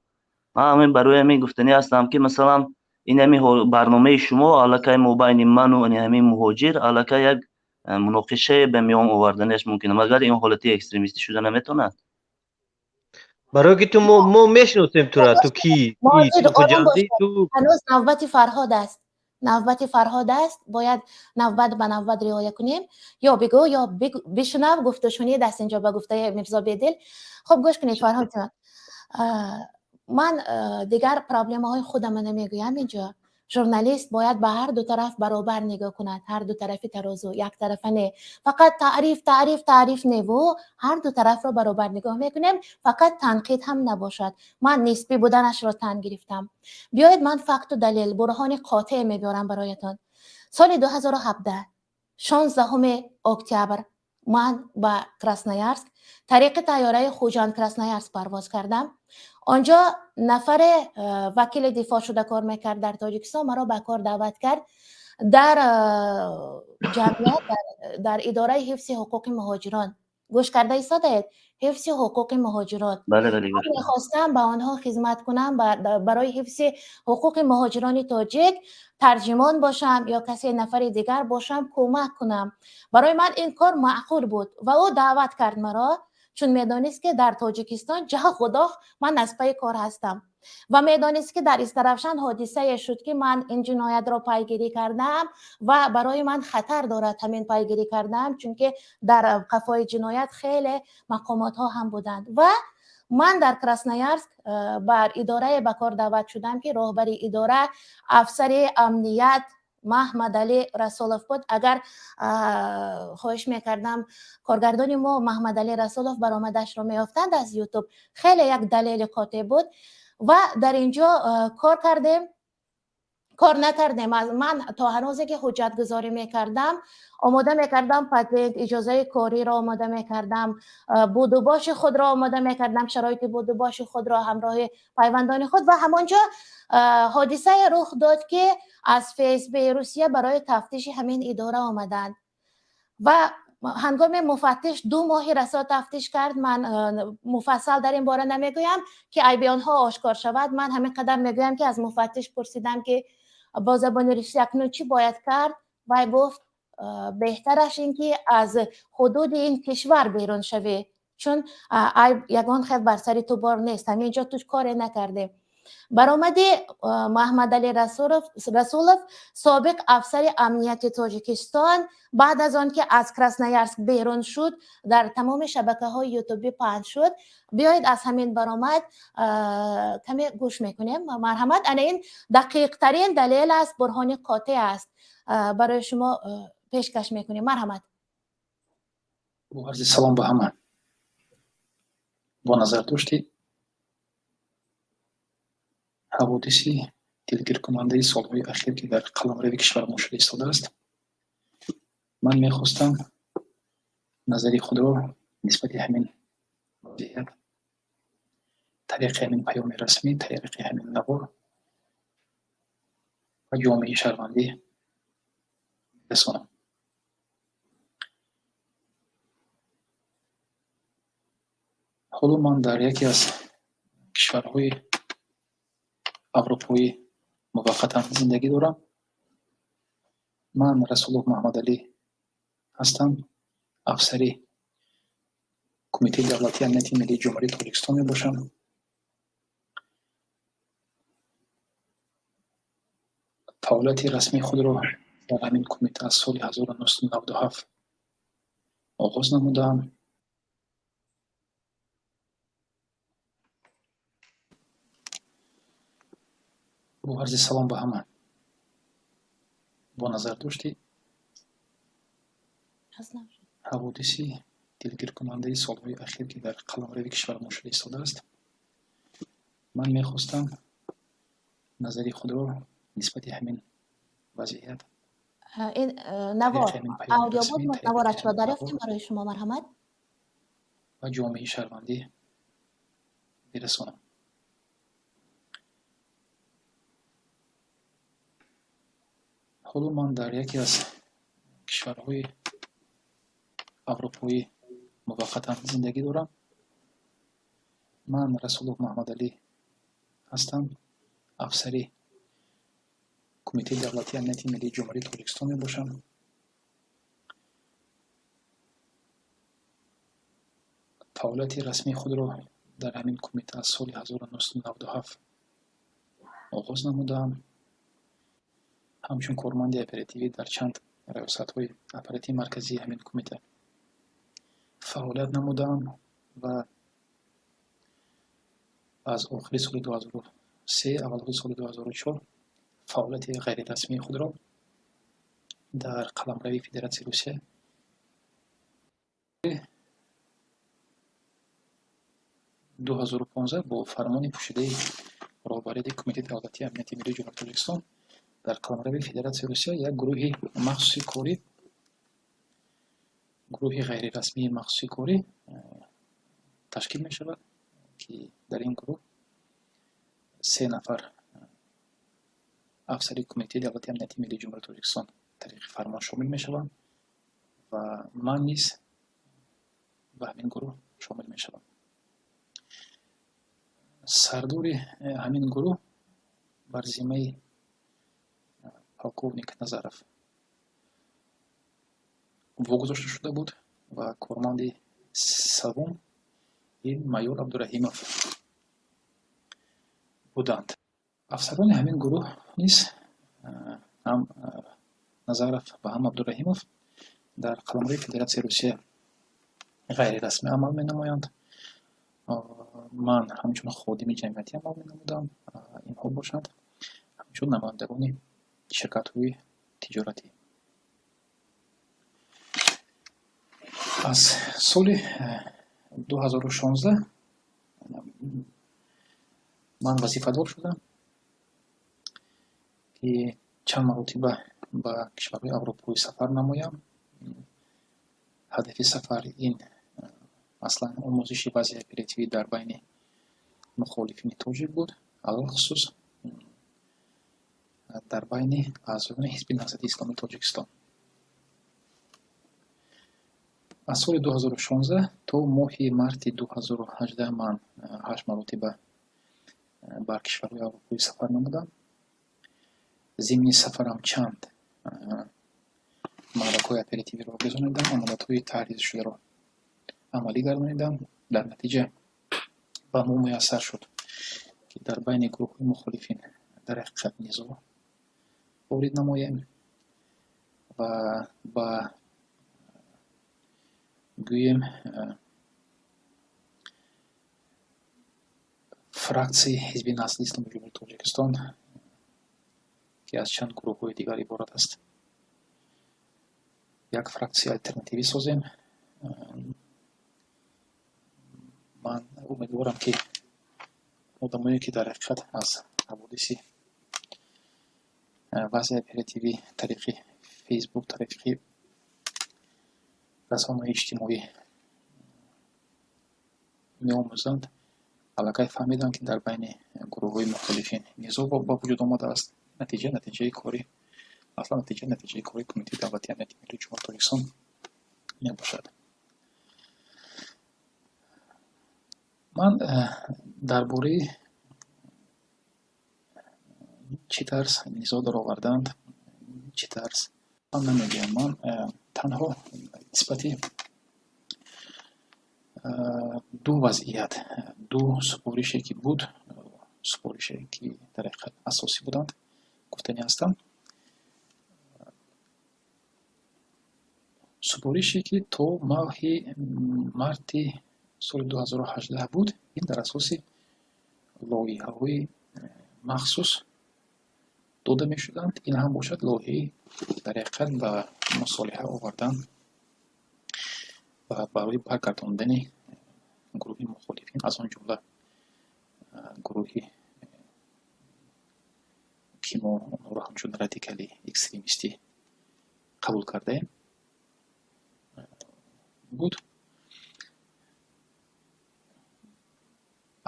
Ман ҳамин барои ҳамин гуфтанӣ ҳастам, ки масалан ин ҳамин барномаи шумо аллакай мобайни ману ҳамин муҳоҷир аллакай як муноқишае ба миён оварданаш мумкин, магар ин ҳолати экстремистӣ шуда наметавонад? Барои ки ту мо мешиносем тура, ту ки? Ҳанӯз навбати Фарҳод аст, навбати Фарҳод аст, бояд навбат ба навбат риоя кунем. Ё бигӯ, ё бишунав, гуфтушунид аст инҷо, ба гуфтаи Мирзо Бедил. Хуб, гӯш кунед, Фарҳод ҷон, ман дигар проблемаҳои худама намегӯям. Инҷо журналист бояд ба ҳар ду тараф баробар нигоҳ кунад, ҳар ду тарафи тарозу, яктарафа не, фақат таъриф, таъриф, таъриф неву ҳар ду тарафро баробар нигоҳ мекунем, фақат танқид ҳам набошад. Ман нисбӣ буданашро тан гирифтам. Биёед, ман факту далел, бурҳони қотеъ мебиёрам бароятон. Соли 2017, 16 октябр, ман ба Красноярск тариқи тайёраи Хуҷанд Красноярск парвоз кардам. Онҷо нафаре вакили дифоъ шуда кор мекард дар Тоҷикистон, маро ба кор даъват кард дар ҷамъият, дар идораи ҳифзи ҳуқуқи муҳоҷирон. Гӯш карда истодаед? Ҳифзи ҳуқуқи муҳоҷирон. Мехостам ба онҳо хизмат кунам, барои ҳифзи ҳуқуқи муҳоҷирони тоҷик тарҷимон бошам ё касе нафари дигар бошам, кӯмак кунам. Барои ман ин кор маъқул буд ва ӯ даъват кард маро, чун медонист, ки дар Тоҷикистон ҷаҳ-худоҳ ман аз пайи кор ҳастам, ва медонист, ки дар Истаравшан ҳодисае шуд, ки ман ин ҷиноятро пайгирӣ кардаам ва барои ман хатар дорад ҳамин пайгирӣ кардаам, чунки дар қафои ҷиноят хеле мақомотҳо ҳам буданд. Ва ман дар Красноярск бар идорае ба кор даъват шудам, ки роҳбари идора афсари амният Маҳмадалӣ Расулов буд. Агар хоҳиш мекардам, коргардони мо Маҳмадалӣ Расулов баромадашро меёфтанд аз Ютуб, хеле як далели қотеъ буд. Ва дар ин ҷо кор кардем, кор накардем. Ман то ҳанӯзе ки ҳуҷҷатгузорӣ мекардам, омода мекардам патент, иҷозаи кориро омода мекардам, будубоши худро омода мекардам, шароити будубоши худро ҳамроҳи пайвандони худ. Ва ҳамонҷо ҳодисае рух дод, ки аз ФСБ Русия барои тафтиши ҳамин идора омаданд ва Ҳангоми муфаттиш 2 моҳи расо тафтиш кард, ман муфассал дар ин бора намегӯям, ки айби онҳо ошкор шавад. Ман ҳамин қадар мегӯям, ки аз муфаттиш пурсидам, ки бо забони русӣ акнун чӣ бояд кард. Вай гуфт: беҳтараш ин ки аз ҳудуди ин кишвар берун шавӣ, чун айб ягон хел бар сари ту бор нест, ҳамин ҷо ту коре накардӣ. Баромади Маҳмадалӣ Расулов, собиқ афсари амнияти Тоҷикистон, баъд аз он ки аз Красноярск берун шуд, дар тамоми шабакаҳои ютубӣ паҳн шуд. Биёед, аз ҳамин баромад каме гӯш мекунем. Марҳамат, ана ин дақиқтарин далел аст, бурҳони қотеъ аст, барои шумо пешкаш мекунем. Марҳамат. Бо арзи салом ба ҳама, бо назардошти ҳаводиси дилгиркунандаи солҳои ахир, ки дар қаламрави кишварамон шуда истодааст, ман мехостам назари худро нисбати ҳамин вазъият тариқи ҳамин паёми расмӣ, тариқи ҳамин навор ба ҷомеаи шаҳрвандӣ расонам. Ҳоло ман дар яке аз кишварҳои аврупоӣ муваққатан зиндагӣ дорам. Ман Расулов Маҳмадалӣ ҳастам, афсари Кумитаи давлатии амнияти миллии Ҷумҳурии Тоҷикистон мебошам. Фаъолияти расмии худро дар ҳамин кумита аз соли 1997 оғоз намудаам. Бо арзи салом ба ҳама, бо назардошти ҳаводиси дилгиркунандаи солҳои ахир, ки дар қаламрави кишварамон шуда истодааст, ман мехостам назари худро нисбати ҳамин вазъият Ин навор аудио буд, наворашро дарёфтем барои шумо. Марҳамат. Ба ҷомеаи шаҳрвандӣ бирасонам. Ҳоло ман дар яке аз кишварҳои аврупоӣ муваққатан зиндагӣ дорам. Ман Расулов Маҳмадалӣ ҳастам, афсари Кумитаи давлатии амнияти миллии Ҷумҳурии Тоҷикистон мебошам. Фаъолияти расмии худро дар ҳамин кумита аз соли 1997 оғоз намудаам. Ҳамчун корманди оперативӣ дар чанд раёсатҳои аппаратии марказии ҳамин кумита фаъолият намудаам ва аз охири соли 2003, аввалҳои соли 2004 фаъолияти ғайрирасмии худро дар қаламрави Федератсияи Русия 2015 бо фармони пӯшидаи роҳбарияти Кумитаи давлатии амнияти миллии Ҷумҳурии Тоҷикистон дар қаламрави Федератсияи Русия як гурӯҳи махсуси корӣ, гурӯҳи ғайрирасмии махсуси корӣ ташкил мешавад, ки дар ин гурӯҳ се нафар афсари Кумитаи давлатии амнияти миллии Ҷумҳурии Тоҷикистон тариқи фармон шомил мешаванд ва ман низ ба ҳамин гурӯҳ шомил мешавам. Сардори ҳамин гурӯҳ бар зиммаи полковник Назаров вогузошта шуда буд ва корманди севум ин майор Абдураҳимов буданд. Афсарони ҳамин гурӯҳ низ, ҳам Назаров ва ҳам Абдураҳимов, дар қаламрави Федератсияи Русия ғайрирасмӣ амал менамоянд. Ман ҳамчун ходими ҷамъиятӣ амал менамудам, инҳо бошанд ҳамчун намояндагони ширкатҳои тиҷоратӣ. Аз соли 2016 ман вазифадор шудам, ки чанд маротиба ба кишварҳои аврупоӣ сафар намоям. Ҳадафи сафар ин аслан омӯзиши вазъи оперативӣ дар байни мухолифини тоҷик буд, алалхусус дар байни аъзоёни Ҳизби Наҳзати Исломии Тоҷикистон. Аз соли 2016 то моҳи марти 2018 ман ҳашт маротиба бар кишварҳои аврупоӣ сафар намудам. Зимни сафарам чанд маъракаҳои оперативиро гузаронидам, амалиётҳои таҳризшударо амалӣ гардонидам. Дар натиҷа ба мо муяссар шуд, ки дар байни гурӯҳҳои мухолифин дар ҳақиқат низоъ ворид намоем ва ба гӯем фраксияи Ҳизби Наҳзати Исломии Ҷумҳурии Тоҷикистон, ки аз чанд гурӯҳҳои дигар иборат аст, як фраксияи алтернативӣ созем. Ман умедворам, ки одамое, ки дар ҳақиқат аз ҳаводиси вазъи оперативӣ тариқи Фейсбук, тариқи расонаҳои иҷтимоӣ меомӯзанд, аллакай фаҳмиданд, ки дар байни гурӯҳҳои мухолифин низоъ ба вуҷуд омадааст. Натиҷа натиҷаи кори аслан натиҷа натиҷаи кори Кумитаи давлатии амнияти миллии Ҷумҳурии Тоҷикистон мебошад. Ман дар бораи чӣ тарз низоъ дароварданд, чӣ тарз ман намегӯям. Ман танҳо нисбати ду вазъият, ду супорише, ки буд, супорише, ки дар ҳақиқат асосӣ буданд, гуфтанӣ ҳастам. Супорише, ки то моҳи марти соли 2018 буд, ин дар асоси лоиҳаҳои махсус дода мешуданд. Ин ҳам бошад лоиҳаи дар ҳақиқат ба мусолиҳа овардан ва барои баргардондани гурӯҳи мухолифин, аз он ҷумла гурӯҳи, ки мо онҳоро ҳамчун радикали экстремистӣ қабул кардаем, буд.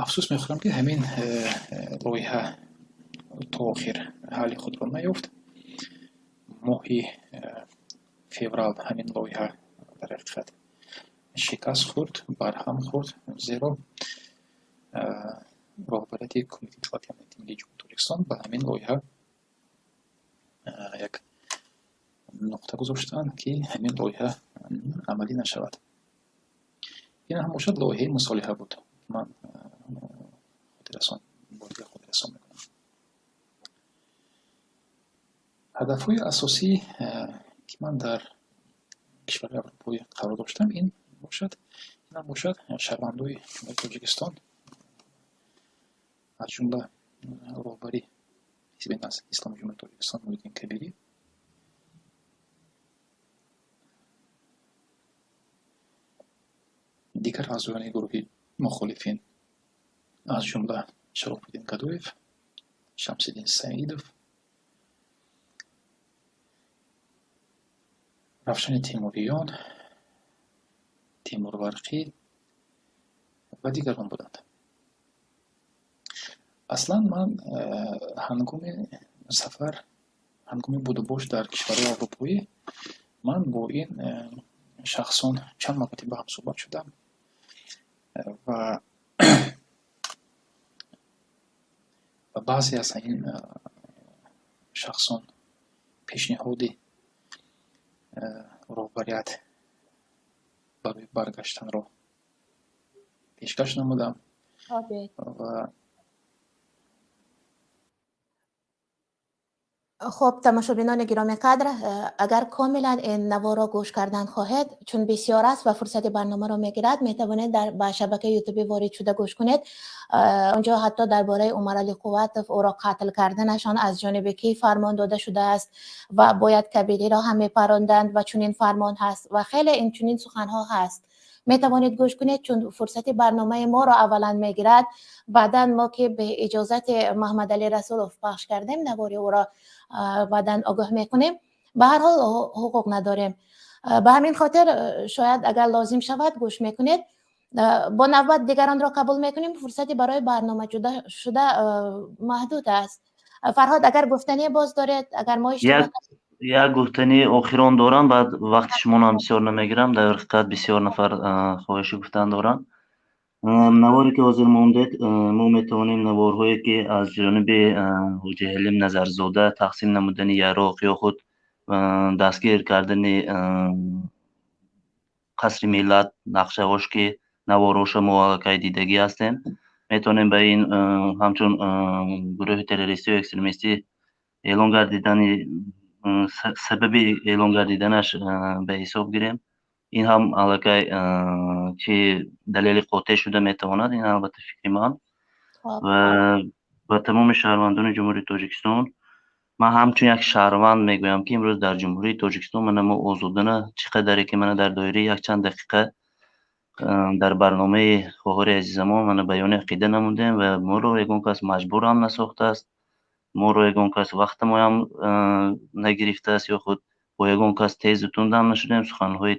Афсӯс мехӯрам, ки ҳамин лоиҳа то охир ҳалли худро наёфт. Моҳи феврал ҳамин лоиҳа дар ҳақиқат шикаст хӯрд, барҳам хӯрд, зеро роҳбарияти Кумитаи давлатии амнияти миллии Ҷумҳурии Тоҷикистон ба ҳамин лоиҳа як нуқта гузоштанд, ки ҳамин лоиҳа амалӣ нашавад. Ин ҳам бошад лоиҳаи мусолиҳа буд. Ман хотиррасон бори дигар хотиррасон мекунам. Ҳадафҳои асосӣ, ки ман дар кишварҳои аврупоӣ қарор доштам, ин бошад, инам бошад шаҳрвандои Ҷумҳурии Тоҷикистон, аз ҷумла роҳбари Ҳизби Наҳзати Исломии Ҷумҳурии Тоҷикистон Муҳиддин Кабирӣ, дигар аъзоёни гурӯҳи мухолифин, аз ҷумла Шарофиддин Гадоев, Шамсиддин Саидов, Равшани Темуриён, Темур Варқӣ ва дигарон буданд. Аслан ман ҳангоми сафар, ҳангоми будубош дар кишварҳои аврупоӣ ман бо ин шахсон чанд маротиба ҳамсӯҳбат шудам ва баъзе аз ин шахсон пешниҳоди роҳбарият барои баргаштанро пешкаш намудам ва Хуб, тамошобинони гиромӣ қадр, агар комилан ин наворро гӯш кардан хоҳед, чун бисёр аст ва фурсати барномаро мегирад, метавонед дар ба шабакаи ютуби ворид шуда гӯш кунед. Онҷо ҳатто дар бораи Умаралӣ Қувватов, ӯро қатл карданашон аз ҷониби кӣ фармон дода шудааст ва бояд Кабириро ҳам мепаронданд ва чунин фармон ҳаст ва хеле инчунин суханҳо ҳаст. Метавонед гӯш кунед, чун фурсати барномаи моро аввалан мегирад. Баъдан мо ки бе иҷозати Маҳмадалӣ Расулов пахш кардем навори ӯро, баъдан огоҳ мекунем. Ба ҳар ҳол ҳуқуқ надорем. Ба ҳамин хотир шояд агар лозим шавад гӯш мекунед. Бо навбат дигаронро қабул мекунем. Фурсати барои барнома ҷудо шуда маҳдуд аст. Фарҳод, агар гуфтание боз доред, агар мо иштибоҳ Як гуфтани охирон дорам, баъд вақти шуморо бисёр намегирам. Дар ҳақиқат бисёр нафар хоҳиши гуфтан доранд. Наворе ки ҳозир мондед, мо метавонем наворҳое ки аз ҷониби Ҳоҷи Ҳалим Назарзода тақсим намудани яроқ ё худ дастгир кардани Қасри Миллат, нақшаҳош ки наворҳоша мо аллакай дидагӣ ҳастем, метавонем ба ин ҳамчун гурӯҳи террористию экстремистӣ эълон гардидани, сабаби эълон гардиданаш ба ҳисоб гирем. Ин ҳам аллакай чи далели қотеъ шуда метавонад. Ин албатта фикри ман. Ва ба тамоми шаҳрвандони Ҷумҳурии Тоҷикистон ман ҳамчун як шаҳрванд мегӯям, ки имрӯз дар Ҷумҳурии Тоҷикистон мана мо озодона чӣ қадаре ки мана дар доираи якчанд дақиқа дар барномаи хоҳари азизамон мана баёни ақида намудем ва моро ягон кас маҷбур ҳам насохтааст, моро ягон кас вақтамоям нагирифтааст ё худ бо ягон кас тезу тунд ҳам нашудем. Суханҳои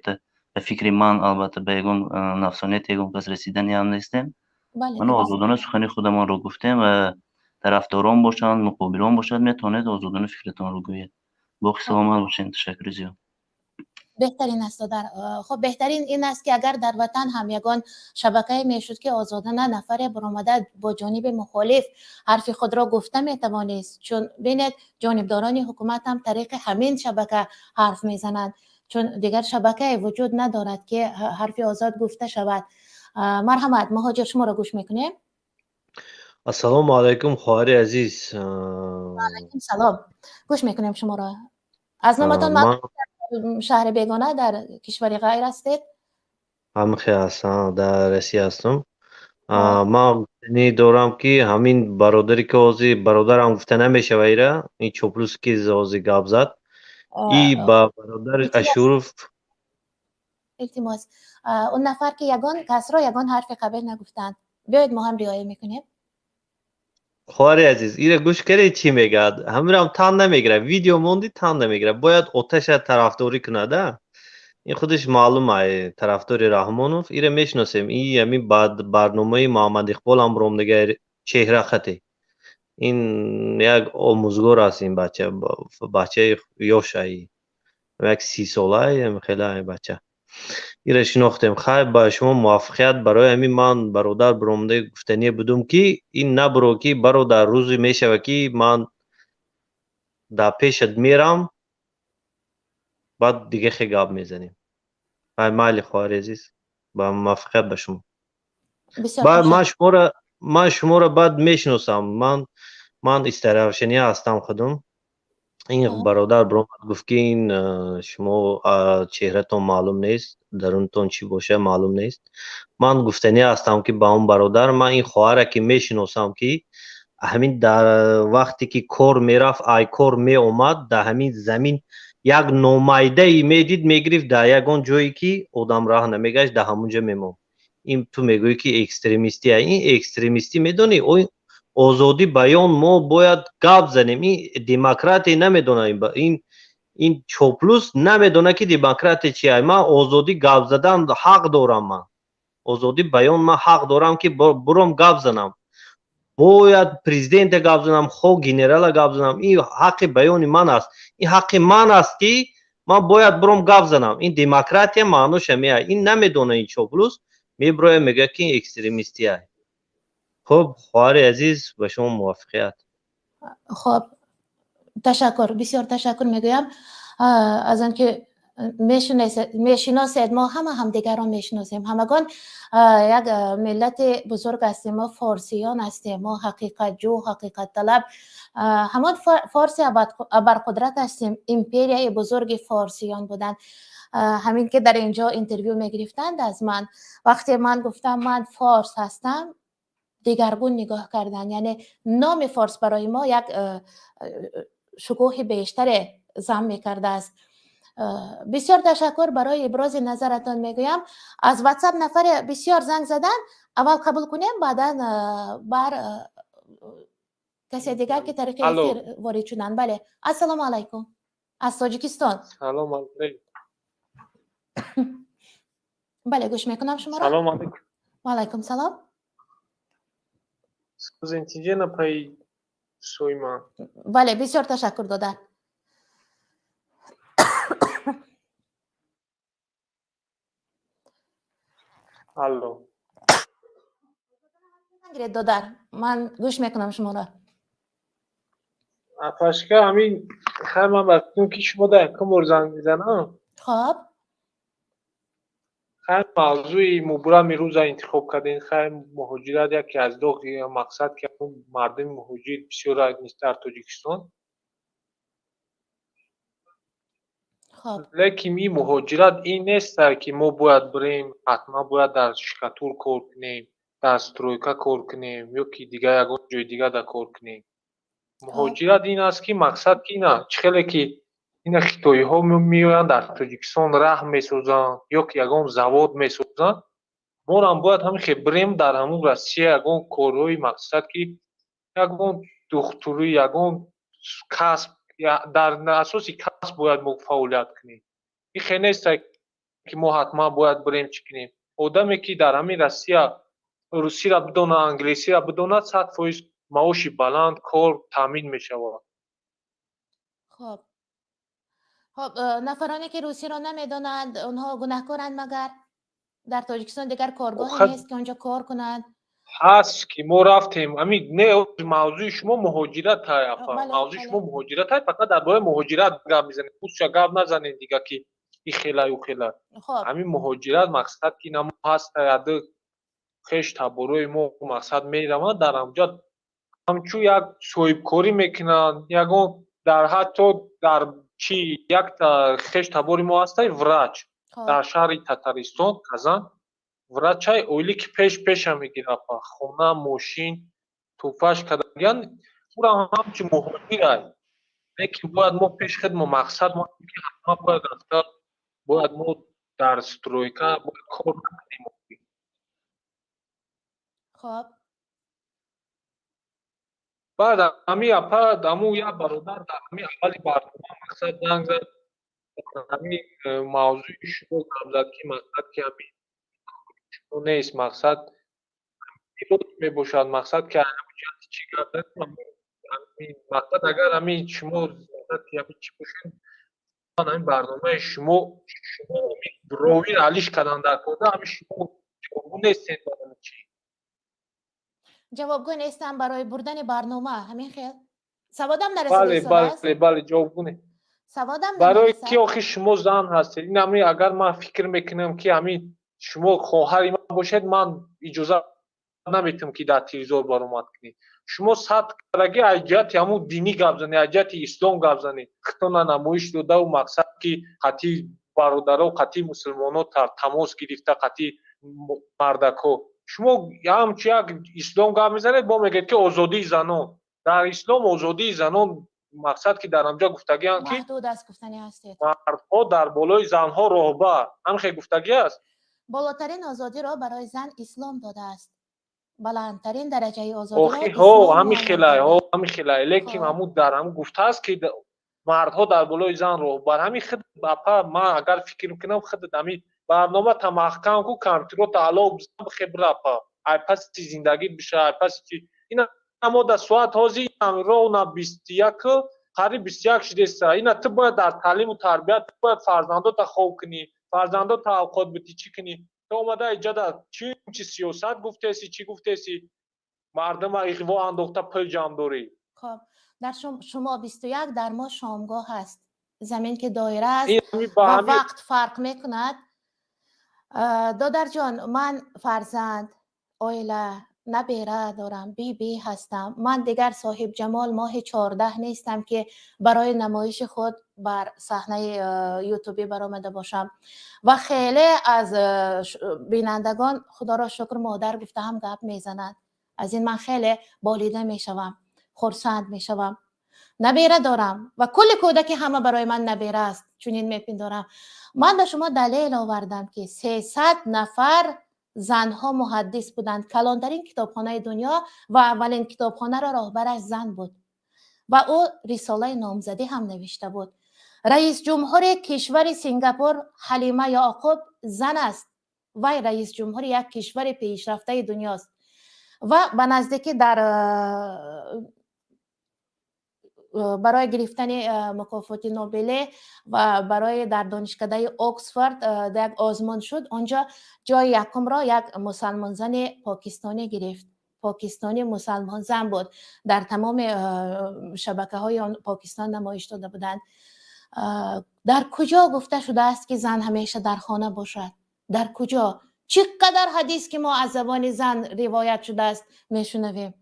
ба фикри ман, албатта, ба ягон нафсонияти ягон кас расидани ҳам нестем. Мана озодона сухани худамонро гуфтем ва тарафдорон бошанд, муқобилон бошад, метавонед озодона фикратонро гӯед. Боқӣ саломат бошед, ташаккури зиёд. Беҳтарин аст, додар. Хуб, беҳтарин ин аст, ки агар дар ватан ҳам ягон шабакае мешуд, ки озодона нафаре баромада бо ҷониби мухолиф ҳарфи худро гуфта метавонист, чун бинед, ҷонибдорони ҳукумат ҳам тариқи ҳамин шабака ҳарф мезананд, чун дигар шабакае вуҷуд надорад, ки ҳарфи озод гуфта шавад. Марҳамат, Муҳоҷир, шуморо гӯш мекунем. Ассалому алайкум, хоҳари азиз. Алайкум салом, гӯш мекунем шуморо. Аз номатон шаҳри бегона, дар кишвари ғайр ҳастед. Ҳамхе ҳастам, дар Россия ҳастам. Ман гуфтанӣ дорам, ки ҳамин бародаре ки ҳозир, бародарам гуфта намешава ира, ин чоплус ки ҳозир гап зад, и ба бародар Ашуров. Илтимос, он нафар ки ягон касро ягон ҳарфи қабеҳ нагуфтанд, биёед мо ҳам риоя мекунем. Хоҳари азиз, ира гӯш кардед, чӣ мегӯяд? Ҳамирам тан намегирад. Видео монди, тан намегирад. Бояд оташа тарафдорӣ кунада. Ин худаш маълум, ай тарафдори Раҳмонов. Ира мешиносем. И ҳамин барномаи Муҳаммад Иқбол ҳам ромдага чеҳра хате. Ин як омӯзгор аст, ин бача, бачаи ёш, ай як 30 сола, хеле бача. Ира шинохтем. Хайр, ба шумо муваффақият. Барои ҳамин ман, бародар, биромада гуфтание будум, ки ин набуро, ки бародар, рӯзе мешава, ки ман дар пешат мерам, баъд дига хе гап мезанем. Ай, майли, хоҳари азиз, ба муваффақият ба шумо. Ман шуморо баъд мешиносам. Ман истаравшания ҳастам худум. Ин бародар биромад, гуфт, ки ин шумо чеҳратон маълум нест, дарунтон чӣ боша маълум нест. Ман гуфтанӣ ҳастам, ки ба он бародар, ман ин хоҳаре ки мешиносам, ки ҳамин дар вақте ки кор мерафт, ай кор меомад, дар ҳамин замин як номайдае медид, мегирифт, дар ягон ҷое ки одам раҳ намегашт, дар ҳамон ҷо мемонд. Ин ту мегӯӣ, ки экстремистия. Ин экстремистӣ, медонӣ, озодӣ баён, мо бояд гап занем. Ин демократия намедона, ин чоплус намедона, ки демократия чи. Ман озодӣ гап задан ҳақ дорам, ман озодӣ баён, ман ҳақ дорам, ки буром гап занам. Бояд президента гап занам, хо генерала гап занам, ин ҳаққи баёни ман аст. Ин ҳаққи ман аст, ки ман бояд буром гап занам. Ин демократия маънош ҳамеа. Ин намедона, ин чоплус мебирояд, мегӯяд, ки ин экстремистия. Хуб, хоҳари азиз, ба шумо муваффақият. Хуб, ташаккур, бисёр ташаккур мегӯям аз он ки мешиносед. Мо ҳама ҳамдигарро мешиносем, ҳамагон як миллати бузург ҳастем. Мо форсиён ҳастем, мо ҳақиқатҷӯ, ҳақиқатталаб, ҳамон форси абарқудрат ҳастем. Империяи бузурги форсиён буданд. Ҳамин ки дар инҷо интервю мегирифтанд аз ман, вақте ман гуфтам, ман форс ҳастам, дигаргун нигоҳ карданд. Яъне номи форс барои мо як шукӯҳи бештаре зам мекардааст. Бисёр ташаккур барои ибрози назаратон мегӯям. Аз Ватсап нафаре бисёр занг задан, аввал қабул кунем, баъдан бар касе дигар, ки тариқи эфир ворид шуданд. Бале, ассалому алайкум, аз Тоҷикистон. Салом алайкум. Бале, гӯш мекунам шуморо. Салом алайкум. Ваалайкум салом. Сӯзентиҷена пай суйман. Бале, бисёр ташаккур, додар. Алло. Нагиред, додар, ман гӯш мекунам шуморо. Апашка, ҳамин хай, ман ба фикрам, ки шумо дар якум бор занг мезанам. Хоб. Хай, мавзӯи мубрами рӯза интихоб кардем. Хай, муҳоҷират яке аз доғи, мақсад ки мардуми муҳоҷир бисёр нест дар Тоҷикистон. Лекин ин муҳоҷират ин нест, ки мо бояд бирем, ҳатман бояд дар штукатур кор кунем, дар стройка кор кунем ё ки дигар ягон ҷои дигар дар кор кунем. Муҳоҷират ин аст, ки мақсад ки ина чӣ хеле ки ина хитоиҳо меоянд дар Тоҷикистон, раҳ месозанд ё ки ягон завод месозанд, морам бояд ҳамин хел бирем дар ҳамун Россия ягон корҳои, мақсад ки ягон духтурӣ, ягон касб, дар асоси касб бояд мо фаъолият кунем. Ин хел нест, ки мо ҳатман бояд бирем, чӣ кунем. Одаме ки дар ҳамин Россия русиро бидонад, англисиро бидонад, 100% маоши баланд, кор таъмин мешавад. Хоб, нафароне ки русиро намедонанд, онҳо гунаҳкоранд магар? Дар Тоҷикистон дигар коргоҳе нест, ки онҷо кор кунанд? Ҳаст, ки мо рафтем. Ами не, мавзӯи шумо муҳоҷират ай, апа. Мавзӯи шумо муҳоҷират ай, фақат дар бораи муҳоҷират гап мезанем. Хусусан гап назанем дига, ки и хела, ю хела. Ҳамин муҳоҷират, мақсад ки намо ҳаст, яды хеш таборои мо, мақсад, мераванд дар ҳамҷа, ҳамчун як соҳибкорӣ мекунанд, ягон дар ҳатто дар чи якта хеш табори мо ҳастай, врач дар шаҳри Татаристон, Казан, врачай, оилӣ ки пеш пеша мегирад, хона, мошин тӯҳфаш кардагиян, ӯра ҳамчун муҳоҷирай. Лекин бояд мо пеш хидмо, мақсад мо ки ҳатман бояд рафта, бояд мо дар стройка бояд кор накунем. Хоб. Баъд ҳами апа, ҳамун як бародар дар ҳами аввали барнома, мақсад, занг зад, ҳами мавзӯи шумо гап зад, ки мақсад ки ҳами шумо нест, мақсад мебошад, мақсад ки ҷиҳати чӣ гап зад, мақсад, агар ҳами шумо, мақсад ки ҳами чӣ бошед, ман ҳамин барномаи шумо ровиро алиш кардан дар корда, ҳами шумо ҷавобгӯ нестед барои чӣ? Ҷавобгӯ нестам барои бурдани барнома, ҳамин хел? Саводам нарасида? Бале, бале, бале, ҷавобгӯ не. Саводам барои ки охи шумо зан ҳастед. Ин ҳами агар ман фикр мекунам, ки ҳамин шумо хоҳари ман бошед, ман иҷоза наметам, ки дар телевизор баромад кунед. Шумо сад кардаги аз ҷиҳати ҳамун динӣ гап занед, аз ҷиҳати ислом гап занед, хитона намоиш додаву, мақсад ки қатъи бародаро, қатъи мусулмоно тамос гирифта, қатъи мардакҳо. Шумо ҳамчун як ислом гап мезанед, бо мегӯед, ки озодии занон. Дар ислом озодии занон, мақсад ки дар ҳамҷо гуфтагианд, ки маҳдуд аст, гуфтанӣ ҳастед. Мардҳо дар болои занҳо роҳбар, ҳамхел гуфтагӣ аст. Болотарин озодиро барои зан ислом додааст, баландтарин дараҷаи озодиро. Охи ҳо, ҳами хелай, ҳо, ҳами хелай, лекин ҳамун дар ҳамун гуфтааст, ки мардҳо дар болои зан роҳбар. Ҳами худ, апа, ман агар фикр кунам, худ ҳами барнома та маҳкам ку, компютерота ало бизан, бихе бира, апа, ай паси зиндагӣ биша, ай паси чи ина мо дар соат ҳозир ровна 21, қариб 21 шудеста. Ина ту бояд дар таълиму тарбият, ту бояд фарзандота хоб кунӣ, фарзандота авқот битӣ, чӣ кунӣ. Ту омада иҷода чи чи сиёсат гуфтеси, чӣ гуфтеси, мардума иғво андохта пул ҷамъ дорӣ. Хоб, дар шумо 21, дар мо шомгоҳ аст. Замин ки доира аст ва вақт фарқ мекунад. Додарҷон, ман фарзанд, оила, набера дорам, биби ҳастам. Ман дигар соҳибҷамол моҳи 14 нестам, ки барои намоиши худ бар саҳнаи ютубӣ баромада бошам. Ва хеле аз бинандагон, худоро шукр, модар гуфта ҳам гап мезананд. Аз ин ман хеле болида мешавам, хурсанд мешавам. Набера дорам ва кулли кӯдаки ҳама барои ман набера аст, чунин мепиндорам. Ман ба шумо далел овардам, ки 300 нафар занҳо муҳаддис буданд. Калонтарин китобхонаи дунё ва аввалин китобхонаро роҳбараш зан буд ва ӯ рисолаи номзадӣ ҳам навишта буд. Раисҷумҳури кишвари Сингапур Ҳалима Яъқуб зан аст. Вай раисҷумҳури як кишвари пешрафтаи дунёст ва ба наздикӣ дар Барои гирифтани мукофоти Нобеле ва барои дар донишкадаи Оксфорд як озмун шуд, онҷо ҷои якумро як мусалмонзани покистонӣ гирифт. Покистонӣ мусалмонзан буд, дар тамоми шабакаҳои Покистон намоиш дода буданд. Дар куҷо гуфта шудааст, ки зан ҳамеша дар хона бошад? Дар куҷо? Чӣ қадар ҳадис, ки мо аз забони зан ривоят шудааст, мешунавем.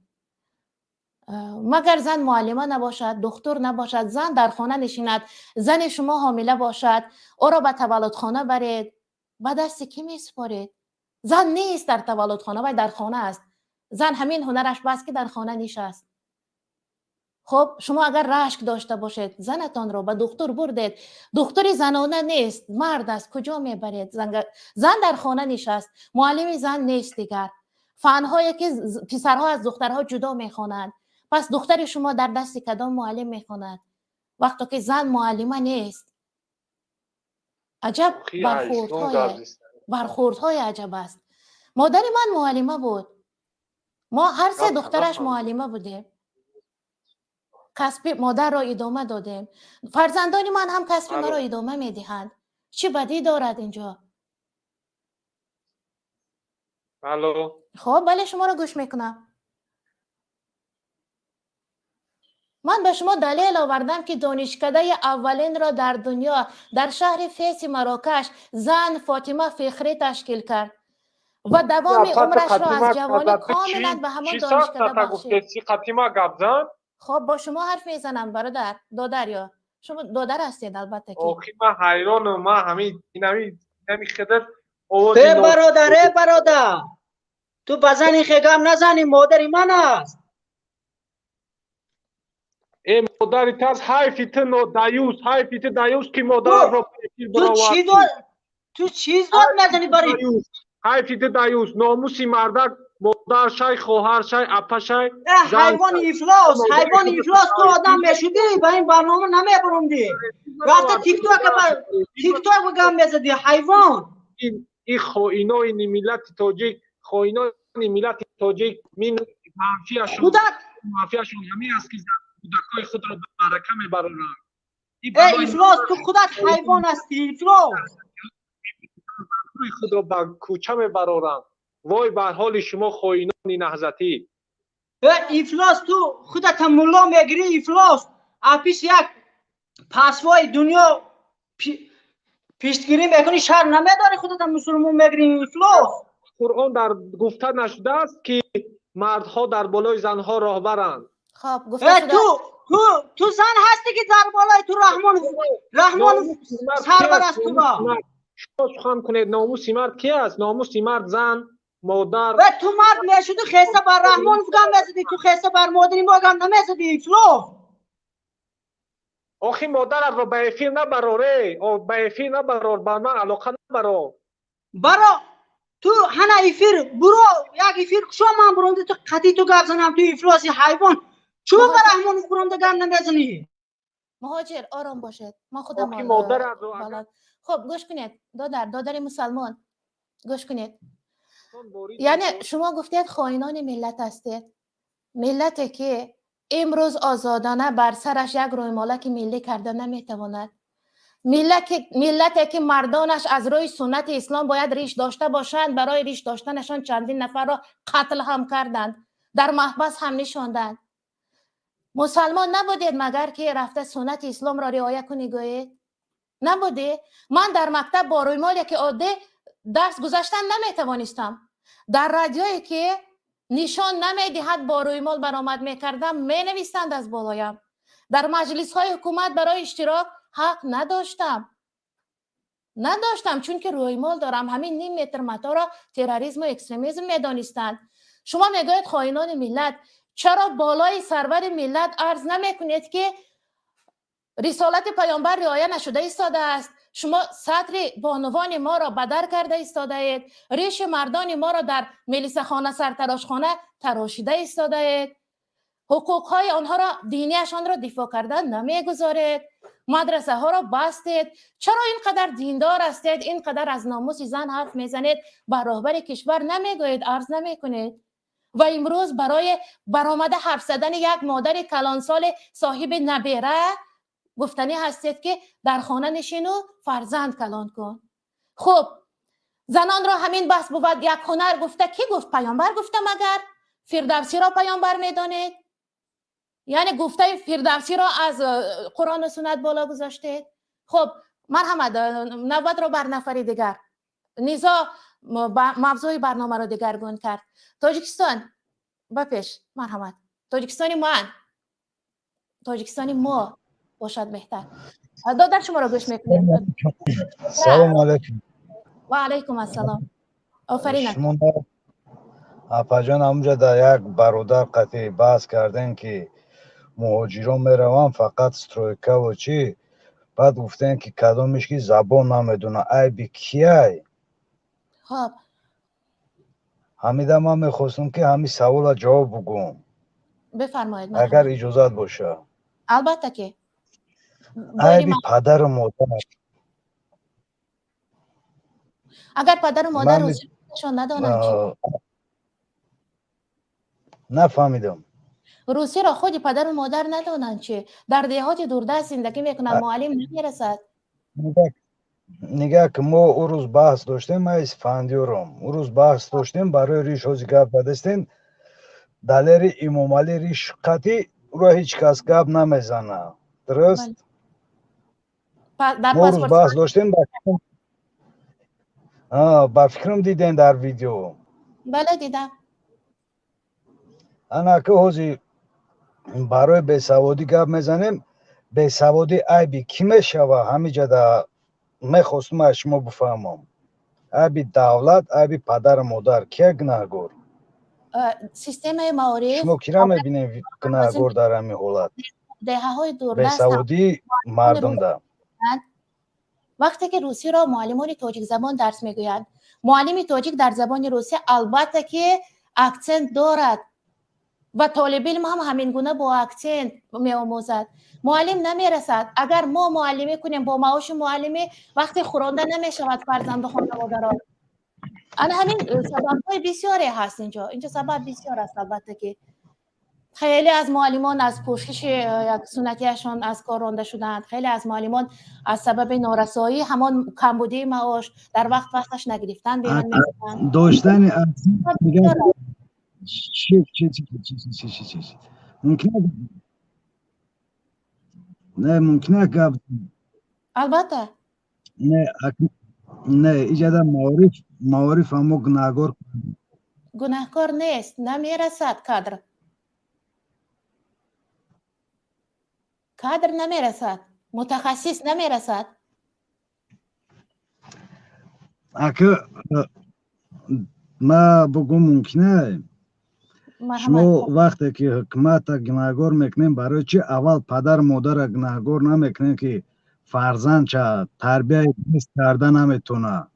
Магар зан муаллима набошад, духтур набошад, зан дар хона нишинад? Зани шумо ҳомила бошад, ӯро ба таваллудхона баред, ба дасти кӣ месупоред? Зан нест дар таваллудхона, вай дар хона аст. Зан ҳамин ҳунараш бас, ки дар хона нишаст. Хуб, шумо агар рашк дошта бошед, занатонро ба духтур бурдед, духтури занона нест, мард аст, куҷо мебаред? Зан дар хона нишаст, муаллими зан нест. Дигар фанҳое, ки писарҳо аз духтарҳо ҷудо мехонанд, пас духтари шумо дар дасти кадом муаллим мехонад, вақто ки зан муаллима нест? Аҷаб бархӯрдҳои аҷаб аст. Модари ман муаллима буд, мо ҳар се духтараш муаллима будем, касби модарро идома додем. Фарзандони ман ҳам касби маро идома медиҳанд. Чӣ бадӣ дорад инҷо? Алло. Хоб, бале, шуморо гӯш мекунам. Ман ба шумо далел овардам, ки донишкадаи аввалинро дар дунё дар шаҳри Феси Марокаш зан Фотима Фихрӣ ташкил кард ва давоми умрашро аз ҷавонӣ комилан ба ҳамон донишкада бахшид. Хоб, бо шумо ҳарф мезанам, бародар, додар, ё шумо додар ҳастед, албатта ки. Охи, ман ҳайронам, ман ҳамин инами хидат. Э бародар, э бародар, ту ба зани хе гап назанӣ, модари ман аст. Э, модари тас, ҳайфи ту даюс, ҳайфи ту даюс, ки модарро ту чиз дод мезанӣ бари ҳайфи ту даюс, номуси мардак модар шай, хоҳар шай, апа шай. Ҳайвони ифлос, ҳайвони ифлос, ту одам мешудӣ, ба ин барнома намебурумдӣ, рафта тикток тикток гап мезадӣ, ҳайвон. Ин хоинои миллати тоҷик, хоинони миллати тоҷик, мин манфиашон ҳамин аст, ки кӯдакҳои худро ба маърака мебароранд. Э ифлос, ту худат ҳайвон ҳастӣ, ифлос. Худро ба кӯча мебароранд. Вой бар ҳоли шумо, хоинони наҳзатӣ! Э ифлос, ту худата мулло мегирӣ, ифлос, апиш як пасвои дунё пиштгирӣ мекунӣ, шарм намедорӣ, худата мусулмон мегирӣ, ифлос. Қуръон дар гуфта нашудааст, ки мардҳо дар болои занҳо роҳбаранд. Хоб, гуфта шуда. Ту зан ҳастӣ, ки дар болои ту Раҳмон, Раҳмон сарвар аст туро. Шумо сухан кунед, номуси мард ки аст? Номуси мард зан, модар. Э, ту мард мешуди, хеса бар Раҳмонов гап мезадӣ, ту хеса бар модари мо гап намезадӣ, ифлос. Охи, модаратро ба эфир набарор, э ба эфир набарор, ба ман алоқа набарор. Баро, ту ҳана эфир буро, як эфир кушо, ман буромда ту қатъи ту гап занам, ту ифлоси ҳайвон, чун ба Раҳмонов буромда гап намезанӣ? Муҳоҷир, ором бошед, ман худам. Хуб, гӯш кунед, додар, додари мусалмон, гӯш кунед. Яъне шумо гуфтед, хоинони миллат ҳастед. Миллате, ки имрӯз озодона бар сараш як рӯймолаки миллӣ карда наметавонад, миллате, ки мардонаш аз рӯи суннати ислом бояд риш дошта бошанд, барои риш доштанашон чандин нафарро қатл ҳам карданд, дар маҳбас ҳам нишонданд. Мусалмон набудед, магар ки рафта суннати исломро риоя кунӣ, гӯед набудӣ? Ман дар мактаб бо рӯймоле ки оддӣ дарс гузаштан наметавонистам. Дар радиое, ки нишон намедиҳад, бо рӯймол баромад мекардам, менависанд аз болоям. Дар маҷлисҳои ҳукумат барои иштирок ҳақ надоштам, чунки рӯймол дорам. Ҳамин ним метр маторо терроризму экстремизм медонистанд. Шумо мегӯед хоинони миллат, чаро болои сарвари миллат арз намекунед, ки рисолати паёмбар риоя нашуда истодааст? Шумо сатри бонувони моро бадар карда истодаед, риши мардони моро дар милисахона, сартарошхона тарошида истодаед, ҳуқуқҳои онҳоро, динияшонро дифоъ кардан намегузоред, мадрасаҳоро бастед. Чаро ин қадар диндор ҳастед, ин қадар аз номуси зан ҳарф мезанед, ба роҳбари кишвар намегӯед, арз намекунед? Ва имрӯз барои баромада ҳарф задани як модари калонсоли соҳиби набера гуфтанӣ ҳастед, ки дар хона нишину фарзанд калон кун. Хуб, занонро ҳамин баҳс бувад як ҳунар гуфта, кӣ гуфт? Паёмбар гуфта магар? Фирдавсиро паёмбар медонед? Яъне гуфтаи Фирдавсиро аз Қуръону суннат боло гузоштед? Хуб, марҳамат, навбатро бар нафари дигар. Низо мавзӯи барномаро дигаргун кард. Тоҷикистон ба пеш, марҳамат. Тоҷикистони ман, Тоҷикистони мо бошад беҳтар. Додар, шуморо гӯш мекунем. Салому алайкум. Ва алайкум ассалом, офарин. Шумо, апаҷон, ҳамунҷа дар як бародар қатъи баҳс кардем, ки муҳоҷирон мераванд фақат стройкаву чӣ. Баъд гуфтем, ки кадомеш ки забон намедона, айби кияй? Хоб. Ҳамида ман мехостам, ки ҳамин савола ҷавоб бугӯм. Бифармоед. Агар иҷозат боша. Албатта ки. Айби падару модар. Агар падару модар русишон надонанд чӣ? Нафаҳмидам. Русиро худи падару модар надонанд чӣ? Дар деҳоти дурдаст зиндагӣ мекунанд, муаллим намерасад. Нигаҳ, ки мо ӯ рӯз баҳс доштем, ман Исфандиёрам, ӯ рӯз баҳс доштем барои риш. Ҳози гап задастем, Далери Имомалӣ риш қатӣ, ӯро ҳеҷ кас гап намезана, дуруст? Мо рӯз баҳс доштем, ба фикрам, дидем дар видео. Бале, дидам. Ана ки ҳозир барои бесаводӣ гап мезанем. Бесаводӣ айби кӣ мешава? Ҳамиҷада мехостум аз шумо бифаҳмам: айби давлат, айби падару модар, кия гунаҳгор? Системаи маориф. Шумо кира мебинем гунаҳгор дар ҳамин ҳолат? Деҳаҳои дурдаст. Бесаводии мардумда. Вақте ки русиро муаллимони тоҷикзабон дарс мегӯянд, муаллими тоҷик дар забони русӣ албатта ки акцент дорад ва толибилм ҳам ҳамин гуна бо акцент меомӯзад. Муаллим намерасад. Агар мо муаллимӣ кунем, бо маоши муаллимӣ вақте хӯронда намешавад фарзанду хонаводаро. Ана ҳамин сабабҳои бисёре ҳаст инҷо. Инҷо сабаб бисёр аст. Албатта ки хеле аз муаллимон аз пӯшиши як суннатиашон аз кор ронда шудаанд. Хеле аз муаллимон аз сабаби норасоӣ, ҳамон камбудии маош, дар вақт вақташ нагирифтан берун мешаванд. Доштани мумкин не, мумкин гап? Албатта. Не, не, иҷада маориф, маориф ҳамо гунаҳгор. Гунаҳкор нест, намерасад кадр. Кадр намерасад, мутахассис намерасад. Ака, ма бугум, мумкина? Шумо вақте ки ҳукумата гунаҳгор мекунем, барои чи аввал падару модарра гунаҳгор намекунем, ки фарзандча тарбияи дуруст карда наметавона?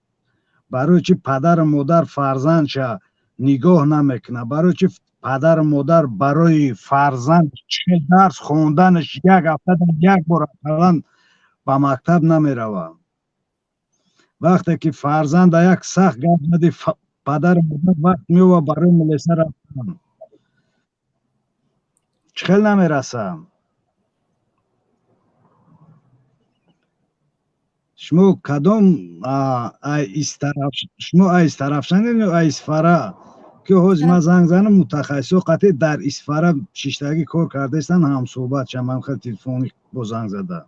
Барои чи падару модар фарзандча нигоҳ намекунад? Барои чи падару модар барои фарзанд чӣ дарс хонданаш як ҳафтада як бор ақаллан ба мактаб намеравад? Вақте ки фарзанда як сахт гап зади, падару модар вақт меёбад барои милиса рафтан. Чӣ хел намерасам? Шумо кадом шумо Истарафшанед ё Исфара? Ки ҳозир ман занг занам, мутахассисо қатъи дар Исфара шиштагӣ кор кардаистанд, ҳамсӯҳбат шам, ман хел телефони бо занг зада.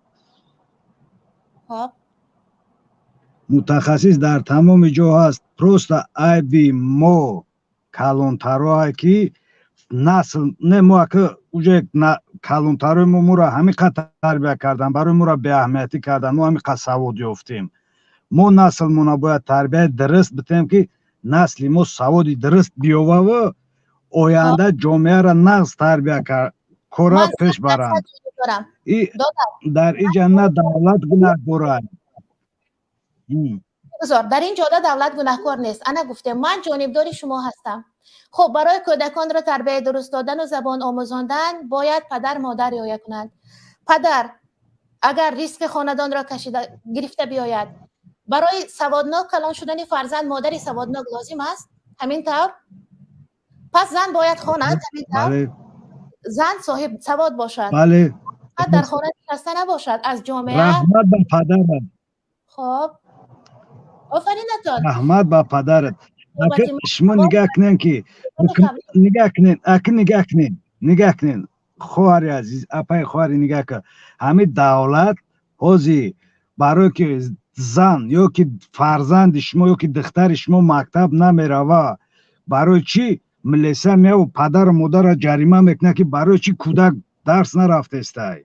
Мутахассис дар тамоми ҷо ҳаст. Просто айби мо калонтароае, ки насл не, мо ака уже калонтарои мо моро ҳамин қад тарбия кардан, барои моро беаҳамиятӣ кардан, мо ҳамин қад савод ёфтем. Мо наслмона бояд тарбияи дуруст битем, ки насли мо саводи дуруст биёваву оянда ҷомеаро нағз тарбия кора пеш баранд. Дар иҷа на давлат гунаҳкорад. Бигузор, дар ин ҷода давлат гунаҳкор нест. Ана гуфтем, ман ҷонибдори шумо ҳастам. Хуб, барои кӯдаконро тарбияи дуруст додану забон омӯзондан бояд падар модар риоя кунанд. Падар агар риски хонадонро кашида гирифта биёяд, барои саводнок калон шудани фарзанд модари саводнок лозим аст. Ҳамин тавр Пас зан бояд хонад, ҳамин тавр? Бале. Зан соҳиб савод бошад. Бале. Фақат дар хона нишаста набошад, аз ҷомеа. Раҳмат ба падарат. Хоб. Офаринатон. Раҳмат ба падарат. Ака, шумо нигаҳ кунен ки нигаҳ кунен, ака, нигаҳ кунен, нигаҳ кунен, хоҳари азиз, апаи хоҳари, нигаҳ кун. Ҳамин давлат ҳозир барое ки зан ё ки фарзанди шумо ё ки духтари шумо мактаб намерава, барои чӣ милиса меяв падару модарро ҷарима мекунад, ки барои чӣ кӯдак дарс нарафтестай?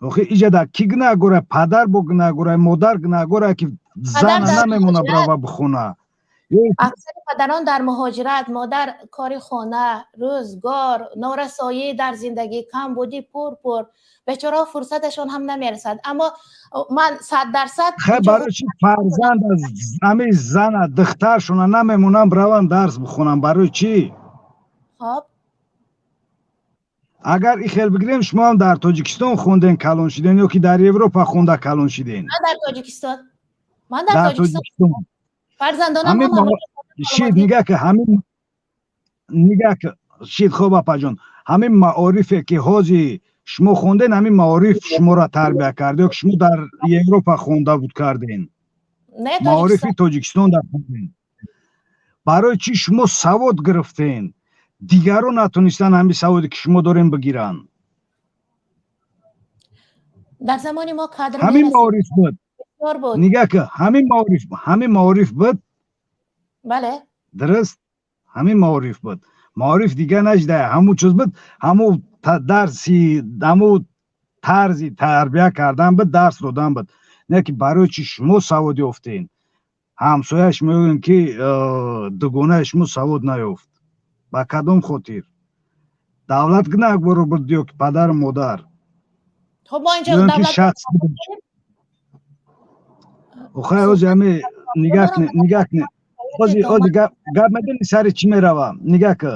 Охи иҷа да кӣ гунаҳгора? Падар бо гунаҳгора, модар гунаҳгора, ки зана намемона бирава бихона. Аксари падарон дар муҳоҷират, модар кори хона, рӯзгор, норасоӣ дар зиндагӣ, камбудӣ пур-пур, бечораҳо фурсаташон ҳам намерасад. Аммо ман 100% Хай, барои чӣ фарзанд ҳамин зана духтаршона намемонанд бираванд дарс бихонанд? Барои чӣ? Хоб. Агар ин хел бигирем, шумо ҳам дар Тоҷикистон хонден, калон шиден ё ки дар Европа хонда калон шиден? Ман дар Тоҷикистон. Ман дар Тоҷикистон. Фарзандонам ҳам шид, нигаҳ ки ҳамин, нигаҳ ки шид. Хоб, апаҷон, ҳамин маорифе ки ҳозир шумо хонден, ҳамин маориф шуморо тарбия кард ё ки шумо дар Европа хонда буд карден? Маорифи Тоҷикистон дар хонден. Барои чӣ шумо савод гирифтен, дигарон натонистанд ҳамин саводе ки шумо дорем бигиранд? Дар замони мо кадр ҳамин маориф буд. Нигаҳ ки ҳамин маориф, ҳамин маориф буд. Бале. Дуруст, ҳамин маориф буд. Маориф дигар нашуда, ҳамун чиз буд, ҳамун дарси, ҳамун тарзи тарбия кардан буд, дарс додан буд. Не ки барои чӣ шумо савод ёфтен, ҳамсояш мегӯянд ки дугонаи шумо савод наёфт? Ба кадом хотир? Давлат гунаҳгоро буд ё ки падару модар? Хоб, мо инҷо ё ки давлат шахс? Охай, ҳозир ҳами нигаҳ кунед, нигаҳ кунед. Ҳозир гап медонӣ сари чӣ мерава? Нигаҳ ки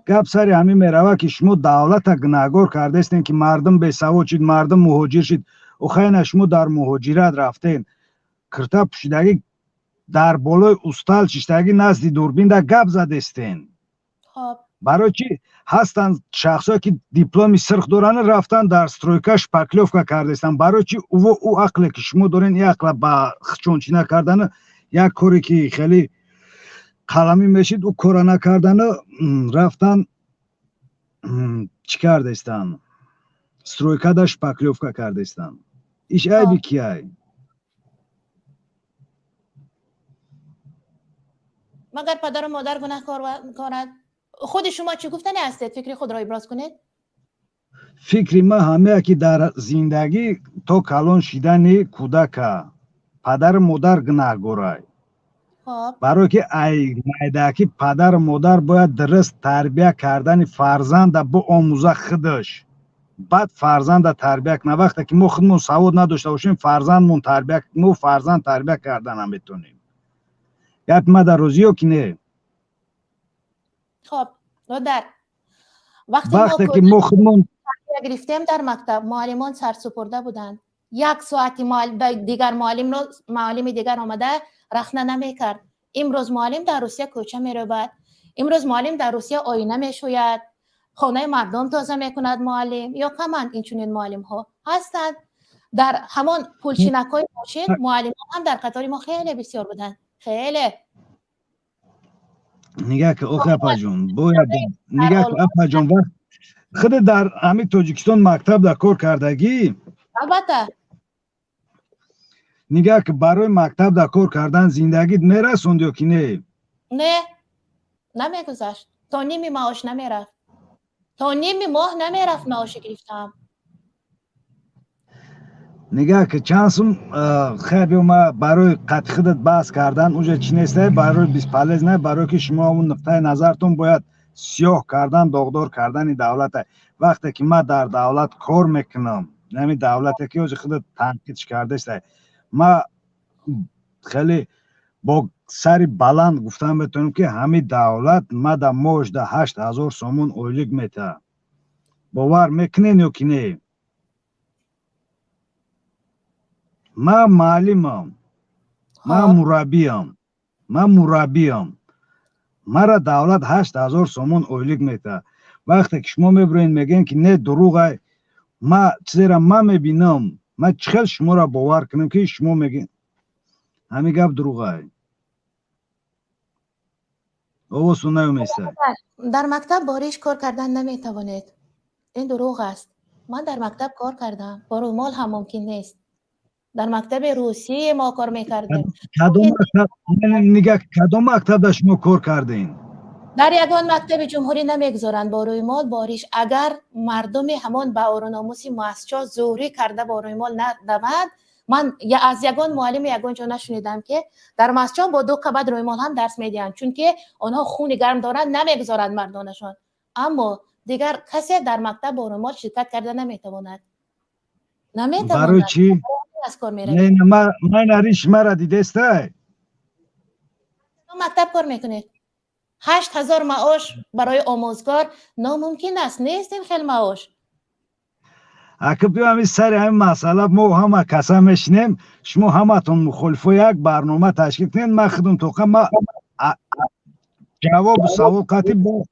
гап сари ҳамин мерава, ки шумо давлата гунаҳгор кардастен, ки мардум бесавод шид, мардум муҳоҷир шид. Охай, на шумо дар муҳоҷират рафтен, кирта пӯшидагӣ, дар болои устал шиштагӣ, назди дурбинда гап задестен. Барои чӣ ҳастанд шахсое ки дипломи сирх доранд, рафтан дар стройка шпаклёвка кардастанд? Барои чӣ ӯ ақле ки шумо дорен, ин ақла ба хчончина кардану як коре ки хеле қаламӣ мешид, ӯ кора накардану рафтан чӣ кардастанд? Стройкада шпаклёвка кардастанд. Иш айби кияй? Магар падару модар гунаҳкоранд? Худи шумо чӣ гуфтане ҳастед? Фикри худро иброз кунед. Фикри ман ҳамея, ки дар зиндагӣ то калон шидани кӯдака падару модар гунаҳгорай. Барое ки ай майдаки падару модар бояд дуруст тарбия кардани фарзанда биомӯза худаш, баъд фарзанда тарбия кунад. Вақте ки мо худмон савод надошта бошем, фарзандмон тарбия, мо фарзанд тарбия карда наметонем. Гапи ман дар розӣ ё ки не? Хоб, модар, вақте ки мо худмон тарбия гирифтем дар мактаб, муаллимон сарсупурда буданд. Як соати дигар муаллимро муаллими дигар омада рахна намекард. Имрӯз муаллим дар Русия кӯча мерӯбад, имрӯз муаллим дар Русия оина мешӯяд, хонаи мардум тоза мекунад муаллим. Ё каманд инчунин муаллимҳо ҳастанд. Дар ҳамон пулчинакҳои мошин муаллимон ҳам дар қатори мо хеле бисёр буданд, хеле. Нигаҳ ки, охи апаҷон, бояд нигаҳ ки, апаҷон, вақт худ дар ҳамин Тоҷикистон мактаб дар кор кардагӣ? Албатта. Нигаҳ ки, барои мактаб дар кор кардан зиндагит мерасонд ё ки не? Не, намегузашт. То ними маош намерафт, то ними моҳ намерафт маоши гирифтаам. Нигаҳ ки, чанд сум хай биё, ма барои қатъи худат баҳс кардан уже чӣ нестай, барои бесполезно, барое ки шумо ҳамун нуқтаи назартон бояд сиёҳ кардан, доғдор кардани давлата. Вақте ки ман дар давлат кор мекунам, ҳамин давлате ки ҳозир худат танқидш кардастай, ма хеле бо сари баланд гуфтан метавонам, ки ҳамин давлат ма да моҳда 8000 сомон ойлик метаҳад. Бовар мекунен ё ки не? Ман муаллимам, ман мураббиям, ман мураббиям. Мара давлат 8000 сомон ойлик метаҳад. Вақте ки шумо мебироед, мегӯем, ки не, дурӯғай, ма чизеро ма мебинам, ма чӣ хел шуморо бовар кунам, ки шумо мегӯед ҳамин гап дурӯғай? Овозтон наёместа. Дар мактаб бо риш кор кардан наметавонед, ин дурӯғ аст. Ман дар мактаб кор кардам, бо рӯмол ҳам мумкин нест. Дар мактаби русии мо кор мекардем. Кадом мактаб? Нигаҳ, кадом мактабда шумо кор кардем? Дар ягон мактаби ҷумҳурӣ намегузоранд бо рӯймол, бо риш. Агар мардуми ҳамон ба ору номуси муассисчо зӯрӣ карда бо рӯймол надаванд. Ман аз ягон муаллими ягон ҷо нашунидам, ки дар муассисчо бо ду қабат рӯймол ҳам дарс медиҳанд, чунки онҳо хуни гарм доранд, намегузоранд мардонашон. Аммо дигар касе дар мактаб бо рӯймол ширкат карда наметавонад. Наметавонад. Барои чӣ? Аз кор меравед. Не, ман риш мара дидестай. Мактаб кор мекунед, 8000 маош барои омӯзгор номумкин аст, нест ин хел маош. Ака, биё, ҳамин сари ҳамин масъала мо ҳама каса мешинем, шумо ҳаматон мухолифо як барнома ташкил кунед, ман худум тоқа ма ҷавобу савол қатӣ бо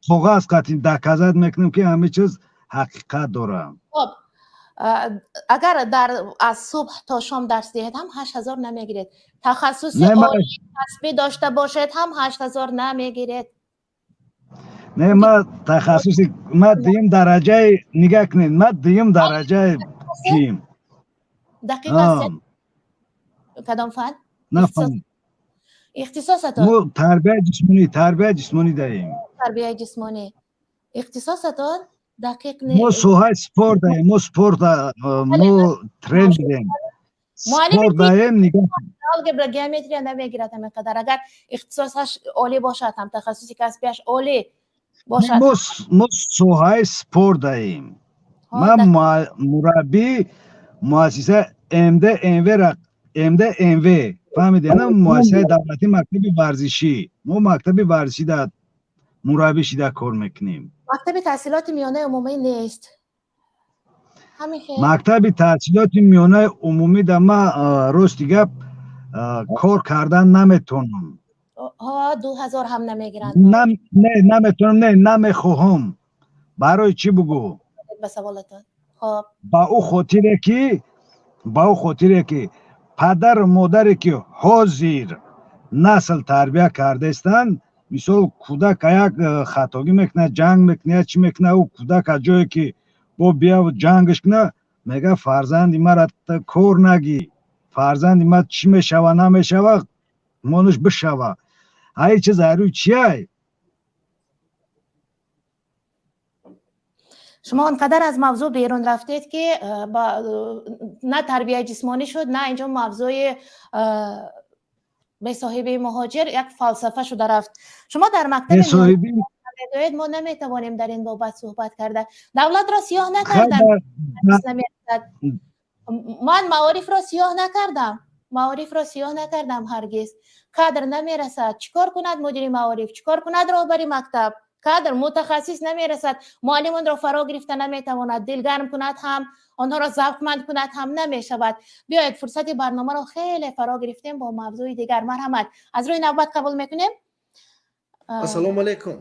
коғаз қатӣ доказать мекунем, ки ҳамин чиз ҳақиқат дорад. Хоб, агар дар аз субҳ то шом дарс диҳед ҳам, 8000 намегиред. Тахассуси олии касбӣ дошта бошед ҳам, 8000 намегиред. Не, ма тахассуси ма дуюм дараҷаи, нигаҳ кунед, ма дуюм дараҷаи чием. Дақиқ аст, кадом фан? Нафаҳмидам. Ихтисосатон? Мо тарбияи ҷисмонӣ, тарбияи ҷисмонӣ даем. Тарбияи ҷисмонӣ. Ихтисосатон дақиқ не. Мо соҳаи спорт даем, мо спорт, мо тренерем, спорт даем, нигоҳ. Алгебра, геометрия намегирад ҳамин қадар. Агар ихтисосаш олӣ бошад ҳам, тахассуси касбиаш олӣ бошад. Мо соҳаи спорт даем. Ман мураббии муассиса МД МВ, МД МВ, фаҳмиде на, муассисаи давлатии мактаби варзишӣ. Мо мактаби варзишӣ да мураббӣ шида кор мекунем. Мактаби таҳсилоти миёнаи умумӣ нест. Мактаби таҳсилоти миёнаи умумӣ да ма, рости гап, кор кардан наметонам. 2000 ҳам намегиранд. Не, наметонам, не, намехоҳам. Барои чӣ бугӯ? Ба саволатон. Хоб. Ба ӯ хотире ки падару модаре ки ҳозир насл тарбия кардаистанд, мисол, кӯдак як хатогӣ мекунад, ҷанг мекунад, чӣ мекунад, ӯ кӯдак аз ҷое ки бо бияв ҷангаш кунад, мега: «Фарзанди мара кор нагӣ, фарзанди ма чӣ мешава, намешава, монуш бишава». Ай чиз айрӯи чиай? Шумо он қадар аз мавзӯъ берун рафтед, ки на тарбияи ҷисмонӣ шуд, на инҷо мавзӯи бесоҳибии муҳоҷир як фалсафа шуда рафт. Шумо дар мактаби мегӯед, мо наметавонем дар ин бобат суҳбат карда. Давлатро сиёҳ накардам, ман маорифро сиёҳ накардам, маорифро сиёҳ накардам ҳаргиз. Кадр намерасад, чӣ кор кунад мудири маориф, чӣ кор кунад роҳбари мактаб? Кадр, мутахассис намерасад, муаллим онро фаро гирифта наметавонад, дилгарм кунад ҳам, онҳоро завқманд кунад ҳам намешавад. Биёед, фурсати барномаро хеле фаро гирифтем, бо мавзӯи дигар. Марҳамат, аз рӯи навбат қабул мекунем. Ассалому алайкум.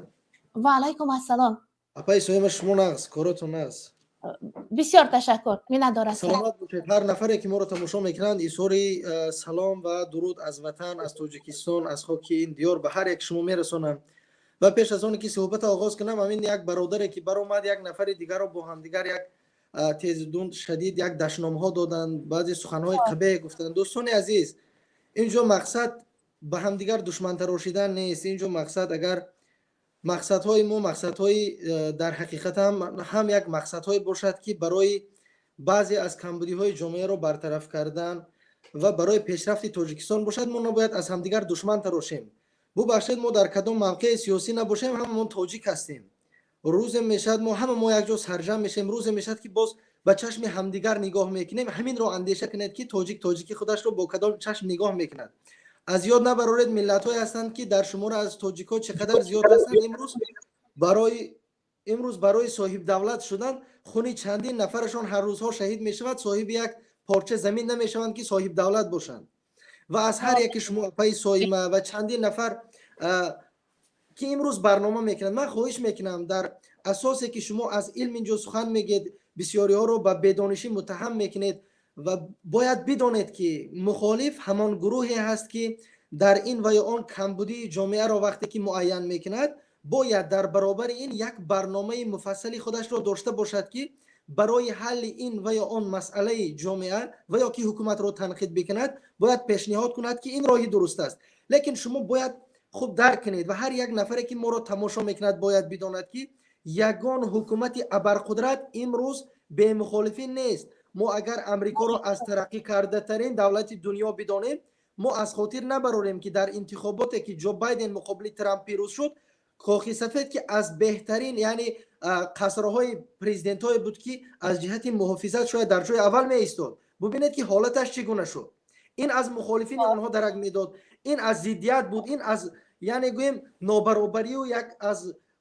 Ва алайкум ассалом. Апаи Соима, шумо нағз, коротон нағз? Бисёр ташаккур, миннатдор ҳастам. Саломат бошед. Ҳар нафаре ки моро тамошо мекунанд, изҳори салом ва дуруд аз ватан, аз Тоҷикистон, аз хоки ин диёр ба ҳар як шумо мерасонам. Ва пеш аз оне ки суҳбата оғоз кунам, ҳамин як бародаре ки баромад, як нафари дигарро бо ҳамдигар як тезудун шадид як дашномҳо доданд, баъзе суханҳои қабеҳ гуфтанд. Дӯстони азиз, ин ҷо мақсад ба ҳамдигар душмантарошидан нест. Ин ҷо мақсад, агар мақсадҳои мо мақсадҳои дар ҳақиқат ҳам як мақсадҳое бошад, ки барои баъзе аз камбудиҳои ҷомеаро бартараф кардан ва барои пешрафти Тоҷикистон бошад, мо набояд аз ҳамдигар душман тарошем. Бубахшед, мо дар кадом мавқеи сиёсӣ набошем, ҳамамон тоҷик ҳастем. Рӯзе мешавад, мо ҳама мо якҷо сарҷам мешавем, рӯзе мешавад, ки боз ба чашми ҳамдигар нигоҳ мекунем. Ҳаминро андеша кунед, ки тоҷик тоҷики худашро бо кадом чашм нигоҳ мекунад. Аз ёд набароред, миллатҳое ҳастанд, ки дар шумора аз тоҷикҳо чӣ қадар зиёд ҳастанд, имрӯз барои соҳибдавлат шудан хуни чандин нафарашон ҳар рӯзҳо шаҳид мешавад, соҳиби як порча замин намешаванд, ки соҳибдавлат бошанд. Ва аз ҳар яки шумо, апаи Соима, ва чандин нафар. Ки имрӯз барнома мекунанд, ман хоҳиш мекунам, дар асосе ки шумо аз илм инҷо сухан мегӯед, бисёриҳоро ба бедонишӣ муттаҳам мекунед ва бояд бидонед, ки мухолиф ҳамон гурӯҳе ҳаст, ки дар ин ва ё он камбудии ҷомеаро вақте ки муайян мекунад, бояд дар баробари ин як барномаи муфассали худашро дошта бошад, ки барои ҳалли ин ва ё он масъалаи ҷомеа ва ё ки ҳукуматро танқид бикунад, бояд пешниҳод кунад, ки ин роҳи дуруст аст. Лекин шумо бояд хуб дарк кунед ва ҳар як нафаре ки моро тамошо мекунад бояд бидонад, ки ягон ҳукумати абарқудрат имрӯз бемухолифин нест. Мо агар Амрикоро аз тараққӣ кардатарин давлати дунё бидонем, мо аз хотир набарорем, ки дар интихоботе ки Ҷо Байден муқобили Трамп пирӯз шуд, Кохи Сафед, ки аз беҳтарин, яъне қасрҳои президентҳое буд, ки аз ҷиҳати муҳофизат шояд дар ҷои аввал меистод, бубинед, ки ҳолаташ чӣ гуна шуд. Ин аз мухолифини онҳо дарак медод, ин аз зиддият буд, ин аз, яъне гӯем, нобаробарию як аз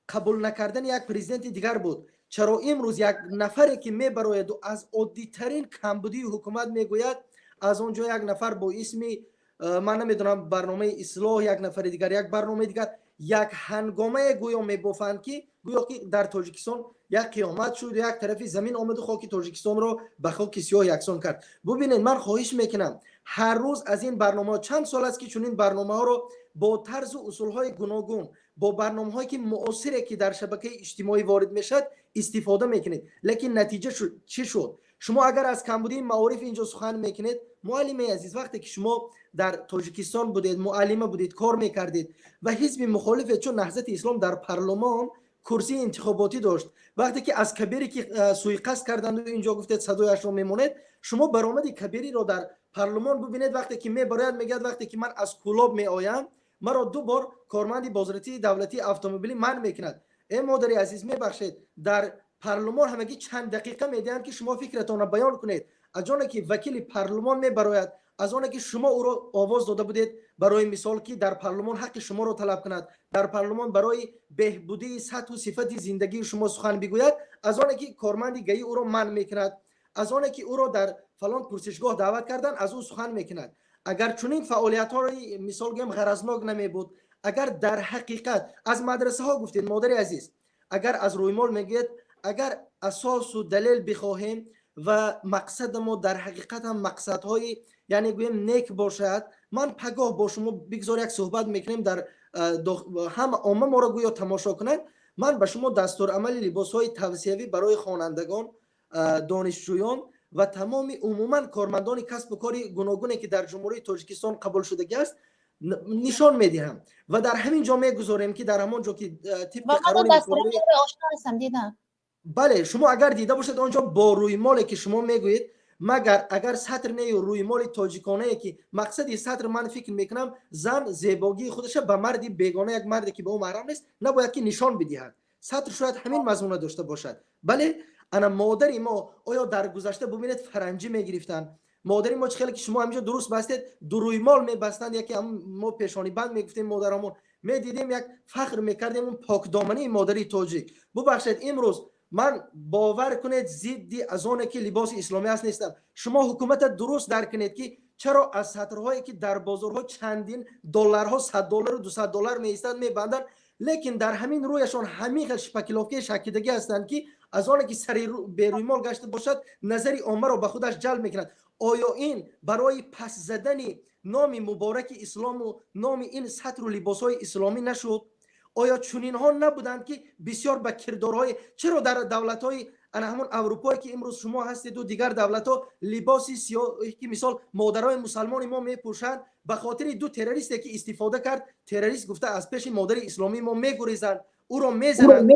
қабул накардани як президенти дигар буд. Чаро имрӯз як нафаре ки мебарояду аз оддитарин камбудии ҳукумат мегӯяд, аз он ҷо як нафар бо исми, ман намедонам, барномаи ислоҳ, як нафари дигар як барномаи дигар, як ҳангомае гӯё мебофанд, ки гӯё ки дар Тоҷикистон як қиёмат шуд, як тарафи замин омаду хоки Тоҷикистонро ба хоки сиёҳ яксон кард. Бубинед, ман хоҳиш мекунам, ҳар рӯз аз ин барномаҳо, чанд сол аст, ки чунин барномаҳоро бо тарзу усулҳои гуногун, бо барномаҳое ки муосире ки дар шабакаи иҷтимоӣ ворид мешавад, истифода мекунед, лекин натиҷа чӣ шуд? Шумо агар аз камбудии маориф инҷо сухан мекунед, муаллимаи азиз, вақте ки шумо дар Тоҷикистон будед, муаллима будед, кор мекардед ва ҳизби мухолифе чун Наҳзати Ислом дар парлумон курсии интихоботӣ дошт, вақте ки аз Кабире ки суиқасд карданду инҷо гуфтед, садояшро мемонед, шумо баромади Кабириро дар парлумон бубинед. Вақте ки мебарояд, мегӯяд: «Вақте ки ман аз Кӯлоб меоям, маро ду бор корманди бозрасии давлатии автомобилӣ манъ мекунад». Э, модари азиз, мебахшед, дар парлумон ҳамагӣ чанд дақиқа медиҳанд, ки шумо фикратонро баён кунед. Аз оне ки вакили парлумон мебарояд, аз оне ки шумо ӯро овоз дода будед, барои мисол, ки дар парлумон ҳаққи шуморо талаб кунад, дар парлумон барои беҳбудии сатҳу сифати зиндагии шумо сухан бигӯяд, аз оне ки корманди ГАИ ӯро манъ мекунад, аз оне ки ӯро дар фалон пурсишгоҳ даъват кардан, аз ӯ сухан мекунад. Агар чунин фаъолиятҳои, мисол гӯем, ғаразнок намебуд, агар дар ҳақиқат аз мадрасаҳо гуфтед, модари азиз, агар аз рӯймол мегӯед, агар асосу далел бихоҳем ва мақсади мо дар ҳақиқат ҳам мақсадҳои, яъне гӯем, нек бошад, ман пагоҳ бо шумо бигзор як суҳбат мекунем, дар ҳама омма моро гӯё тамошо кунанд. Ман ба шумо дастурамали либосҳои тавсиявӣ барои хонандагон, донишҷӯён ва тамоми умуман кормандони касбу кори гуногуне ки дар Ҷумҳурии Тоҷикистон қабул шудагӣ аст, нишон медиҳам ва дар ҳамин ҷо мегузорем, ки дар ҳамон ҷо ки тибқи қарори, бале, шумо агар дида бошед, он ҷо бо рӯймоле ки шумо мегӯед, магар агар сатр нею рӯймоли тоҷиконае, ки мақсади сатр, ман фикр мекунам, зан зебогии худаша ба марди бегона, як марде ки ба ӯ маҳрам нест, набояд ки нишон бидиҳад. Сатр шояд ҳамин мазмуна дошта бошад. Бале, ана модари мо оё дар гузашта, бубинед, фаранҷӣ мегирифтанд? Модари мо чӣ хеле ки шумо ҳаминҷо дуруст бастед, ду рӯймол мебастанд, яке мо пешонибанд мегуфтем. Модарамон медидем, як фахр мекардем, он покдомании модари тоҷик. Бубахшед, имрӯз ман, бовар кунед, зидди аз оне ки либоси исломӣ аст нестам. Шумо ҳукумата дуруст дарк кунед, ки чаро аз сатрҳое ки дар бозорҳо чандин долларҳо, 100 доллару 200 доллар меистанд, мебанданд, лекин дар ҳамин рӯяшон ҳамин хел шпаклёвкаи шакидагӣ ҳастанд, ки аз оне ки сари берӯймол гашта бошад, назари оммаро ба худаш ҷалб мекунад. Оё ин барои пас задани номи мубораки ислому номи ин сатру либосҳои исломӣ нашуд? Оё чунинҳо набуданд, ки бисёр ба кирдорҳои, чаро дар давлатҳои ана ҳамон Аврупое ки имрӯз шумо ҳастеду дигар давлатҳо, либоси сиёҳ ки мисол модарои мусалмони мо мепӯшанд, ба хотири ду террористе ки истифода кард, террорист гуфта аз пеши модари исломии мо мегурезанд, ӯро мезананд?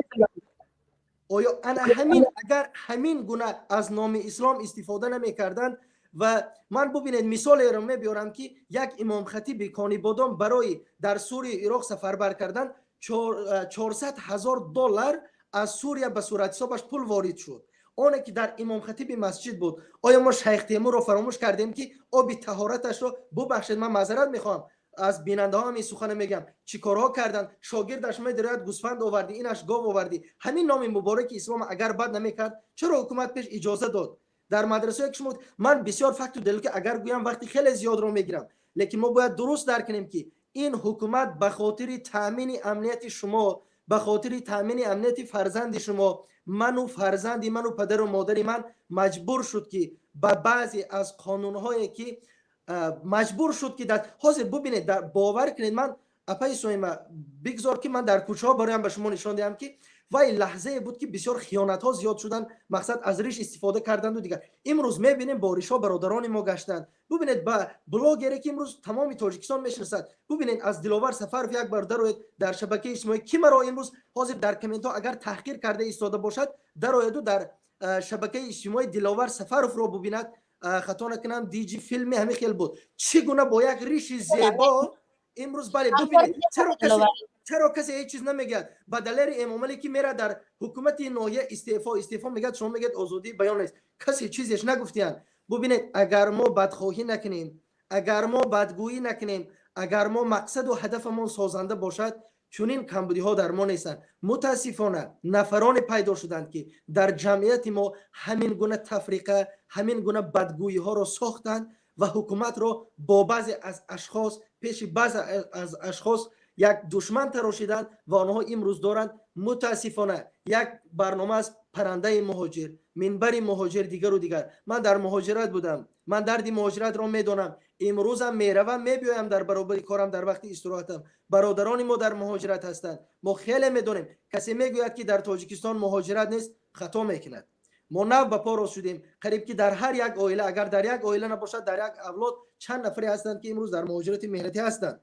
Оё ана ҳамин агар ҳамин гуна аз номи ислом истифода намекарданд? Ва ман, бубинед, мисолеро мебиёрам, ки як имомхатиби Конибодом барои дар Сурию Ироқ сафарбар кардан 400 ҳазор доллар аз Сурия ба суратҳисобаш пул ворид шуд, оне ки дар имомхатиби масҷид буд. Оё мо Шайх Темурро фаромӯш кардем, ки оби таҳораташро, бубахшед, ман маъзарат мехоҳам аз бинандаҳоам, ин сухана мегӯям, чӣ корҳо карданд? Шогирдаш медирояд: «Гӯсфанд овардӣ, инаш гов овардӣ». Ҳамин номи мубораки ислом агар бад намекард, чаро ҳукумат пеш иҷоза дод дар мадрасае ки шумо? Ман бисёр факту далел ки агар гӯям, вақти хеле зиёдро мегирам, лекин мо бояд дуруст дарк кунем, ки Ин ҳукумат ба хотири таъмини амнияти шумо, ба хотири таъмини амнияти фарзанди шумо, ману фарзанди ману падару модари ман маҷбур шуд, ки ба баъзе аз қонунҳое ки маҷбур шуд, ки ҳозир бубинед, бовар кунед, ман апаи Соима, бигзор ки ман дар кӯчаҳо бароям ба шумо нишон диҳам, ки вай лаҳзае буд, ки бисёр хиёнатҳо зиёд шуданд, мақсад аз риш истифода карданду дигар. Имрӯз мебинем, бо ришҳо бародарони мо гаштанд. Бубинед, ба блогере ки имрӯз тамоми Тоҷикистон мешиносад, бубинед, аз Диловар Сафаров як бар дарояд дар шабакаи иҷтимоӣ, ки маро имрӯз ҳозир дар комментҳо агар таҳқир карда истода бошад, дарояду дар шабакаи иҷтимоии Диловар Сафаровро бубинад. Хато накунам, диҷи филми ҳамин хел буд, чӣ гуна бо як риши зебо имрӯз. Бале, бубинед, чаро касе ҳеҷ чиз намегӯяд ба Далери Эмомалӣ, ки мера дар ҳукумати ноҳия истеъфо истеъфо мегӯяд? Шумо мегӯяд, озодии баён нест, касе чизеш нагуфтиянд. Бубинед, агар мо бадхоҳӣ накунем, агар мо бадгӯӣ накунем, агар мо мақсаду ҳадафамон созанда бошад, чунин камбудиҳо дар мо нестанд. Мутаассифона, нафароне пайдо шуданд, ки дар ҷамъияти мо ҳамин гуна тафриқа, ҳамин гуна бадгӯиҳоро сохтанд ва ҳукуматро бо баъзе аз ашхос, пеши баъзе аз ашхос як душман тарошиданд ва онҳо имрӯз доранд. Мутаассифона, як барнома аст, Паррандаи муҳоҷир, Минбари муҳоҷир, дигару дигар. Ман дар муҳоҷират будам, ман дарди муҳоҷиратро медонам. Имрӯзам меравам, мебиёям дар баробари корам, дар вақти истироҳатам. Бародарони мо дар муҳоҷират ҳастанд, мо хеле медонем. Касе мегӯяд, ки дар Тоҷикистон муҳоҷират нест, хато мекунад. Мо нав ба по рост шудем. Қариб ки дар ҳар як оила, агар дар як оила набошад, дар як авлод чанд нафаре ҳастанд, ки имрӯз дар муҳоҷирати меҳнатӣ ҳастанд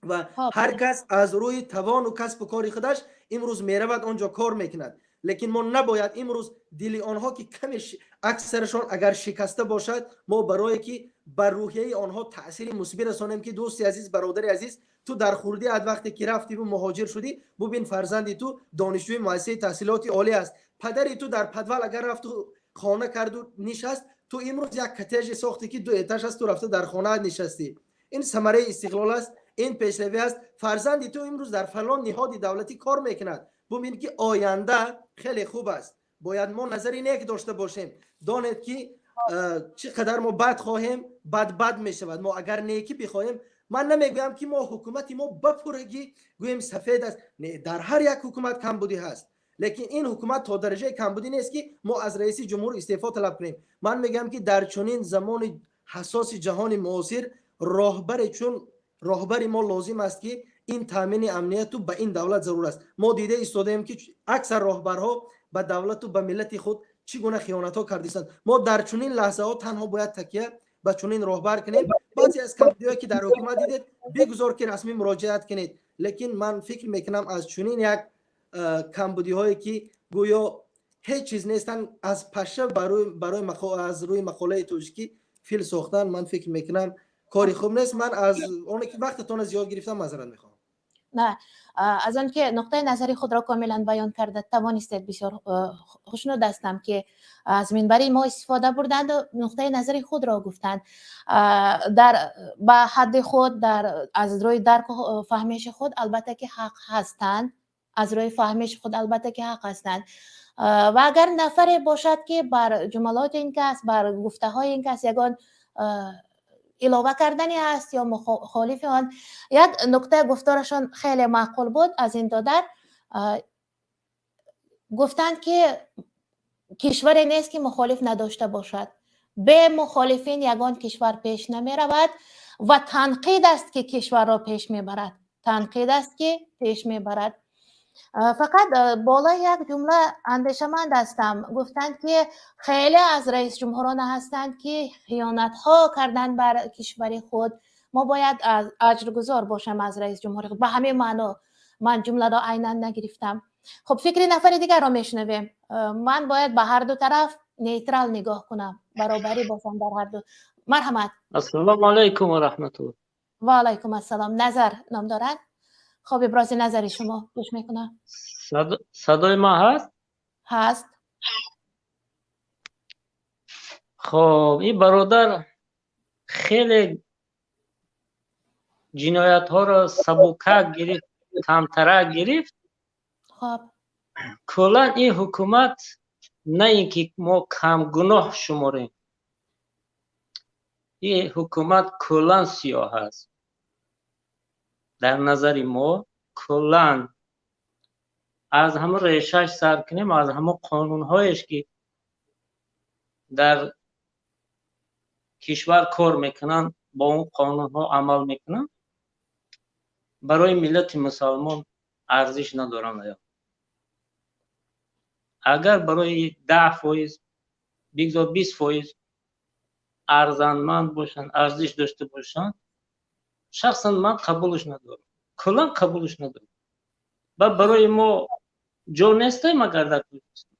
ва ҳар кас аз рӯи тавону касбу кори худаш имрӯз меравад, он ҷо кор мекунад. Лекин мо набояд имрӯз дили онҳо, ки каме аксарашон агар шикаста бошад, мо барое ки ба рӯҳияи онҳо таъсири мусбӣ расонем, ки дӯсти азиз, бародари азиз, ту дар хурдиат вақте ки рафтиву муҳоҷир шудӣ, бубин, фарзанди ту донишҷӯи муассисаи таҳсилоти олӣ аст. Падари ту дар подвал агар рафту хона карду нишаст, ту имрӯз як коттедже сохтӣ, ки ду этаж аст, ту рафта дар хонаат нишастӣ. Ин самараи истиқлол аст, ин пешравӣ аст. Фарзанди ту имрӯз дар фалон ниҳоди давлатӣ кор мекунад, бубин, ки оянда хеле хуб аст. Бояд мо назари нек дошта бошем. Донед, ки чӣ қадар мо бад хоҳем, бад бад мешавад. Мо агар некӣ бихоҳем, ман намегӯям, ки мо ҳукумати мо ба пуррагӣ гӯем сафед аст. Не, дар ҳар як ҳукумат камбудӣ ҳаст, лекин ин ҳукумат то дараҷаи камбудӣ нест, ки мо аз раиси ҷумҳур истеъфо талаб кунем. Ман мегӯям, ки дар чунин замони ҳассоси ҷаҳони муосир роҳбаре чун роҳбари мо лозим аст, ки ин таъмини амнияту ба ин давлат зарур аст. Мо дида истодаем, ки аксар роҳбарҳо ба давлату ба миллати худ чӣ гуна хиёнатҳо кардистанд. Мо дар чунин лаҳзаҳо танҳо бояд такя ба чунин роҳбар кунем. Баъзе аз камбудиҳое, ки дар ҳукумат дидед, бигузор, ки расмӣ муроҷиат кунед, лекин ман фикр мекунам, аз чунин як камбудиҳое, ки гӯё ҳеҷ чиз нестанд, аз паша барои аз рӯи мақолаи тоҷикӣ фил сохтан, ман фикр мекунам, кори хуб нест. Ман аз оне ки вақтатонро зиёд гирифтам, маъзарат мехоҳам. Не, аз он ки нуқтаи назари худро комилан баён карда тавонистед, бисёр хушнуд ҳастам, ки аз минбари мо истифода бурданду нуқтаи назари худро гуфтанд дар ба ҳадди худ, дар аз рӯи дарку фаҳмиши худ. Албатта ки ҳақ ҳастанд, аз рӯи фаҳмиши худ албатта ки ҳақ ҳастанд. Ва агар нафаре бошад, ки бар ҷумалоти ин кас, бар гуфтаҳои ин кас ягон илова кардани аст ё мухолифи он, як нукта гуфторашон хеле маъқул буд аз ин додар. Гуфтанд, ки кишваре нест, ки мухолиф надошта бошад, бе мухолифин ягон кишвар пеш намеравад ва танқид аст, ки кишварро пеш мебарад, танқид аст, ки пеш мебарад. Фақат болои як ҷумла андешаманд ҳастам. Гуфтанд, ки хеле аз раисҷумҳурона ҳастанд, ки хиёнатҳо карданд бар кишвари худ, мо бояд аҷргузор бошем аз раисҷумҳури худ. Ба ҳамин маъно, ман ҷумларо айнан нагирифтам. Хуб, фикри нафари дигарро мешунавем. Ман бояд ба ҳар ду тараф нейтрал нигоҳ кунам, баробарӣ бошам дар ҳар ду. Марҳамат. Ассалому алайкум ва раҳматуллоҳ. Ва алайкум ассалом. Назар ном дорад. Хуб, ибрози назари шумо, гӯш мекунам. Садои ман ҳаст? Ҳаст. Хоб, ин бародар хеле ҷиноятҳоро сабукак гирифт, камтарак гирифт. Хоб. Куллан ин ҳукумат, на ин ки мо камгуноҳ шуморем, ин ҳукумат куллан сиёҳ аст. Дар назари мо куллан аз ҳамон решаш сар кунем, аз ҳамон қонунҳоеш ки дар кишвар кор мекунанд, бо он қонунҳо амал мекунанд, барои миллати мусалмон арзиш надоранд. Агар барои 10%, бигзор 20% арзанманд бошанд, арзиш дошта бошанд, шахсан ман қабулш надорам, куллан қабулш надорам. Ва барои мо ҷо нестай магар дар Тоҷикистон?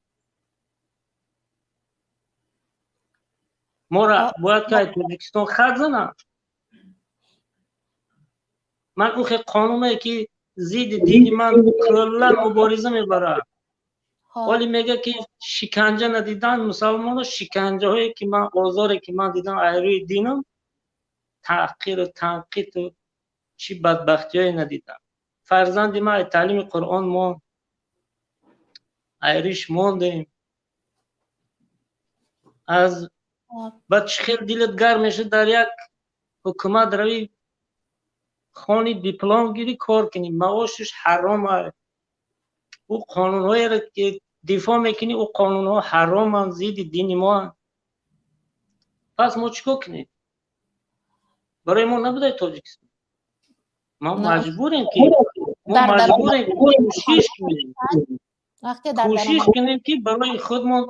Моро бояд ки аз Тоҷикистон хат зананд? Ман он хел қонуне ки зидди дини ман куллан мубориза мебарад, вале мегӯяд ки шиканҷа надидан мусалмонро, шиканҷаҳое ки ман, озоре ки ман дидам аз рӯи динам, таҳқиру танқиду чӣ бадбахтиҳое надидам. Фарзанди ман аз таълими Қуръон монд, айриш мондем. Аз баъд чӣ хел дилат гарм мешавад дар як ҳукумат равӣ, хони диплом гирӣ, кор кунӣ, маошаш ҳаром аст. Ӯ қонунҳоеро ки дифоъ мекунӣ, ӯ қонунҳо ҳароманд, зидди дини моанд. Пас мо чӣ кор кунем? Барои мо набудай Тоҷикистон. Мо маҷбурем ки кӯшиш кунем, кӯшиш кунем ки барои худмон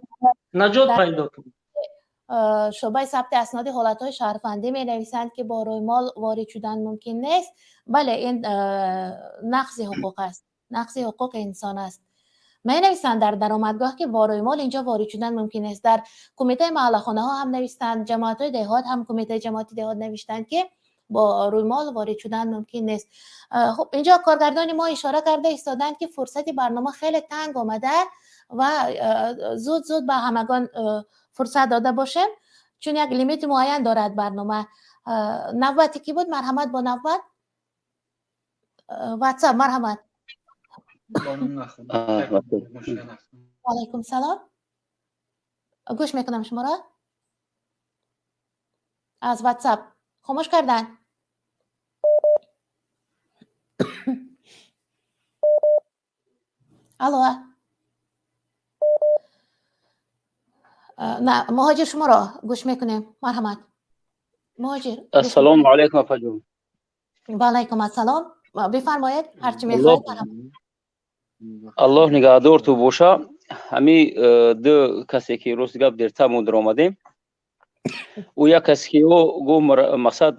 наҷот пайдо кунем. Шӯъбаи сабти асноди ҳолатҳои шаҳрвандӣ менависанд ки бо рӯймол ворид шудан мумкин нест. Бале, ин нақзи ҳуқуқ аст, нақзи ҳуқуқи инсон аст. Менависанд дар даромадгоҳ ки бо рӯймол инҷо ворид шудан мумкин нест. Дар кумитаи маҳаллахонаҳо ҳам навиштанд, ҷамоатҳои деҳот ҳам, кумитаи ҷамоати деҳот навиштанд ки бо рӯймол ворид шудан мумкин нест. Хуб, инҷо коргардони мо ишора карда истоданд ки фурсати барнома хеле танг омада ва зуд-зуд ба ҳамагон фурсат дода бошем, чун як лимити муайян дорад барнома. Навбати ки буд? Марҳамат, бо навбат. WhatsApp, марҳамат. Алайкум салом. Гӯш мекунам шуморо. Аз WhatsApp хомӯш кардан. Алло. На, муҳоҷир, шуморо гӯш мекунем. Марҳамат. Муҳоҷир. Ассалому алайкум, апаҷон. Ва алайкум ассалом. Бифармоед, ҳарчи мехоҳед, марҳамат. Аллоҳ нигаҳдор ту боша. Ҳами ду касе ки рости гап дертар мо даромадем, ӯ як касе ки ӯ гуфт мақсад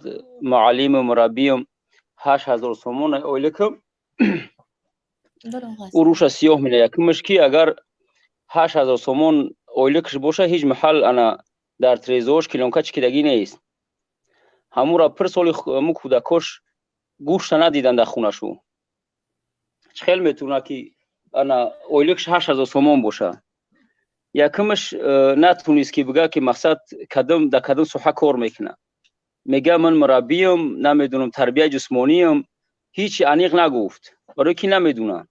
муаллиму мураббиюм 8000 сомон ойликам, ӯ рӯша сиёҳ мена. Якумаш ки агар 8000 сомон ойликаш боша, ҳеҷ маҳал ана дар трезош килонка чикидагӣ нест. Ҳамура пир соли ҳаму кӯдакош гӯшта надидан дар хонашу. Чӣ хел метавона ки ана ойликаш 8000 сомон боша? Якумаш натунист ки бига ки мақсад кадом дар кадом соҳа кор мекунад. Мега ман мураббиям, намедонам, тарбияи ҷисмониям, ҳеҷ аниқ нагуфт, барои ки намедонам.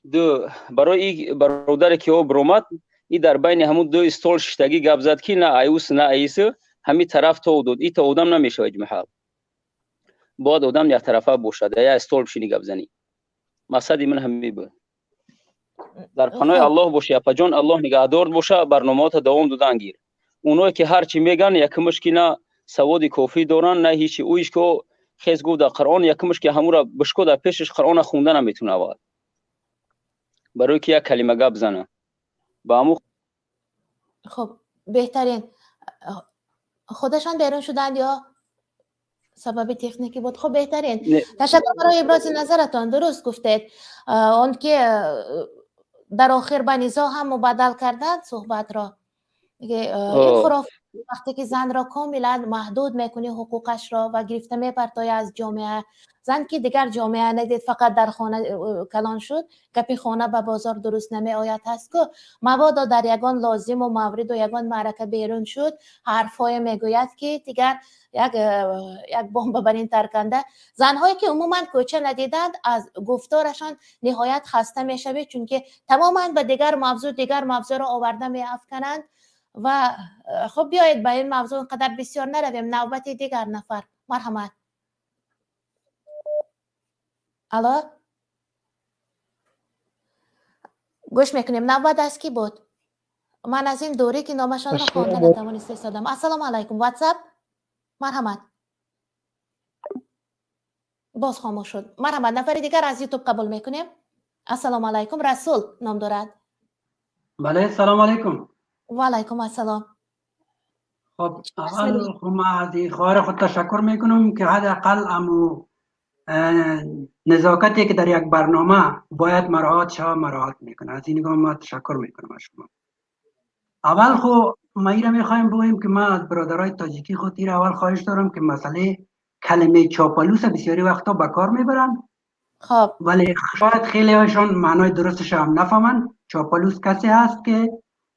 Ду, барои бародаре ки ӯ биромад, и дар байни ҳамун ду стол шиштагӣ гап зад ки на аюс на аис, ҳами тараф то дод. И то одам намешавад маҳал. Бояд одам яктарафа бошад, я стол бишини гап занӣ. Мақсади ман ҳамин буд. Дар паноҳи Аллоҳ боши, апаҷон, Аллоҳ нигаҳдор боша, барномаҳота давом додан гир. Оное ки ҳар чӣ меган, якумаш ки на саводи кофӣ доранд, на ҳечи. Ӯиш ки хез гуфт дар Қуръон, якумаш ки ҳамура бишко дар пешаш Қуръона хонда наметавона аввал. Барои ки як калима гап зана. Ба ҳаму хуб, беҳтарин. Худашон берун шуданд ё сабаби техникӣ буд? Хуб, беҳтарин. Ташаккур барои ибрози назаратон. Дуруст гуфтед. Он ки дар охир ба низоъ ҳам мубаддал карданд суҳбатро. Ин хуроф вақте ки занро комилан маҳдуд мекунӣ ҳуқуқашро ва гирифта мепартоӣ аз ҷомеа, зан ки дигар ҷомеа надид, фақат дар хона калон шуд, гапи хона ба бозор дуруст намеояд ҳаст ку, мабодо дар ягон лозиму мавриду ягон маърака берун шуд, ҳарфҳое мегӯяд ки дигар як бомба бар ин тарканда. Занҳое ки умуман кӯча надиданд, аз гуфторашон ниҳоят хаста мешавед, чунки тамоман ба дигар мавзӯъ, дигар мавзӯъро оварда меафкананд. Ва хуб, биёед ба ин мавзӯъ инқадар бисёр наравем. Навбати дигар нафар, марҳамат. Алло, гӯш мекунем. Навбат аз кӣ буд? Ман аз ин дурӣ ки номашонро хонда натавониста истодам. Ассалому алайкум, WhatsApp, марҳамат. Боз хомӯш шуд. Марҳамат, нафари дигар аз YouTube қабул мекунем. Ассалому алайкум, Расул ном дорад. Бале, салом алайкум. Ва алайкум ассалом. Хоб, аввал хуб, ман аз хоҳари худ ташаккур мекунам, ки ҳадди ақал аму незокате ки дар як барнома бояд мароат шава, мароат мекунад. Аз ин нигоҳ ман ташаккур мекунам аз шумо. Аввал ху ма ира мехоҳем бигӯем, ки ман аз бародарои тоҷикӣ худ ира аввал хоҳиш дорам, ки масъалаи калимаи чопалуса бисёри вақтҳо ба кор мебаранд, хоб, вале шояд хелеҳояшон маънои дурусташ ҳам нафаҳманд. Чопалус касе ҳаст, ки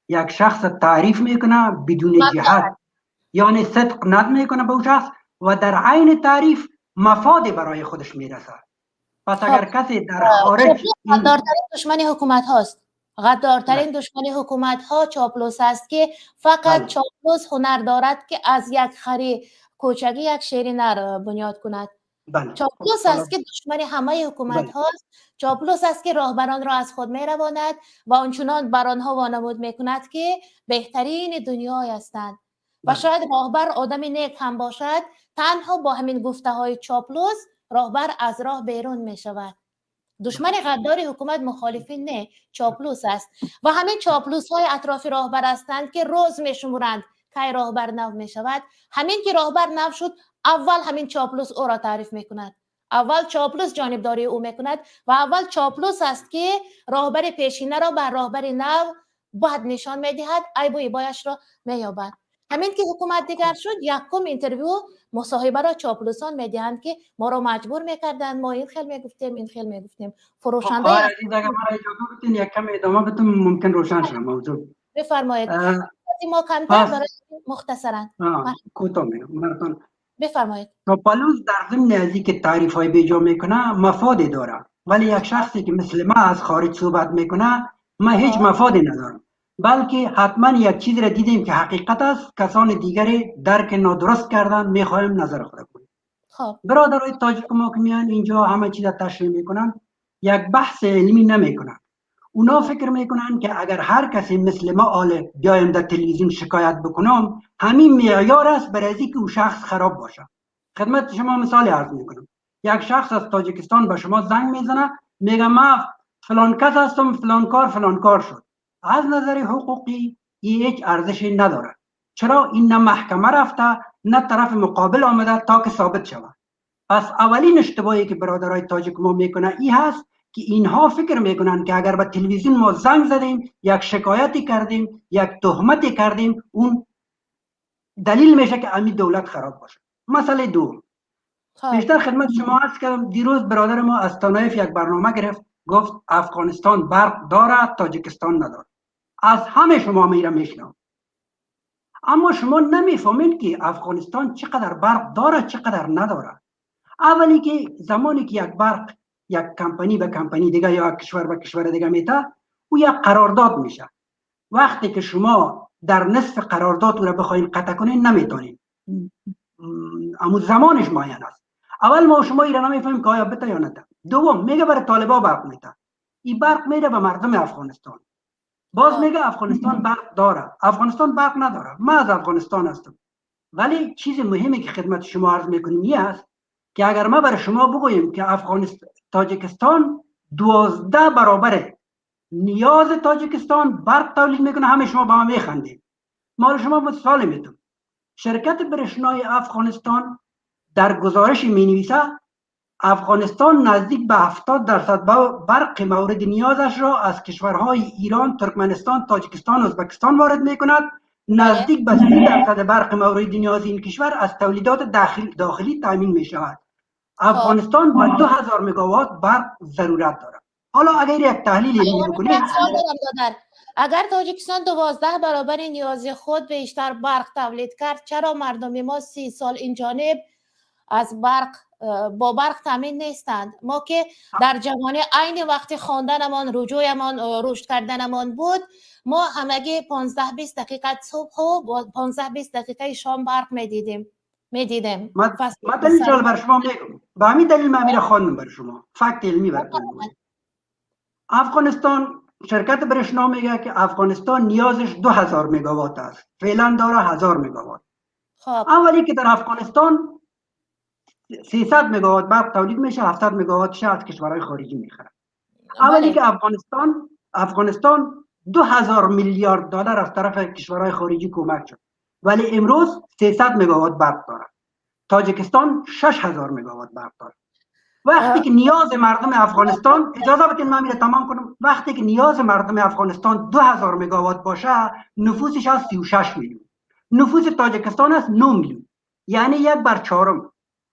як шахс таъриф мекунад бидуни ҷиҳат, яъне сидқ над мекунад ба ӯ шахс ва дар айни таъриф мафоде барои худаш мерасад. Пас агар касе дар хориҷ Ғаддортарин душмани ҳукумат ҳост, ғаддортарин душмани ҳукуматҳо чоплус аст, ки фақат чоплус ҳунар дорад, ки аз як хари кӯчагӣ як шери нар бунёд кунад. Чоплус аст, ки душмани ҳамаи ҳукуматҳост. Чоплус аст, ки роҳбаронро аз худ меравонад ва ончунон бар онҳо вонамуд мекунад, ки беҳтарини дунёй ҳастанд. Ва шояд роҳбар одами нек ҳам бошад, танҳо бо ҳамин гуфтаҳои чоплус роҳбар аз роҳ берун мешавад. Душмани ғаддори ҳукумат мухолифин не, чоплус аст. Ва ҳамин чоплусҳои атрофи роҳбар ҳастанд, ки рӯз мешуморанд, кай роҳбар нав мешавад. Ҳамин ки роҳбар нав шуд, аввал ҳамин чоплус ӯро таъриф мекунад, аввал чоплус ҷонибдории ӯ мекунад ва аввал чоплус аст, ки роҳбари пешинаро бар роҳбари нав бад нишон медиҳад, айбу ибояшро меёбад. Ҳамин ки ҳукумат дигар шуд, якум интервю, мусоҳибаро чоплусон медиҳанд, ки моро маҷбур мекарданд, мо ин хел мегуфтем, ин хел мегуфтем. Фурӯшанда Агар маро иҷоза бидин, як каме идома бидам, мумкин равшан шавад мавзӯъ. Бифармоед, мо камтар барои мухтасаран. Кӯтоҳ мегӯям баратон. Бифармоед. Чоплус дар зимни аз ин ки таърифҳои беҷо мекунад, мафоде дорад, вале як шахсе ки мисли ман аз хориҷ суҳбат мекунад, ман ҳеҷ мафоде надорам, балки ҳатман як чизеро дидем, ки ҳақиқат аст, касони дигаре дарки нодуруст карданд, мехоҳем назари худро кунем. Бародарои тоҷик мо ки меоянд инҷо, ҳама чизро ташриҳ мекунанд, як баҳси илмӣ намекунанд. اونا فکر میکنن که اگر هر کسی مثل ما آله بیایم در تلویزیون شکایت بکنم، همین معیار است برای که او شخص خراب باشه. خدمت شما مثال عرض میکنم. یک شخص از تاجیکستان به شما زنگ میزنه، میگه من فلان کس هستم، فلان کار فلان کار شد. از نظر حقوقی این هیچ ارزشی نداره. چرا؟ این نه محکمه رفته، نه طرف مقابل آمده تا که ثابت شود. پس اولین اشتباهی که برادرای تاجیک ما میکنه این هست که اینها فکر میکنن که اگر به تلویزیون ما زنگ زدیم، یک شکایتی کردیم، یک تهمتی کردیم، اون دلیل میشه که امی دولت خراب باشه. مسئله دوم، بیشتر خدمت شما عرض کردم، دیروز برادر ما از تانایف یک برنامه گرفت، گفت افغانستان برق دارد، تاجیکستان ندارد. از همه شما میره میشنم، اما شما نمیفهمید که افغانستان چقدر برق دارد، چقدر ندارد. اولی که زمانی که یک برق یک کمپانی به کمپانی دیگه یا یک کشور به کشور دیگه میته، او یک قرارداد میشه. وقتی که شما در نصف قرارداد او را بخواین قطع کنین، نمیتونین، اما زمانش معین است. اول ما شما ایران نمیفهمیم که آیا بته یا نته. دوم، میگه برای طالبا برق میته. این برق میره به مردم افغانستان. باز میگه افغانستان برق داره. افغانستان برق نداره. من از افغانستان هستم، ولی چیز مهمی که خدمت شما عرض میکنیم این است که اگر ما برای شما بگوییم که افغانستان تاجیکستان 12 برابر نیاز تاجیکستان برق تولید میکنه، همه شما با ما میخندید. مال شما مثال میتونم. شرکت برشنای افغانستان در گزارش می نویسه افغانستان نزدیک به 70% برق مورد نیازش را از کشورهای ایران، ترکمنستان، تاجیکستان، ازبکستان وارد می کند. نزدیک به 30% برق مورد نیاز این کشور از تولیدات داخلی تامین می شود. افغانستان با 2000 مگاوات برق ضرورت دارد. حالا اگر یک تحلیل علمی بکنیم، اگر تاجیکستان 12 برابر نیاز خود بیشتر برق تولید کرد، چرا مردم ما 30 سال این جانب از برق با برق تامین نیستند؟ ما که در جوانی عین وقتی خواندنمان، رجوعمان، رشد کردنمان بود، ما همگی 15 20 دقیقه صبح و 15 20 دقیقه شام برق میدیدیم. Медидем. من دلیل بر شما میگم، به همین دلیل من میره خواندم بر شما فکت علمی براتون. افغانستان شرکت برشنا میگه که افغانستان نیازش 2000 مگاوات است، فعلا داره 1000 مگاوات. خب اولی که در افغانستان 300 مگاوات برق تولید میشه، 700 مگاواتش از کشورهای خارجی میخره. اولی که افغانستان 2000 میلیارد دلار از طرف کشورهای خارجی کمک شد، ولی امروز 300 مگاوات برق داره. تاجیکستان 6000 مگاوات برق داره. وقتی که نیاز مردم افغانستان، اجازه بدین من میره تمام کنم، وقتی که نیاز مردم افغانستان 2000 مگاوات باشه، نفوسش از 36 میلیون، نفوس تاجیکستان است 9 میلیون، یعنی 1/4.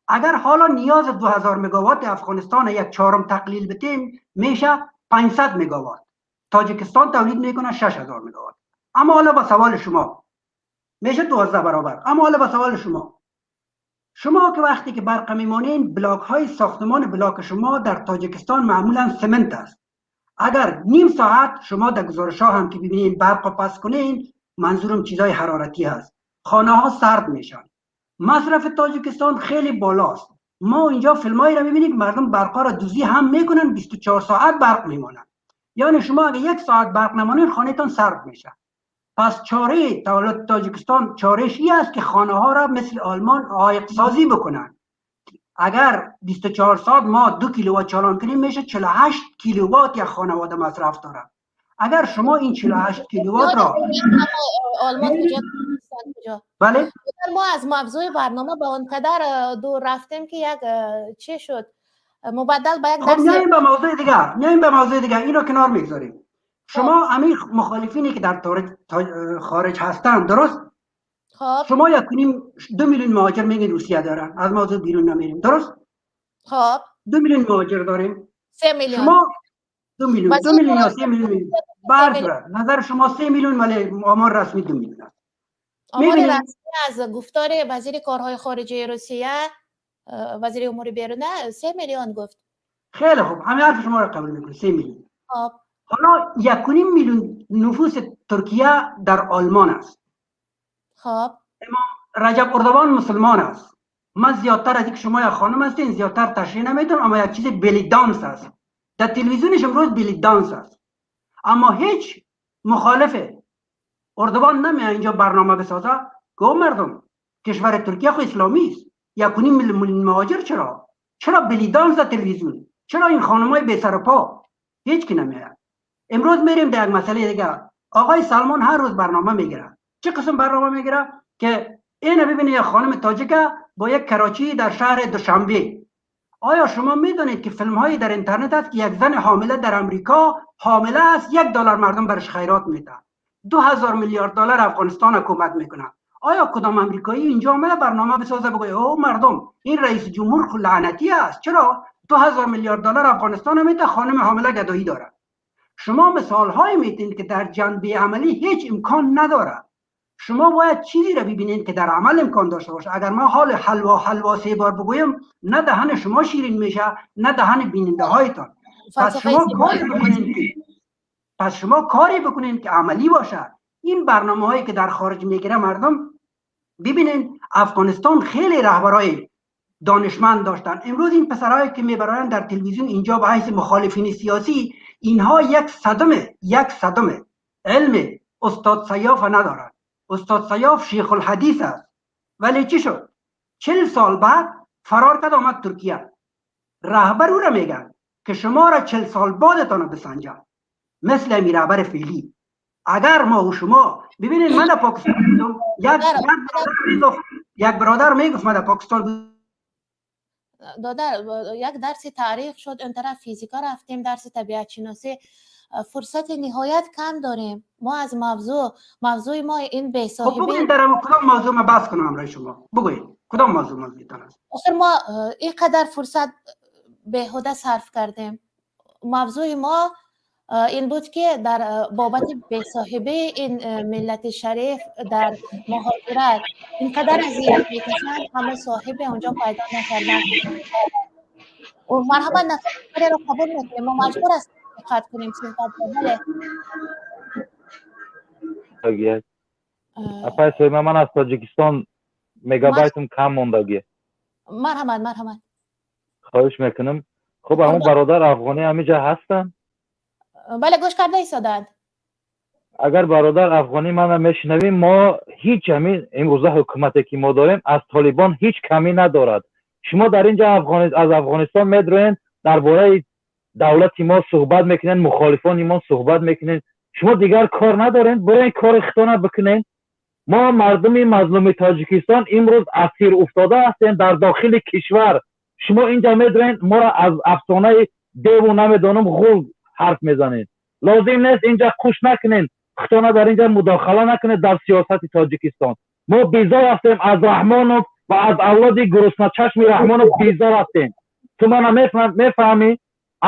اگر حالا نیاز 2000 مگاوات افغانستان 1/4 تقلیل بدیم، میشه 500 مگاوات. تاجیکستان تولید میکنه 6000 مگاوات. اما حالا با سوال شما میشه 12 برابر. اما حالا با سوال شما، شما که وقتی که برق میمانین، بلاک های ساختمان بلاک شما در تاجیکستان معمولا سمنت است. اگر نیم ساعت شما در گزارش ها هم که ببینین برق پس کنین، منظورم چیزای حرارتی هست، خانه ها سرد میشن. مصرف تاجیکستان خیلی بالاست. ما اینجا فیلمایی را میبینیم که مردم برقا را دوزی هم میکنن، 24 ساعت برق میمانن. یعنی شما اگر 1 ساعت برق نمانین، خانهتان سرد میشه. پس چاره دولت تاجیکستان چارهش این است که خانه ها را مثل آلمان عایق سازی بکنن. اگر 24 ساعت ما 2 کیلووات چالان کنیم، میشه 48 کیلووات یک خانواده مصرف داره. اگر شما این 48 کیلووات را آلمان کجا؟ بله، ما از موضوع برنامه به آنقدر دور رفتیم که یک چه شد مبدل به یک درس. میایم به موضوع دیگه، میایم به موضوع دیگه، اینو کنار میگذاریم. شما همین مخالفینی که در خارج هستن، درست؟ خب شما 1.5-2 میلیون مهاجر میگین روسیه دارن، از موضوع بیرون نمیریم، درست؟ خب 2 میلیون مهاجر داریم، 3 میلیون. شما 2 میلیون، 2 میلیون یا 3 میلیون، برفرض نظر شما 3 میلیون، ولی آمار رسمی 2 میلیون است. آمار رسمی از گفتار وزیر کارهای خارجه روسیه، وزیر امور بیرونه، 3 میلیون گفت. خیلی خوب، همین حرف شما را قبول میکنم، 3 میلیون. خب حالا 1.5 میلیون نفوس ترکیه در آلمان است. خب رجب اردوان مسلمان است. من زیادتر از اینکه شما یک خانم هستین زیادتر تشریح نمیدم، اما یک چیز belly dance است. در تلویزیونش امروز belly dance است. اما هیچ مخالف اردوان نمیاد اینجا برنامه بسازه که او مردم کشور ترکیه خو اسلامی است، 1.5 میلیون مهاجر چرا؟ چرا belly dance در تلویزیون؟ چرا این خانمای بی سر و پا؟ هیچ کی نمیاد. امروز میریم در یک مسئله دیگه. آقای سلمان هر روز برنامه میگیره. چه قسم برنامه میگیره که اینو ببینید، یک خانم تاجیک با یک کراچی در شهر دوشنبه. آیا شما میدونید که فیلم هایی در اینترنت است که یک زن حامله در امریکا حامله است، $1 مردم برش خیرات میدن، 2000 میلیارد دلار افغانستان کمک میکنه. آیا کدام امریکایی اینجا آمده برنامه بسازه بگه او مردم این رئیس جمهور لعنتی است، چرا 2000 میلیارد دلار افغانستان میده، خانم حامله گدایی داره؟ شما مثال هایی میتین که در جنبه عملی هیچ امکان نداره. شما باید چیزی را ببینید که در عمل امکان داشته باشه. اگر ما حال حلوا 3 بار بگویم، نه دهن شما شیرین میشه نه دهن بیننده هایتان. پس شما کاری بکنین که عملی باشه. این برنامه هایی که در خارج میگیره مردم ببینین، افغانستان خیلی رهبرای دانشمند داشتن. امروز این پسرهایی که میبرن در تلویزیون اینجا به حیث مخالفین سیاسی، اینها 1/100 علم استاد سیاف ندارند. استاد سیاف شیخ الحدیث است، ولی چی شد؟ 40 سال بعد فرار کرد آمد ترکیه. رهبر او را میگن که شما را 40 سال بعدتان بسنجم، مثل امی رهبر فعلی. اگر ما و شما ببینید، من در پاکستان بودم، یک برادر میگفت من در پاکستان بودم، دادر یک درس تاریخ شد، این طرف فیزیکا رفتیم، درس طبیعت شناسی. فرصت نهایت کم داریم. ما از موضوع ما این بی صاحبی. خب بگویید در کدام موضوع ما بحث کنم همراه شما؟ بگویید کدام موضوع موضوعتان است؟ آخر ما اینقدر فرصت بیهوده صرف کردیم. موضوع ما این بود که در بابت بی صاحبی این ملت شریف در مهاجرت اینقدر اذیت میکشند، همه صاحب اونجا پیدا نکردن. مرحبا، نفر رو قبول میکنیم، ما مجبور هستیم قطع کنیم صحبت رو. بله اپای سیما، من از تاجیکستان Мегабайтам кам мондагӣ. Марҳамат, марҳамат. Хоҳиш мекунам. Хуб, ҳамун бародар афғонӣ ҳамиҷа ҳастанд? Бале, гӯш карда истодаанд. Агар бародар афғонӣ мана мешунавӣ, мо ҳеҷ ҳамин имрӯза ҳукумате ки мо дорем, аз Толибон ҳеҷ камӣ надорад. Шумо дар инҷа аз Афғонистон медроен, дар бораи давлати мо суҳбат мекунед, мухолифони мо суҳбат мекунед. Шумо дигар кор надоред? Бироен, кори худтона бикунед. Мо мардуми мазлуми Тоҷикистон имрӯз асир уфтода ҳастем дар дохили кишвар. Шумо инҷа медроен, моро аз афсонаи деву намедонам ғул ҳарф мезанед. Лозим нест, инҷа қуш накунед, худтона дар инҷа мудохала накунед дар сиёсати Тоҷикистон. Мо безор ҳастем аз Раҳмонов ва аз авлоди гурусначашми Раҳмонов, безор ҳастем. Ту мана мефаҳмӣ?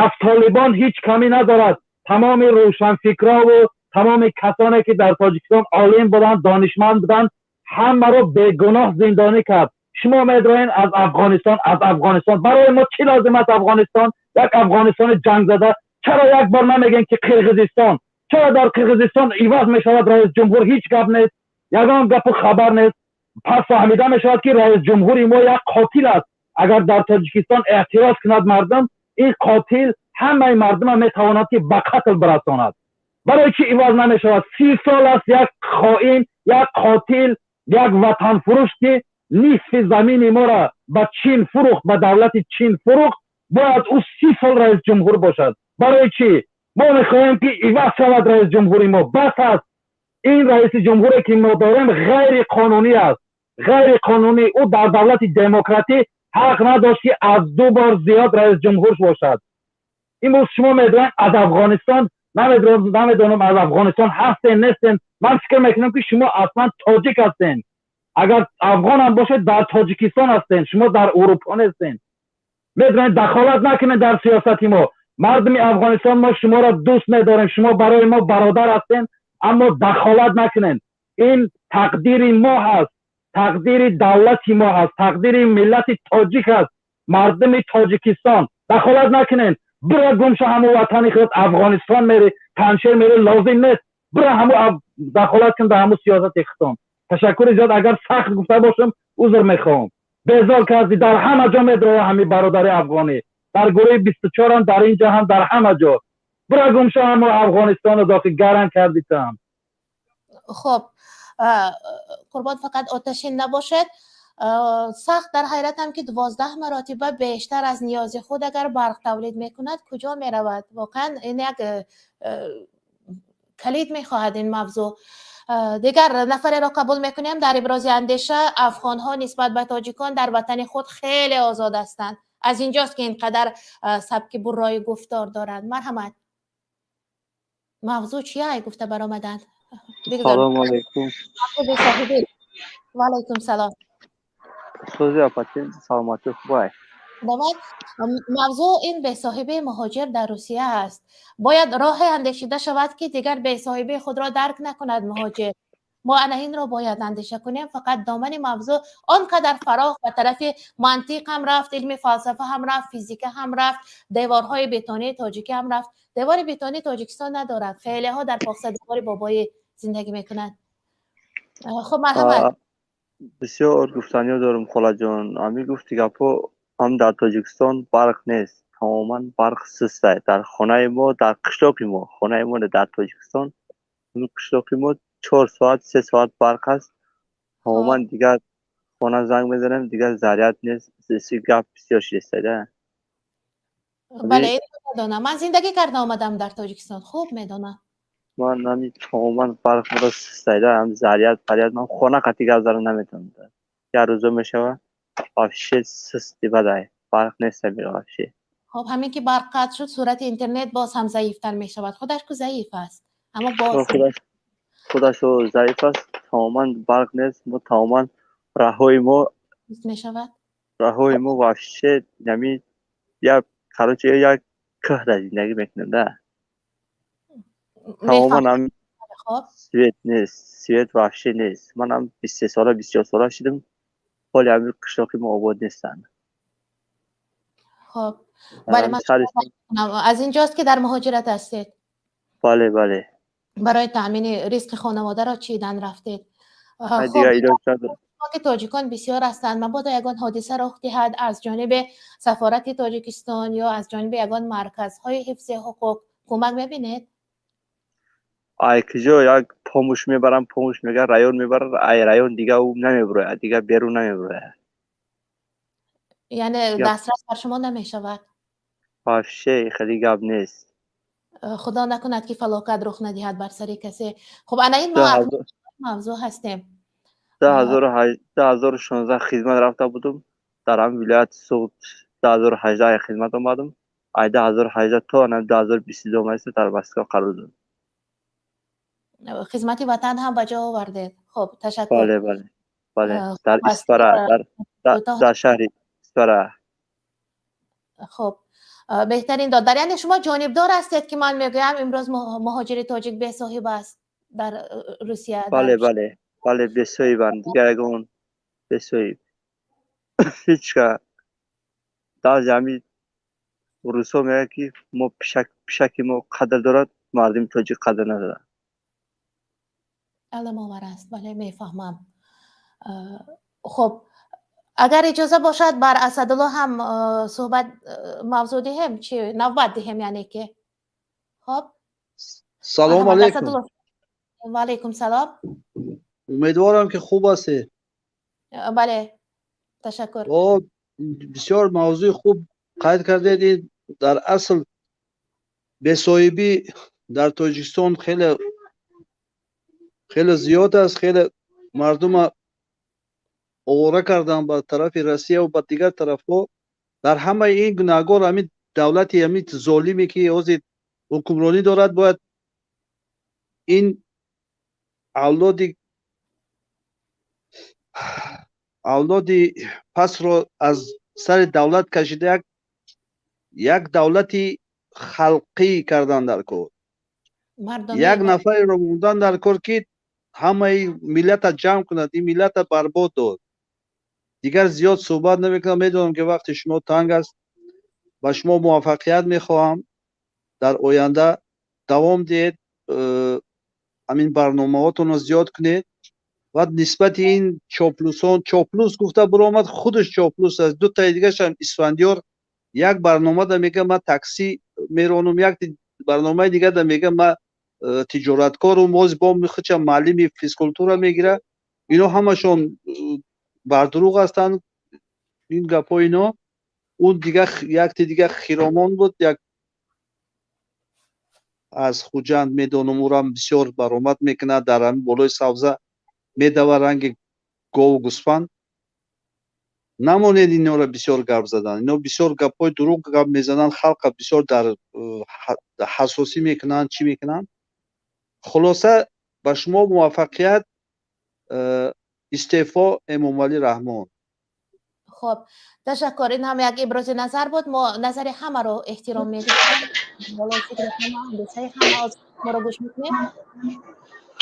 Аз Толибон ҳеҷ камӣ надорад. Тамоми рӯшанфикрову тамоми касоне ки дар Тоҷикистон олим буданд, донишманд буданд, ҳамаро бегуноҳ зиндонӣ кард. Шумо медроен аз Афғонистон, аз Афғонистон. Барои мо чӣ лозим аст Афғонистон? Як Афғонистони ҷангзада. Чаро як бор намегӯем, ки Қирғизистон? Чаро дар Қирғизистон иваз мешавад раисҷумҳур, ҳеҷ гап нест, ягон гапу хабар нест? Пас фаҳмида мешавад, ки раисҷумҳури мо як қотил аст. Агар дар Тоҷикистон эътироз кунад мардум, ин қотил ҳамаи мардума метавонад, ки ба қатл бирасонад. Барои чӣ иваз намешавад? 30 сол аст як хоин, як қотил, як ватанфурӯш, ки нисфи замини моро ба Чин фурӯхт, ба давлати Чин фурӯхт, бояд ӯ 30 сол раисҷумҳур бошад. Барои чӣ? Мо мехоҳем, ки иваз шавад раисҷумҳури мо. Бас аст. Ин раиси ҷумҳуре ки мо дорем, ғайриқонунӣ аст, ғайриқонунӣ. Ӯ дар давлати демократӣ ҳақ надошт, ки аз ду бор зиёд раисҷумҳур бошад. Имрӯз шумо медонед, аз Афғонистон, намедонам, аз Афғонистон ҳастен, нестен. Ман фикр мекунам, ки шумо аслан тоҷик ҳастен. Агар афғонам бошед, дар Тоҷикистон ҳастен, шумо дар Урупо нестен. Медонед, дахолат накунед дар сиёсати мо. Мардуми Афғонистон, мо шуморо дӯст медорем, шумо барои мо бародар ҳастен, аммо дахолат накунед. Ин тақдири мо ҳаст, тақдири давлати мо ҳаст, тақдири миллати тоҷик ҳаст. Мардуми Тоҷикистон, дахолат накунед. Бира гум ша ҳамун ватани худ, Афғонистон мери, Панҷшер мери, лозим нест. Бира ҳаму дахолат кун дар ҳамун сиёсати худтон. Ташаккури зиёд. Агар сахт гуфта бошам, узр мехоҳам. Безор кардӣ. Дар ҳама ҷо медроя ҳамин бародари афғонӣ, дар гурӯҳи 24-ам, дар инҷа ҳам, дар ҳама ҷо. Бира гум ша ҳамо Афғонистону дохил гаран кардӣ ту. Хуб, қурбон, фақат оташин набошед. Сахт дар ҳайратам, ки 12 маротиба бештар аз ниёзи худ агар барқ тавлид мекунад, куҷо меравад? Воқеан, ин як калид мехоҳад ин мавзӯъ. Дигар нафареро қабул мекунем дар ибрози андеша. Афғонҳо нисбат ба тоҷикон дар ватани худ хеле озод ҳастанд, аз инҷост, ки ин қадар сабки буррои гуфтор доранд. Марҳамат, мавзӯъ чия гуфта баромаданд? Салому алейкум. Ва алайкум салом. Сӯзи апатин, саломатӣ хубай? Давай, мавзӯъ ин бесоҳибии муҳоҷир дар Русия аст. Бояд роҳе андешида шавад, ки дигар бесоҳибии худро дарк накунад муҳоҷир. Мо ана инро бояд андеша кунем. Фақат домани мавзӯъ он қадар фарох, ба тарафи мантиқ ҳам рафт, илми фалсафа ҳам рафт, физика ҳам рафт, деворҳои бетонии тоҷикӣ ҳам рафт. Девори бетонии Тоҷикистон надорад, хелеҳо дар поксадевори бобоӣ зиндагӣ мекунанд. Хуб, марҳамат. Бисёр гуфтаниҳо дорум, холаҷон. Ҳамин гуфти гапҳо, ҳам дар Тоҷикистон барқ нест, тамоман барқ систай дар хонаи мо, дар қишлоқи мо, хонаи мо, дар Тоҷикистон ҳамин қишлоқи мо 4 соат, 3 соат барқ аст тамоман. Дигар хона занг мезанем, дигар заряд нест. Гап бисёр шидастайда. Бале, медонам, ман зиндагӣ карда омадам дар Тоҷикистон, хуб медонам. Ман ҳамин тамоман барқ моро систайда, ҳам заряд паряд, ман хона қати гап зада наметавонам. Як рӯзо мешава, вообще систи бадай, барқ нест вообще. Хоб, ҳамин ки барқ қатъ шуд, сурати интернет боз ҳам заифтар мешавад. Худаш ку заиф аст, аммо боз Худашо заиф аст. Тамоман барқ нест, мо тамоман раҳои мо мешавад. Раҳои мо вообще нами як, короче, як кӯҳ дар зиндагӣ мекунем да. Тамоман ҳам свет нест, свет вообще нест. Манам 23 сола, 24 сола шудам, ҳоли ҳамин қишлоқи мо обод нестанд. Хоб, бале, ман аз инҷост, ки дар муҳоҷират ҳастед. Бале. Барои таъмини ризқи хонаводаро чидан рафтед. Дигар илоҷ надорам. Шумо ки тоҷикон бисёр ҳастанд, мабодо ягон ҳодиса рух диҳад, аз ҷониби сафорати Тоҷикистон ё аз ҷониби ягон марказҳои ҳифзи ҳуқуқ кӯмак мебинед? Ай куҷо як помощь мебарам, помощь мега район мебарад, ай район дига ӯ намебурояд, дига берун намебурояд. Яъне дастрас бар шумо намешавад? Вообще хеле гап нест. Худо накунад, ки фалокат рух надиҳад бар сари касе. Хуб, ана ин мо мавзӯъ ҳастем. 2016 хизмат рафта будум дар ҳамин вилояти Суғд, 2018 хизмат омадам, ай 2018 то ана 2022 омаиста дар Москва қарор додам. Хизмати ватан ҳам ба ҷо овардед. Хуб, ташаккур. Бале, дар Исфара, дар шаҳри Исфара. Хуб, беҳтарин додар. Яъне шумо ҷонибдор ҳастед, ки ман мегӯям, имрӯз муҳоҷири тоҷик бесоҳиб аст дар Русия? Бале, бесоҳибанд, дигар ягон бесоҳиб ҳеҷ ка. Баъзе ҳамин русҳо мегӯянд, ки мо пишаки мо қадр дорад, мардуми тоҷик қадр надорад. Аламовар аст, бале, мефаҳмам. Хуб, агар иҷоза бошад, бар Асадулло ҳам суҳбат мавзӯъ диҳем, чи навбат диҳем, яъне ки хоб. Салом алейкум. Ва алейкум салом. Умедворам, ки хуб ҳастед. Бале, ташаккур. Бисёр мавзӯи хуб қайд кардед. Ин дар асл бесоҳибӣ дар Тоҷикистон хеле хеле зиёд аст. Хеле мардума овора карданд ба тарафи Россия ва ба дигар тарафҳо. Дар ҳамаи ин гунаҳгор ҳамин давлати ҳамин золиме, ки ҳозир ҳукмронӣ дорад. Бояд ин авлоди пасро аз сари давлат кашида, як давлати халқӣ кардан дар кор, як нафареро мондан дар кор, ки ҳамаи миллата ҷамъ кунад. Ин миллата барбод дод. Дигар зиёд суҳбат намекунам, медонам, ки вақти шумо танг аст. Ба шумо муваффақият мехоҳам, дар оянда давом диҳед, ҳамин барномаҳотонро зиёд кунед. Ва нисбати ин чоплусон, чоплус гуфта биромад, худаш чоплус аст. Дутаи дигарашам Исфандиёр як барномада мега, ман такси меронам, як барномаи дигар мега, ман тиҷораткорум, боз бо худша муаллими физкультура мегира. Ино ҳамашон бардурӯғ ҳастанд ин гапҳои ино. Он дига якти дига хиромон буд, як аз Хуҷанд медонам, ӯрам бисёр баромад мекунад, дар ҳамин болои савза медава ранги гову гӯсфанд. Намонед инора бисёр гап задан, ино бисёр гапҳои дурӯғ гап мезананд, халқа бисёр дар ҳассосӣ мекунанд, чӣ мекунанд. Хулоса, ба шумо муваффақият. Истеъфо Эмомалӣ Раҳмон. Хуб, ташаккур. Ин ҳам як ибрози назар буд. Мо назари ҳамаро эҳтиром мегузорем, болои фикри ҳама, андешаи ҳама. Моро гӯш мекунем.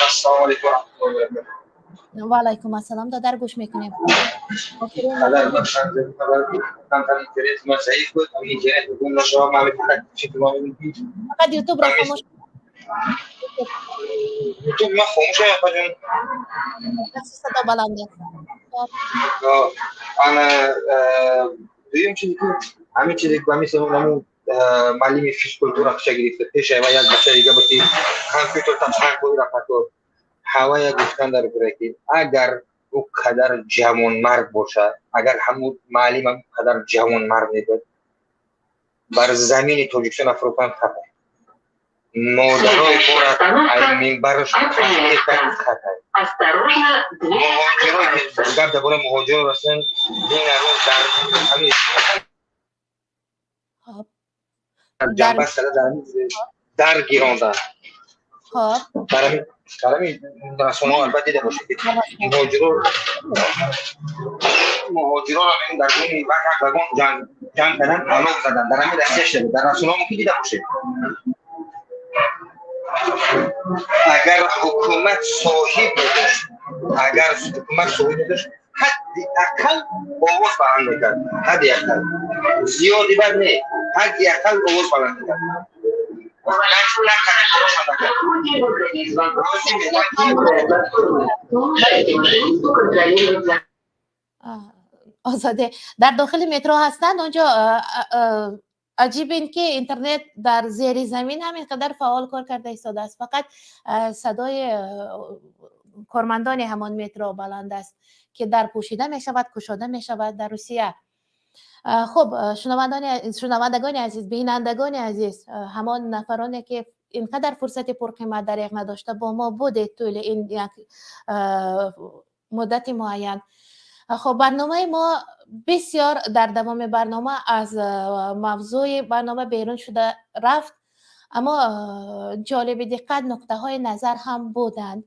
Ассалому алайкум ва раҳматуллоҳи ва баракатуҳ. Ва алайкум ассалом, додар, гӯш мекунем. Падар, ман камтар интернет ман заиф буд, интернет гум нашава, ман фақат фикр Фақат Ютубро хомӯш. Ютуб ман хомӯшам, апаҷон. Садо баланд аст. Ана дуюм чизе ки ҳамин чизе ки ҳамин наму муаллими физкультура қича гирифта, пеши ва як бача дига буд, ки компютер ташаккур рафато ҳавая гуфтан дар бура, ки агар ӯ қадар ҷавонмард бошад, агар ҳамун муаллим қадар ҷавонмард мебуд, бар замини Тоҷикистон афрӯхтан хата, модарои бора ай минбараш хата. Муҳоҷиро, гап дар бораи муҳоҷиро расидан, дина рӯз дар ҳамин ҷанба сара дар гирондан дар ҳамин расонаҳо, албатта дида бошед, ки муҳоҷироро дар дуни вагон ҷанг кардан, алов задан, дар ҳамин Россия шуда буд, дар расонаҳо мумкин дида бошед. Агар ҳукумат соҳиб медошт, агар ҳукумат соҳиб медошт, ҳадди ақал овоз баланд мекард, ҳадди ақал, зиёди бад не, ҳадди ақал овоз баланд мекард. Озоде дар дохили метро ҳастанд. Он ҷо аҷиб ин ки интернет дар зери замин ҳам инқадар фаъол кор карда истодааст, фақат садои кормандони ҳамон метро баланд аст, ки дар пӯшида мешавад, кушода мешавад дар Русия. Хуб, шунавандагони азиз, бинандагони азиз, ҳамон нафароне ки инқадар фурсати пурқимат дареғ надошта бо мо будед тӯли ин як муддати муайян. Хуб, барномаи мо бисёр дар давоми барнома аз мавзӯи барнома берун шуда рафт, аммо ҷолиби диққат нуқтаҳои назар ҳам буданд.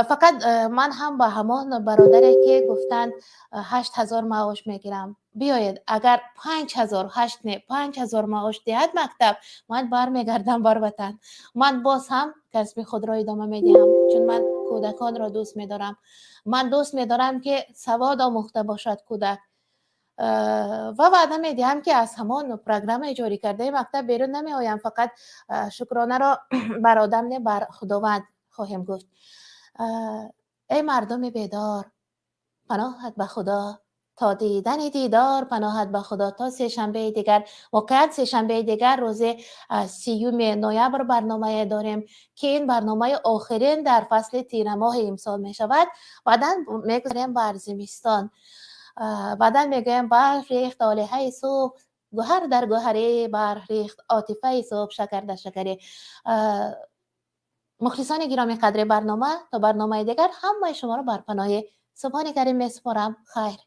Фақат ман ҳам ба ҳамон бародаре ки гуфтанд 8000 маош мегирам, биёед, агар 5000, ҳашт не, 5000 маош диҳад мактаб, ман бармегардам бар ватан, ман боз ҳам касби худро идома медиҳам, чун ман кӯдаконро дӯст медорам, ман дӯст медорам ки савод омӯхта бошад кӯдак, ва ваъда медиҳам ки аз ҳамон программаи ҷорӣ кардаи мактаб берун намеоям. Фақат шукронаро бар одам не, бар Худованд хоҳем гуфт. Эй мардуми бедор, паноҳат ба Худо то дидани дидор, паноҳат ба Худо то сешанбеи дигар. Воқеан, сешанбеи дигар, рӯзи 30-юми ноябр, барномае дорем, ки ин барномаи охирин дар фасли тирамоҳи имсол мешавад. Баъдан мегузарем бар зимистон, баъдан мегӯем: барф рехт олиҳаи субҳ, гӯҳар дар гӯҳарӣ, барф рехт отифаи субҳ, шакар дар шакарӣ. Мухлисони гиромӣ қадри барнома, то барномаи дигар ҳамаи шуморо бар паноҳи Субҳони Карим месупорам. Хайр.